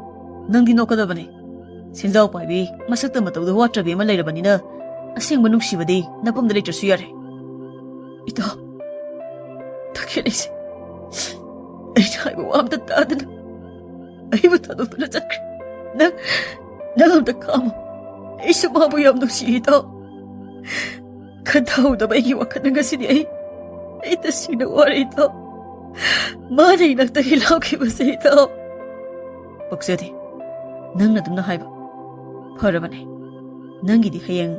ꯅꯪꯗꯤ ꯅꯣꯛꯀꯗꯕꯅꯦ꯫ ꯁꯦꯟꯖꯥꯎ ꯄꯥꯏꯕꯤ, ꯃꯁꯛꯇ ꯃꯇꯧꯗ ꯋꯥꯠꯇ꯭ꯔꯕꯤ ꯑꯃ ꯂꯩꯔꯕꯅꯤꯅ ꯑꯁꯦꯡꯕ ꯅꯨꯡꯁꯤꯕꯗꯤ ꯅꯄꯝꯗ ꯂꯩꯇ꯭ꯔꯁꯨ ꯌꯥꯔꯦ꯫" "ꯏꯇꯥꯎ, ꯇꯈꯦꯜꯂꯩꯁꯦ ꯑꯩꯅ ꯍꯥꯏꯕ ꯋꯥ ꯑꯝꯇ ꯇꯥꯗꯅ ꯑꯩꯕꯨ ꯊꯥꯗꯣꯛꯇꯨꯅ ꯆꯠꯈ꯭ꯔꯦ꯫ ꯅꯪ, ꯅꯪ ꯑꯝꯇ ꯈꯥꯝꯃꯣ꯫ ꯑꯩꯁꯨ ꯃꯥꯕꯨ ꯌꯥꯝ ꯅꯨꯡꯁꯤꯌꯦ ꯏꯇꯥꯎ꯫ ꯈꯟꯊꯍꯧꯗꯕ ꯑꯩꯒꯤ ꯋꯥꯈꯜꯅ ꯉꯁꯤꯗꯤ ꯑꯩ, ꯑꯩ ꯇꯁꯦꯡꯅ ꯋꯥꯔꯦ ꯏꯇꯥꯎ꯫ ꯃꯥꯅ ꯏꯅꯥꯛꯇꯒꯤ ꯂꯥꯎꯈꯤꯕꯁꯦ ꯏꯇꯥꯎ꯫" "ꯄꯛꯆꯗꯦ꯫ ꯅꯪꯅ ꯑꯗꯨꯝꯅ ꯍꯥꯏꯕ꯫ ꯐꯔꯕꯅꯦ꯫ ꯅꯪꯒꯤꯗꯤ ꯍꯌꯦꯡ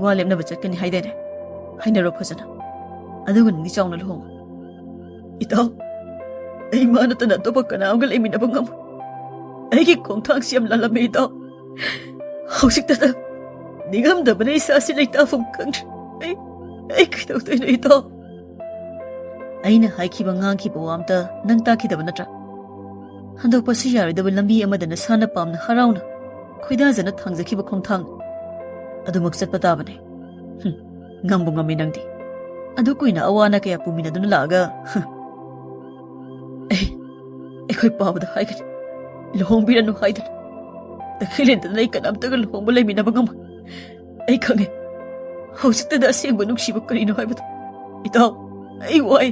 ꯋꯥ ꯂꯦꯞꯅꯕ ꯆꯠꯀꯅꯤ ꯍꯥꯏꯗꯥꯏꯅꯦ? ꯍꯥꯏꯅꯔꯣ ꯐꯖꯅ꯫ ꯑꯗꯨꯒ ꯅꯪꯗꯤ ꯆꯥꯎꯅ ꯂꯨꯍꯣꯡꯉꯣ꯫" "ꯏꯇꯥꯎ, ꯑꯩ ꯃꯥ ꯅꯠꯇꯅ ꯑꯇꯣꯞꯄ ꯀꯅꯥ ꯑꯃꯒ ꯂꯩꯃꯤꯟꯅꯕ ꯉꯝꯃꯣꯏ꯫ ꯑꯩꯒꯤ ꯈꯣꯡꯊꯥꯡꯁꯤ ꯌꯥꯝ ꯂꯥꯜꯂꯝꯃꯦ ꯏꯇꯥꯎ꯫ ꯍꯧꯖꯤꯛꯇꯗ ꯅꯤꯡꯉꯝꯗꯕꯅ ꯏꯁꯥꯁꯤ ꯂꯩꯇꯥꯐꯝ ꯈꯪꯗ꯭ꯔꯦ꯫ ꯑꯩ, ꯑꯩ ꯀꯩꯗꯧꯗꯣꯏꯅꯣ ꯏꯇꯥꯎ?" "ꯑꯩꯅ ꯍꯥꯏꯈꯤꯕ ꯉꯥꯡꯈꯤꯕ ꯋꯥ ꯑꯝꯇ ꯅꯪ ꯇꯥꯈꯤꯗꯕ ꯅꯠꯇ꯭ꯔꯥ? ꯍꯟꯗꯣꯛꯄꯁꯨ ꯌꯥꯔꯣꯏꯗꯕ ꯂꯝꯕꯤ ꯑꯃꯗ ꯅꯁꯥꯅ ꯄꯥꯝꯅ ꯍꯔꯥꯎꯅ ꯈꯣꯏꯗꯥꯖꯅ ꯊꯥꯡꯖꯈꯤꯕ ꯈꯣꯡꯊꯥꯡ ꯑꯗꯨꯃꯛ ꯆꯠꯄ ꯇꯥꯕꯅꯦ꯫ ꯍꯨꯝ, ꯉꯝꯕꯨ ꯉꯝꯃꯤ ꯅꯪꯗꯤ꯫ ꯑꯗꯨ ꯀꯨꯏꯅ ꯑꯋꯥ ꯑꯅꯥ ꯀꯌꯥ ꯄꯨꯃꯤꯟꯅꯗꯨꯅ ꯂꯥꯛꯑꯒ, ꯍꯨꯝ꯫ ꯑꯩ, ꯑꯩꯈꯣꯏ ꯄꯥꯕꯗ ꯍꯥꯏꯒꯅꯤ, ꯂꯨꯍꯣꯡꯕꯤꯔꯅꯨ ꯍꯥꯏꯗꯅ꯫ ꯇꯈꯦꯜꯂꯦꯟꯗꯅ ꯑꯩ ꯀꯅꯥꯝꯇꯒ ꯂꯨꯍꯣꯡꯕ ꯂꯩꯃꯤꯟꯅꯕ ꯉꯝꯃꯣꯏ꯫ ꯑꯩ ꯈꯪꯉꯦ, ꯍꯧꯖꯤꯛꯇꯗ ꯑꯁꯦꯡꯕ ꯅꯨꯡꯁꯤꯕ ꯀꯔꯤꯅꯣ ꯍꯥꯏꯕꯗꯣ꯫ ꯏꯇꯥꯎ, ꯑꯩ ꯋꯥꯏ꯫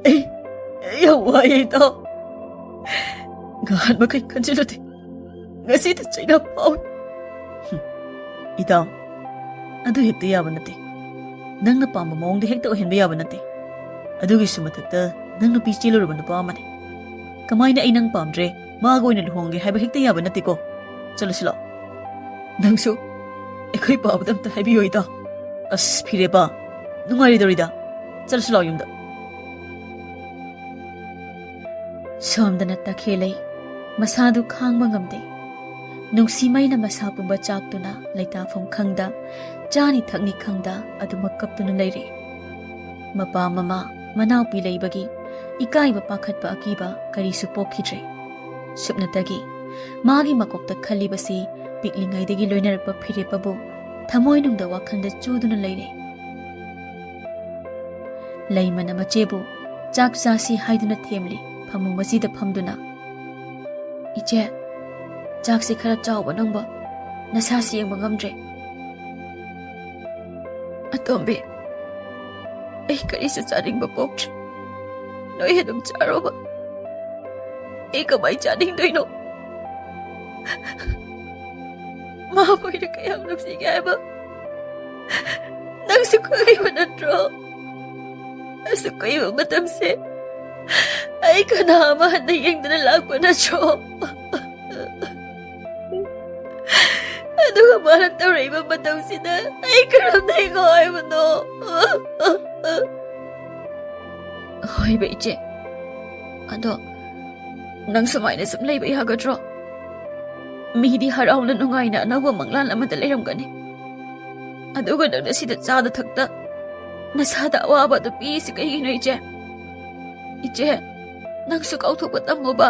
ꯑꯩ, ꯑꯩ ꯌꯥꯝ ꯋꯥꯏꯌꯦ ꯏꯇꯥꯎ꯫ ꯉꯍꯥꯟ ꯃꯈꯩ ꯈꯟꯖꯤꯜꯂꯨꯗꯦ꯫ ꯉꯁꯤꯗ ꯆꯩꯅꯥ ꯐꯥꯎꯏ꯫" "ꯍꯨꯝ, ꯏꯇꯥꯎ, ꯑꯗꯨ ꯍꯦꯛꯇ ꯌꯥꯕ ꯅꯠꯇꯦ꯫ ꯅꯪꯅ ꯄꯥꯝꯕ ꯃꯑꯣꯡꯗ ꯍꯦꯛꯇ ꯑꯣꯏꯍꯟꯕ ꯌꯥꯕ ꯅꯠꯇꯦ꯫ ꯑꯗꯨꯒꯤꯁꯨ ꯃꯊꯛꯇ ꯅꯪ ꯅꯨꯄꯤ ꯆꯦꯜꯂꯨꯔꯕ ꯅꯨꯄꯥ ꯑꯃꯅꯤ꯫ ꯀꯃꯥꯏꯅ ꯑꯩ ꯅꯪ ꯄꯥꯝꯗ꯭ꯔꯦ, ꯃꯥꯒ ꯑꯣꯏꯅ ꯂꯨꯍꯣꯡꯒꯦ ꯍꯥꯏꯕ ꯍꯦꯛꯇ ꯌꯥꯕ ꯅꯠꯇꯦꯀꯣ꯫ ꯆꯠꯂꯁꯤ ꯂꯥꯛꯑꯣ꯫ ꯅꯪꯁꯨ ꯑꯩꯈꯣꯏ ꯄꯥꯕꯗ ꯑꯝꯇ ꯍꯥꯏꯕꯤꯌꯣ ꯏꯇꯥ꯫ ꯑꯁ, ꯐꯤꯔꯦꯞꯄ, ꯅꯨꯡꯉꯥꯏꯔꯣꯏꯗꯧꯔꯤꯗ꯫ ꯆꯠꯂꯁꯤ ꯂꯥꯛꯑꯣ ꯌꯨꯝꯗ꯫ ꯁꯣꯝꯗꯅ ꯇꯈꯦꯜꯂꯩ ꯃꯁꯥꯗꯨ ꯈꯥꯡꯕ ꯉꯝꯗꯦ꯫ ꯅꯨꯡꯁꯤꯃꯩꯅ ꯃꯁꯥ ꯄꯨꯝꯕ ꯆꯥꯛꯇꯨꯅ ꯂꯩꯇꯥꯐꯝ ꯈꯪꯗ, ꯆꯥꯅꯤ ꯊꯛꯅꯤ ꯈꯪꯗ ꯑꯗꯨꯃꯛ ꯀꯞꯇꯨꯅ ꯂꯩꯔꯦ꯫ ꯃꯄꯥ ꯃꯃꯥ ꯃꯅꯥꯎꯄꯤ ꯂꯩꯕꯒꯤ ꯏꯀꯥꯏꯕ, ꯄꯥꯈꯠꯄ, ꯑꯀꯤꯕ ꯀꯔꯤꯁꯨ ꯄꯣꯛꯈꯤꯗ꯭ꯔꯦ꯫ ꯁꯨꯞꯅꯇꯒꯤ ꯃꯥꯒꯤ ꯃꯀꯣꯛꯇ ꯈꯜꯂꯤꯕꯁꯤ ꯄꯤꯛꯂꯤꯉꯩꯗꯒꯤ ꯂꯣꯏꯅꯔꯛꯄ ꯐꯤꯔꯦꯞꯄꯕꯨ ꯊꯃꯣꯏꯅꯨꯡꯗ ꯋꯥꯈꯜꯗ ꯆꯨꯗꯨꯅ ꯂꯩꯔꯦ꯫ ꯂꯩꯃꯅ ꯃꯆꯦꯕꯨ ꯆꯥꯛ ꯆꯥꯁꯤ ꯍꯥꯏꯗꯨꯅ ꯊꯦꯝꯂꯤ ꯐꯃꯨꯡ ꯑꯁꯤꯗ ꯐꯝꯗꯨꯅ꯫ "ꯏꯆꯦ, ꯆꯥꯛꯁꯤ ꯈꯔ ꯆꯥꯎꯕ ꯅꯪꯕ, ꯅꯁꯥꯁꯤ ꯌꯦꯡꯕ ꯉꯝꯗ꯭ꯔꯦ꯫" "ꯑꯇꯣꯝꯕꯤ, ꯑꯩ ꯀꯔꯤꯁꯨ ꯆꯥꯅꯤꯡꯕ ꯄꯣꯛꯇ꯭ꯔꯦ꯫ ꯅꯣꯏ ꯑꯗꯨꯝ ꯆꯥꯔꯣꯕ꯫ ꯑꯩ ꯀꯃꯥꯏ ꯆꯥꯅꯤꯡꯗꯣꯏꯅꯣ? ꯃꯥꯕꯨ ꯑꯩꯅ ꯀꯌꯥꯝ ꯅꯨꯡꯁꯤꯒꯦ ꯍꯥꯏꯕ ꯅꯪꯁꯨ ꯈꯪꯉꯤꯕ ꯅꯠꯇ꯭ꯔꯣ? ꯑꯁꯨꯛ ꯀꯨꯏꯕ ꯃꯇꯝꯁꯦ ꯑꯩ ꯀꯅꯥ ꯑꯃ ꯍꯟꯅ ꯌꯦꯡꯗꯅ ꯂꯥꯛꯄ ꯅꯠꯇ꯭ꯔꯣ? ꯑꯗꯨꯒ ꯃꯥꯅ ꯇꯧꯔꯛꯏꯕ ꯃꯇꯧꯁꯤꯗ ꯑꯩ ꯀꯔꯝꯅ ꯍꯤꯡꯉꯣ ꯍꯥꯏꯕꯅꯣ?" "ꯍꯣꯏꯕ ꯏꯆꯦ, ꯑꯗꯣ ꯅꯪ ꯁꯨꯃꯥꯏꯅ ꯁꯨꯝ ꯂꯩꯕ ꯌꯥꯒꯗ꯭ꯔꯣ? ꯃꯤꯗꯤ ꯍꯔꯥꯎꯅ ꯅꯨꯡꯉꯥꯏꯅ ꯑꯅꯧꯕ ꯃꯪꯂꯥꯟ ꯑꯃꯗ ꯂꯩꯔꯝꯒꯅꯤ, ꯑꯗꯨꯒ ꯅꯪꯅ ꯁꯤꯗ ꯆꯥꯗ ꯊꯛꯇ ꯅꯁꯥꯗ ꯑꯋꯥꯕ ꯑꯗꯨ ꯄꯤꯔꯤꯁꯤ ꯀꯩꯒꯤꯅꯣ ꯏꯆꯦ? ꯏꯆꯦ, ꯅꯪꯁꯨ ꯀꯥꯎꯊꯣꯛꯄ ꯇꯝꯃꯨꯕ꯫"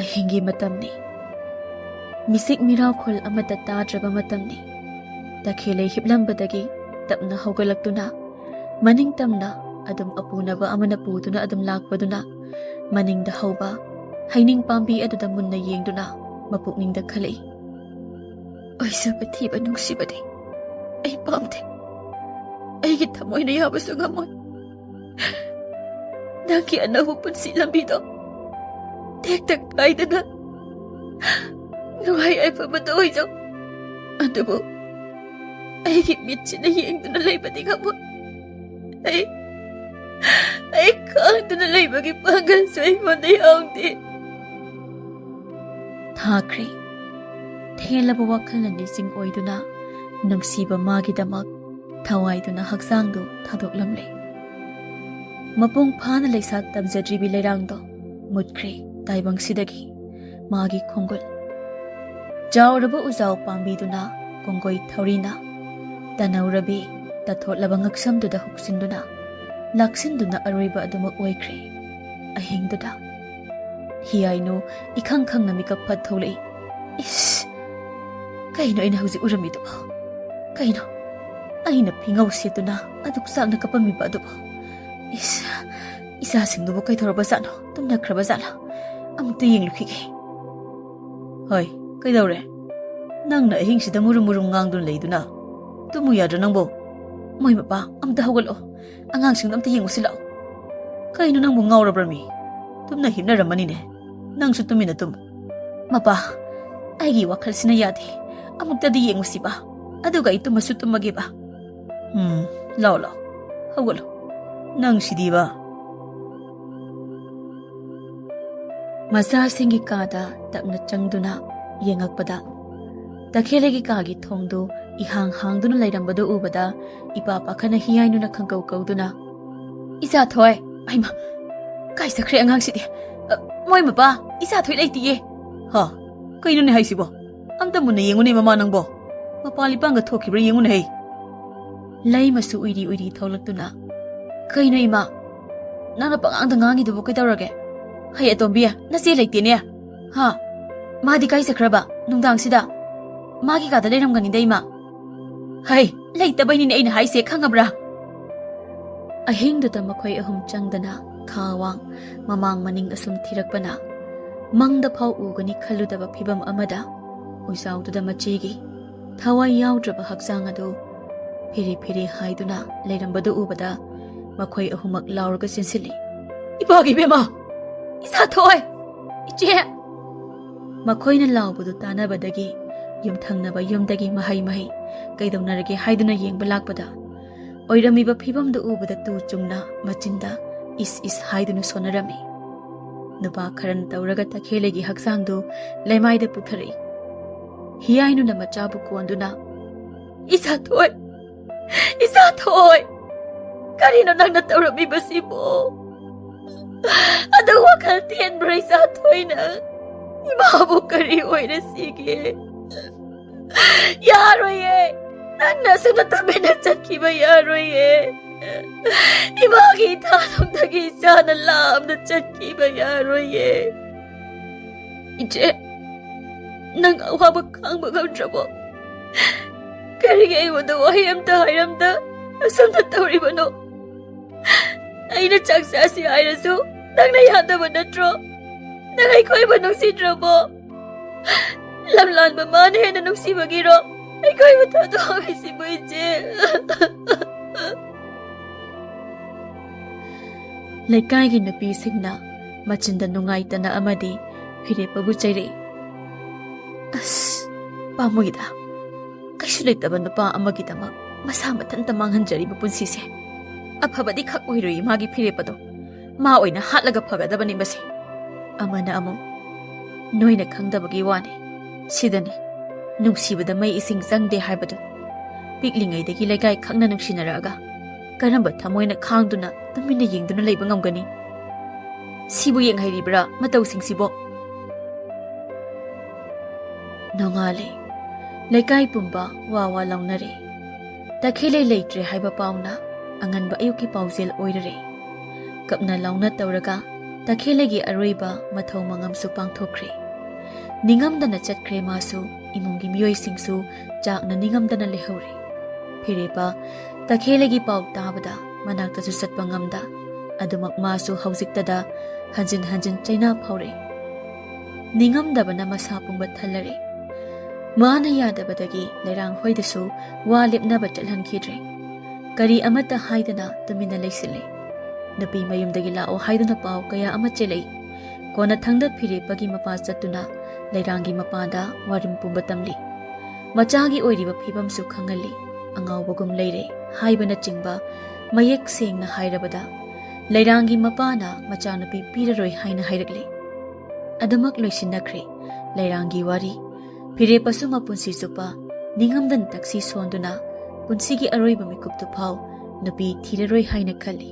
ꯑꯍꯤꯡꯒꯤ ꯃꯇꯝꯅꯤ꯫ ꯃꯤꯁꯤꯛ ꯃꯤꯔꯥꯎꯈꯣꯜ ꯑꯃꯠꯇ ꯇꯥꯗ꯭ꯔꯕ ꯃꯇꯝꯅꯤ꯫ ꯇꯈꯦꯜꯂꯩ ꯍꯤꯞꯂꯝꯕꯗꯒꯤ ꯇꯞꯅ ꯍꯧꯒꯠꯂꯛꯇꯨꯅ ꯃꯅꯤꯡ ꯇꯝꯅ ꯑꯗꯨꯝ ꯑꯄꯨꯅꯕ ꯑꯃꯅ ꯄꯨꯗꯨꯅ ꯑꯗꯨꯝ ꯂꯥꯛꯄꯗꯨꯅ ꯃꯅꯤꯡꯗ ꯍꯧꯕ ꯍꯩꯅꯤꯡ ꯄꯥꯝꯕꯤ ꯑꯗꯨꯗ ꯃꯨꯟꯅ ꯌꯦꯡꯗꯨꯅ ꯃꯄꯨꯛꯅꯤꯡꯗ ꯈꯜꯂꯛꯏ꯫ "ꯑꯣꯏꯖꯕ ꯊꯤꯕ ꯅꯨꯡꯁꯤꯕꯗꯤ ꯑꯩ ꯄꯥꯝꯗꯦ꯫ ꯑꯩꯒꯤ ꯊꯃꯣꯏꯅ ꯌꯥꯕꯁꯨ ꯉꯝꯃꯣꯏ꯫ ꯅꯪꯒꯤ ꯑꯅꯧꯕ ꯄꯨꯟꯁꯤ ꯂꯝꯕꯤꯗꯣ ꯇꯦꯛꯇ ꯀꯥꯏꯗꯅ ꯅꯨꯡꯉꯥꯏ ꯌꯥꯏꯐꯕꯗ ꯑꯣꯏꯖꯧ꯫ ꯑꯗꯨꯕꯨ ꯑꯩꯒꯤ ꯃꯤꯠꯁꯤꯅ ꯌꯦꯡꯗꯨꯅ ꯂꯩꯕꯗꯤ ꯉꯝꯃꯣꯏ꯫ ꯑꯩ, ꯑꯩ ꯈꯥꯡꯗꯨꯅ ꯂꯩꯕꯒꯤ ꯄꯥꯡꯒꯜꯁꯨ ꯑꯩꯉꯣꯟꯗ ꯌꯥꯎꯗꯦ꯫ ꯊꯥꯈ꯭ꯔꯦ꯫ ꯊꯦꯜꯂꯕ ꯋꯥꯈꯜꯅ ꯅꯤꯡꯁꯤꯡ ꯑꯣꯏꯗꯨꯅ ꯅꯨꯡꯁꯤꯕ ꯃꯥꯒꯤꯗꯃꯛ ꯊꯋꯥꯏꯗꯨꯅ ꯍꯛꯆꯥꯡꯗꯨ ꯊꯥꯗꯣꯛꯂꯝꯂꯦ꯫ ꯃꯄꯨꯡ ꯐꯥꯅ ꯂꯩꯁꯥ ꯇꯝꯖꯗ꯭ꯔꯤꯕꯤ ꯂꯩꯔꯥꯡꯗꯣ ꯃꯨꯠꯈ꯭ꯔꯦ ꯇꯥꯏꯕꯪꯁꯤꯗꯒꯤ꯫ ꯃꯥꯒꯤ ꯈꯣꯡꯒꯨꯜ꯫ ꯆꯥꯎꯔꯕ ꯎꯖꯥꯎ ꯄꯥꯝꯕꯤꯗꯨꯅ ꯀꯣꯡꯒꯣꯏ ꯊꯧꯔꯤꯅ ꯇꯅꯧꯔꯕꯤ ꯇꯊꯣꯠꯂꯕ ꯉꯛꯁꯝꯗꯨꯗ ꯍꯨꯛꯁꯤꯟꯗꯨꯅ ꯂꯥꯛꯁꯤꯟꯗꯨꯅ ꯑꯔꯣꯏꯕ ꯑꯗꯨꯃꯛ ꯑꯣꯏꯈ꯭ꯔꯦ꯫ ꯑꯍꯤꯡꯗꯨꯗ ꯍꯤꯌꯥꯏꯅꯨ ꯏꯈꯪ ꯈꯪꯅ ꯃꯤꯀꯞ ꯐꯠ ꯊꯣꯛꯂꯛꯏ꯫ ꯏꯁ! ꯀꯩꯅꯣ ꯑꯩꯅ ꯍꯧꯖꯤꯛ ꯎꯔꯝꯃꯤꯗꯨꯕꯣ? ꯀꯩꯅꯣ ꯑꯩꯅ ꯐꯤꯉꯧ ꯁꯦꯠꯇꯨꯅ ꯑꯗꯨꯛ ꯆꯥꯛꯅ ꯀꯞꯄꯝꯃꯤꯕ ꯑꯗꯨꯕꯣ? ꯏꯁ! ꯏꯆꯥꯁꯤꯡꯗꯨꯕꯨ ꯀꯩꯗꯧꯔꯕꯖꯥꯠꯅꯣ? ꯇꯨꯝꯅꯈ꯭ꯔꯕꯖꯥꯠꯂꯣ? ꯑꯃꯨꯛꯇ ꯌꯦꯡꯂꯨꯈꯤꯒꯦ꯫ ꯍꯣꯏ, ꯀꯩꯗꯧꯔꯦ? ꯅꯪꯅ ꯑꯍꯤꯡꯁꯤꯗ ꯃꯨꯔꯨꯝ ꯃꯨꯔꯨꯝ ꯉꯥꯡꯗꯨꯅ ꯂꯩꯗꯨꯅ? ꯇꯨꯝꯃꯨ ꯌꯥꯗ꯭ꯔꯣ ꯅꯪꯕꯣ? ꯃꯣꯏ ꯃꯄꯥ, ꯑꯝꯇ ꯍꯧꯒꯠꯂꯛꯑꯣ꯫ ꯑꯉꯥꯡꯁꯤꯡꯗꯣ ꯑꯝꯇ ꯌꯦꯡꯉꯨꯁꯤ ꯂꯥꯛꯑꯣ꯫ ꯀꯩꯅꯣ ꯅꯪꯕꯨ ꯉꯥꯎꯔꯕ꯭ꯔꯃꯤ? ꯇꯨꯝꯅ ꯍꯤꯞꯅꯔꯝꯃꯅꯤꯅꯦ꯫ ꯅꯪꯁꯨ ꯇꯨꯃꯤꯟꯅ ꯇꯨꯝꯃꯨ꯫ ꯃꯄꯥ, ꯑꯩꯒꯤ ꯋꯥꯈꯜꯁꯤꯅ ꯌꯥꯗꯦ꯫ ꯑꯃꯨꯛꯇꯗꯤ ꯌꯦꯡꯉꯨꯁꯤꯕ꯫ ꯑꯗꯨꯒ ꯑꯩ ꯇꯨꯝꯃꯁꯨ ꯇꯨꯝꯃꯒꯦꯕ꯫ ꯎꯝ, ꯂꯥꯛꯑꯣ, ꯂꯥꯛꯑꯣ꯫ ꯍꯧꯒꯠꯂꯣ꯫ ꯅꯪ ꯁꯤꯗꯤꯕ꯫ ꯃꯆꯥꯁꯤꯡꯒꯤ ꯀꯥꯗ ꯇꯞꯅ ꯆꯪꯗꯨꯅ ꯌꯦꯡꯉꯛꯄꯗ, ꯇꯈꯦꯜꯂꯩꯒꯤ ꯀꯥꯒꯤ ꯊꯣꯡꯗꯨ ꯏꯍꯥꯡ ꯍꯥꯡꯗꯨꯅ ꯂꯩꯔꯝꯕꯗꯨ ꯎꯕꯗ, ꯏꯄꯥ ꯄꯥꯈꯠꯅ ꯍꯤꯌꯥꯏꯅꯨꯅ ꯈꯪꯀꯧ ꯀꯧꯗꯨꯅ, "ꯏꯆꯥ ꯊꯣꯏ!" "ꯍꯩꯃꯥ, ꯀꯥꯏ ꯆꯠꯈ꯭ꯔꯦ ꯑꯉꯥꯡꯁꯤꯗꯤ? ꯑ, ꯃꯣꯏ ꯃꯄꯥ, ꯏꯆꯥ ꯊꯣꯏ ꯂꯩꯇꯤꯌꯦ!" "ꯍꯥ? ꯀꯩꯅꯣꯅꯦ ꯍꯥꯏꯁꯤꯕꯣ? ꯑꯝꯇ ꯃꯨꯟꯅ ꯌꯦꯡꯉꯨꯅꯦ ꯃꯃꯥ ꯅꯪꯕꯣ꯫ ꯃꯄꯥ ꯂꯤꯄꯥꯡꯒ ꯊꯣꯛꯈꯤꯕ꯭ꯔꯥ ꯌꯦꯡꯉꯨꯅꯦ ꯍꯩ!" ꯂꯩꯃꯁꯨ ꯎꯏꯔꯤ ꯎꯏꯔꯤ ꯊꯣꯛꯂꯛꯇꯨꯅ, "ꯀꯩꯅꯣ ꯏꯃꯥ? ꯅꯪꯅ ꯄꯉꯥꯡꯗ ꯉꯥꯡꯉꯤꯗꯨꯕꯨ ꯀꯩꯗꯧꯔꯒꯦ? ꯍꯩ ꯑꯇꯣꯝꯕꯤ, ꯅꯆꯦ ꯂꯩꯇꯦꯅꯦ? ꯍꯥ? ꯃꯥꯗꯤ ꯀꯥꯏ ꯆꯠꯈ꯭ꯔꯕ? ꯅꯨꯡꯗꯥꯡꯁꯤꯗ? ꯃꯥꯒꯤ ꯀꯥꯗ ꯂꯩꯔꯝꯒꯅꯤꯗ ꯏꯃꯥ꯫ ꯍꯩ, ꯂꯩꯇꯕꯩꯅꯤꯅꯦ ꯑꯩꯅ ꯍꯥꯏꯁꯦ, ꯈꯪꯉꯕ꯭ꯔꯥ?" ꯑꯍꯤꯡꯗꯨꯗ ꯃꯈꯣꯏ ꯑꯍꯨꯝ ꯆꯪꯗꯅ ꯈꯥ ꯋꯥꯡ ꯃꯃꯥꯡ ꯃꯅꯤꯡ ꯑꯁꯨꯝ ꯊꯤꯔꯛꯄꯅ, ꯃꯪꯗ ꯐꯥꯎ ꯎꯒꯅꯤ ꯈꯜꯂꯨꯗꯕ ꯐꯤꯕꯝ ꯑꯃꯗ ꯎꯖꯥꯎꯗꯨꯗ ꯃꯆꯦꯒꯤ ꯊꯋꯥꯏ ꯌꯥꯎꯗ꯭ꯔꯕ ꯍꯛꯆꯥꯡ ꯑꯗꯨ ꯐꯤꯔꯤ ꯐꯤꯔꯤ ꯍꯥꯏꯗꯨꯅ ꯂꯩꯔꯝꯕꯗꯨ ꯎꯕꯗ ꯃꯈꯣꯏ ꯑꯍꯨꯝꯃꯛ ꯂꯥꯎꯔꯒ ꯆꯦꯟꯁꯤꯜꯂꯤ꯫ "ꯏꯄꯥꯒꯤ ꯏꯕꯦꯝꯃ! ꯏꯆꯥ ꯊꯣꯏ! ꯏꯆꯦ!" ꯃꯈꯣꯏꯅ ꯂꯥꯎꯕꯗꯨ ꯇꯥꯅꯕꯗꯒꯤ ꯌꯨꯝꯊꯪꯅꯕ ꯌꯨꯝꯗꯒꯤ ꯃꯍꯩ ꯃꯍꯩ ꯀꯩꯗꯧꯅꯔꯒꯦ ꯍꯥꯏꯗꯨꯅ ꯌꯦꯡꯕ ꯂꯥꯛꯄꯗ, ꯑꯣꯏꯔꯝꯃꯤꯕ ꯐꯤꯕꯝꯗꯨ ꯎꯕꯗ ꯇꯨ ꯆꯨꯡꯅ ꯃꯆꯤꯟꯗ ꯏꯁ ꯏꯁ ꯍꯥꯏꯗꯨꯅ ꯁꯣꯟꯅꯔꯝꯃꯤ꯫ ꯅꯨꯄꯥ ꯈꯔꯅ ꯇꯧꯔꯒ ꯇꯈꯦꯜꯂꯩꯒꯤ ꯍꯛꯆꯥꯡꯗꯨ ꯂꯩꯃꯥꯏꯗ ꯄꯨꯊꯔꯛꯏ꯫ ꯍꯤꯌꯥꯏꯅꯨꯅ ꯃꯆꯥꯕꯨ ꯀꯣꯟꯗꯨꯅ, "ꯏꯆꯥꯊꯣꯏ, ꯏꯆꯥꯊꯣꯏ, ꯀꯔꯤꯅꯣ ꯅꯪꯅ ꯇꯧꯔꯝꯃꯤꯕꯁꯤꯕꯣ? ꯑꯗꯨ ꯋꯥꯈꯜ ꯇꯦꯟꯕ꯭ꯔꯥ ꯏꯆꯥꯊꯣꯏ ꯅꯪ? ꯏꯃꯥꯕꯨ ꯀꯔꯤ ꯑꯣꯏꯔꯁꯤꯒꯦ? ꯌꯥꯔꯣꯏꯌꯦ, ꯅꯪꯅ ꯑꯁꯨꯝꯅ ꯇꯨꯃꯤꯟꯅ ꯆꯠꯈꯤꯕ ꯌꯥꯔꯣꯏꯌꯦ꯫ ꯏꯃꯥꯒꯤ ꯏꯊꯥꯅꯨꯡꯗꯒꯤ ꯏꯆꯥꯅ ꯂꯥꯞꯅ ꯆꯠꯈꯤꯕ ꯌꯥꯔꯣꯏꯌꯦ꯫ ꯏꯆꯦ, ꯅꯪ ꯑꯋꯥꯕ ꯈꯥꯡꯕ ꯉꯝꯗ꯭ꯔꯕꯣ? ꯀꯔꯤꯒꯤ ꯑꯩꯉꯣꯟꯗ ꯋꯥꯍꯩ ꯑꯝꯇ ꯍꯥꯏꯔꯝꯗ ꯑꯁꯨꯝꯅ ꯇꯧꯔꯤꯕꯅꯣ? ꯑꯩꯅ ꯆꯥꯛ ꯆꯥꯁꯤ ꯍꯥꯏꯔꯁꯨ ꯅꯪꯅ ꯌꯥꯗꯕ ꯅꯠꯇ꯭ꯔꯣ? ꯅꯪ ꯑꯩꯈꯣꯏꯕꯨ ꯅꯨꯡꯁꯤꯗ꯭ꯔꯕꯣ? ꯂꯝꯂꯥꯟꯕ ꯃꯥꯅ ꯍꯦꯟꯅ ꯅꯨꯡꯁꯤꯕꯒꯤꯔꯣ ꯑꯩꯈꯣꯏꯕꯨ ꯊꯥꯗꯣꯛꯍꯧꯔꯤꯁꯤꯕꯨ, ꯏꯆꯦ?" ꯂꯩꯀꯥꯏꯒꯤ ꯅꯨꯄꯤꯁꯤꯡꯅ ꯃꯆꯤꯟꯗ ꯅꯨꯡꯉꯥꯏꯇꯅ ꯑꯃꯗꯤ ꯐꯤꯔꯦꯞꯄꯕꯨ ꯆꯩꯔꯛꯏ꯫ "ꯑꯁ, ꯄꯥꯝꯃꯨꯏꯗ꯫ ꯀꯩꯁꯨ ꯂꯩꯇꯕ ꯅꯨꯄꯥ ꯑꯃꯒꯤꯗꯃꯛ ꯃꯁꯥ ꯃꯊꯟꯇ ꯃꯥꯡꯍꯟꯖꯔꯤꯕ ꯄꯨꯟꯁꯤꯁꯦ꯫ ꯑꯐꯕꯗꯤ ꯈꯛ ꯑꯣꯏꯔꯣꯏ ꯃꯥꯒꯤ ꯐꯤꯔꯦꯞꯄꯗꯣ꯫ ꯃꯥ ꯑꯣꯏꯅ ꯍꯥꯠꯂꯒ ꯐꯒꯗꯕꯅꯤ ꯃꯁꯦ꯫" ꯑꯃꯅ ꯑꯃꯨꯛ, "ꯅꯣꯏꯅ ꯈꯪꯗꯕꯒꯤ ꯋꯥꯅꯤ꯫ ꯁꯤꯗꯅꯤ ꯅꯨꯡꯁꯤꯕꯗ ꯃꯩ ꯏꯁꯤꯡ ꯆꯪꯗꯦ ꯍꯥꯏꯕꯗꯨ꯫ ꯄꯤꯛꯂꯤꯉꯩꯗꯒꯤ ꯂꯩꯀꯥꯏ ꯈꯪꯅ ꯅꯨꯡꯁꯤꯅꯔꯛꯑꯒ ꯀꯔꯝꯕ ꯊꯃꯣꯏꯅ ꯈꯥꯡꯗꯨꯅ ꯇꯨꯃꯤꯟꯅ ꯌꯦꯡꯗꯨꯅ ꯂꯩꯕ ꯉꯝꯒꯅꯤ? ꯁꯤꯕꯨ ꯌꯦꯡꯍꯩꯔꯤꯕ꯭ꯔꯥ ꯃꯇꯧꯁꯤꯡꯁꯤꯕꯣ?" ꯅꯣꯡꯉꯥꯜꯂꯦ꯫ ꯂꯩꯀꯥꯏ ꯄꯨꯝꯕ ꯋꯥ ꯋꯥ ꯂꯥꯎꯅꯔꯦ꯫ ꯇꯈꯦꯜꯂꯩ ꯂꯩꯇ꯭ꯔꯦ ꯍꯥꯏꯕ ꯄꯥꯎꯅ ꯑꯉꯟꯕ ꯑꯌꯨꯛꯀꯤ ꯄꯥꯎꯖꯦꯜ ꯑꯣꯏꯔꯔꯦ꯫ ꯀꯞꯅ ꯂꯥꯎꯅ ꯇꯧꯔꯒ ꯇꯈꯦꯜꯂꯩꯒꯤ ꯑꯔꯣꯏꯕ ꯃꯊꯧ ꯃꯉꯝꯁꯨ ꯄꯥꯡꯊꯣꯛꯈ꯭ꯔꯦ꯫ ꯅꯤꯡꯉꯝꯗꯅ ꯆꯠꯈ꯭ꯔꯦ ꯃꯥꯁꯨ꯫ ꯏꯃꯨꯡꯒꯤ ꯃꯤꯑꯣꯏꯁꯤꯡꯁꯨ ꯆꯥꯛꯅ ꯅꯤꯡꯉꯝꯗꯅ ꯂꯩꯍꯧꯔꯦ꯫ ꯐꯤꯔꯦꯞꯄ ꯇꯈꯦꯜꯂꯩꯒꯤ ꯄꯥꯎ ꯇꯥꯕꯗ ꯃꯅꯥꯛꯇꯁꯨ ꯆꯠꯄ ꯉꯝꯗ, ꯑꯗꯨꯃꯛ ꯃꯥꯁꯨ ꯍꯧꯖꯤꯛꯇꯗ ꯍꯟꯖꯤꯟ ꯍꯟꯖꯤꯟ ꯆꯩꯅꯥ ꯐꯥꯎꯔꯦ꯫ ꯅꯤꯡꯉꯝꯗꯕꯅ ꯃꯁꯥ ꯄꯨꯝꯕ ꯊꯜꯂꯔꯦ꯫ ꯃꯥꯅ ꯌꯥꯗꯕꯗꯒꯤ ꯂꯩꯔꯥꯡ ꯍꯣꯏꯗꯁꯨ ꯋꯥ ꯂꯦꯞꯅꯕ ꯆꯠꯍꯟꯈꯤꯗ꯭ꯔꯦ꯫ ꯀꯔꯤ ꯑꯃꯠꯇ ꯍꯥꯏꯗꯅ ꯇꯨꯃꯤꯟꯅ ꯂꯩꯁꯤꯜꯂꯦ꯫ ꯅꯨꯄꯤ ꯃꯌꯨꯝꯗꯒꯤ ꯂꯥꯛꯑꯣ ꯍꯥꯏꯗꯨꯅ ꯄꯥꯎ ꯀꯌꯥ ꯑꯃ ꯆꯦꯜꯂꯛꯏ꯫ ꯀꯣꯟꯅꯊꯪꯗ ꯐꯤꯔꯦꯞꯄꯒꯤ ꯃꯄꯥ ꯆꯠꯇꯨꯅ ꯂꯩꯔꯥꯡꯒꯤ ꯃꯄꯥꯗ ꯋꯥꯔꯤꯝ ꯄꯨꯝꯕ ꯇꯝꯂꯤ꯫ ꯃꯆꯥꯒꯤ ꯑꯣꯏꯔꯤꯕ ꯐꯤꯕꯝꯁꯨ ꯈꯪꯍꯜꯂꯤ꯫ ꯑꯉꯥꯎꯕꯒꯨꯝ ꯂꯩꯔꯦ ꯍꯥꯏꯕꯅꯆꯤꯡꯕ ꯃꯌꯦꯛ ꯁꯦꯡꯅ ꯍꯥꯏꯔꯕꯗ, ꯂꯩꯔꯥꯡꯒꯤ ꯃꯄꯥꯅ ꯃꯆꯥꯅꯨꯄꯤ ꯄꯤꯔꯔꯣꯏ ꯍꯥꯏꯅ ꯍꯥꯏꯔꯛꯂꯦ꯫ ꯑꯗꯨꯃꯛ ꯂꯣꯏꯁꯤꯟꯅꯈ꯭ꯔꯦ ꯂꯩꯔꯥꯡꯒꯤ ꯋꯥꯔꯤ꯫ ꯐꯤꯔꯦꯞꯄꯁꯨ ꯃꯄꯨꯟꯁꯤ ꯆꯨꯞꯄ ꯅꯤꯡꯉꯝꯗꯅ ꯇꯛꯁꯤ ꯁꯣꯟꯗꯨꯅ ꯄꯨꯟꯁꯤꯒꯤ ꯑꯔꯣꯏꯕ ꯃꯤꯀꯨꯞꯇꯨ ꯐꯥꯎ ꯅꯨꯄꯤ ꯊꯤꯔꯔꯣꯏ ꯍꯥꯏꯅ ꯈꯜꯂꯤ꯫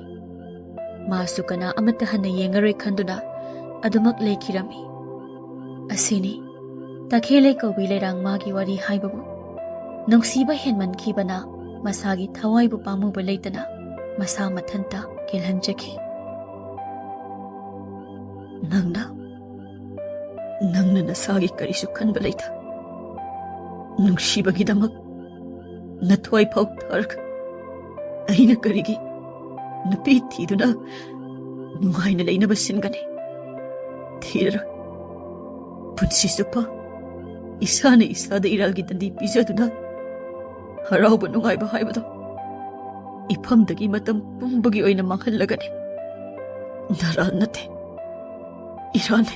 ꯃꯥꯁꯨ ꯀꯅꯥ ꯑꯃꯠꯇ ꯍꯟꯅ ꯌꯦꯡꯉꯔꯣꯏ ꯈꯟꯗꯨꯅ ꯑꯗꯨꯃꯛ ꯂꯩꯈꯤꯔꯝꯃꯤ꯫ ꯑꯁꯤꯅꯤ ꯇꯈꯦꯜꯂꯩ ꯀꯧꯕꯤ ꯂꯩꯔꯥꯡ ꯃꯥꯒꯤ ꯋꯥꯔꯤ ꯍꯥꯏꯕꯕꯨ꯫ ꯅꯨꯡꯁꯤꯕ ꯍꯦꯟꯃꯟꯈꯤꯕꯅ ꯃꯁꯥꯒꯤ ꯊꯋꯥꯏꯕꯨ ꯄꯥꯝꯃꯨꯕ ꯂꯩꯇꯅ ꯃꯁꯥ ꯃꯊꯟꯇ ꯀꯦꯜꯍꯟꯖꯈꯤ꯫ ꯅꯪꯅ, ꯅꯪꯅ ꯅꯁꯥꯒꯤ ꯀꯔꯤꯁꯨ ꯈꯟꯕ ꯂꯩꯇ ꯅꯨꯡꯁꯤꯕꯒꯤꯗꯃꯛ ꯅꯊ꯭ꯋꯥꯏ ꯐꯥꯎ ꯊꯥꯔꯒ ꯑꯩꯅ ꯀꯔꯤꯒꯤ ꯅꯨꯄꯤ ꯊꯤꯗꯨꯅ ꯅꯨꯡꯉꯥꯏꯅ ꯂꯩꯅꯕ ꯁꯤꯟꯒꯅꯤ? ꯊꯤꯔꯔꯣꯏ꯫ ꯄꯨꯟꯁꯤ ꯆꯨꯞꯄ ꯏꯁꯥꯅ ꯏꯁꯥꯗ ꯏꯔꯥꯜꯒꯤ ꯗꯟꯗꯤ ꯄꯤꯖꯗꯨꯅ ꯍꯔꯥꯎꯕ ꯅꯨꯡꯉꯥꯏꯕ ꯍꯥꯏꯕꯗꯣ ꯏꯐꯝꯗꯒꯤ ꯃꯇꯝ ꯄꯨꯝꯕꯒꯤ ꯑꯣꯏꯅ ꯃꯥꯡꯍꯜꯂꯒꯅꯤ꯫ ꯅꯔꯥꯜ ꯅꯠꯇꯦ, ꯏꯔꯥꯜꯅꯦ꯫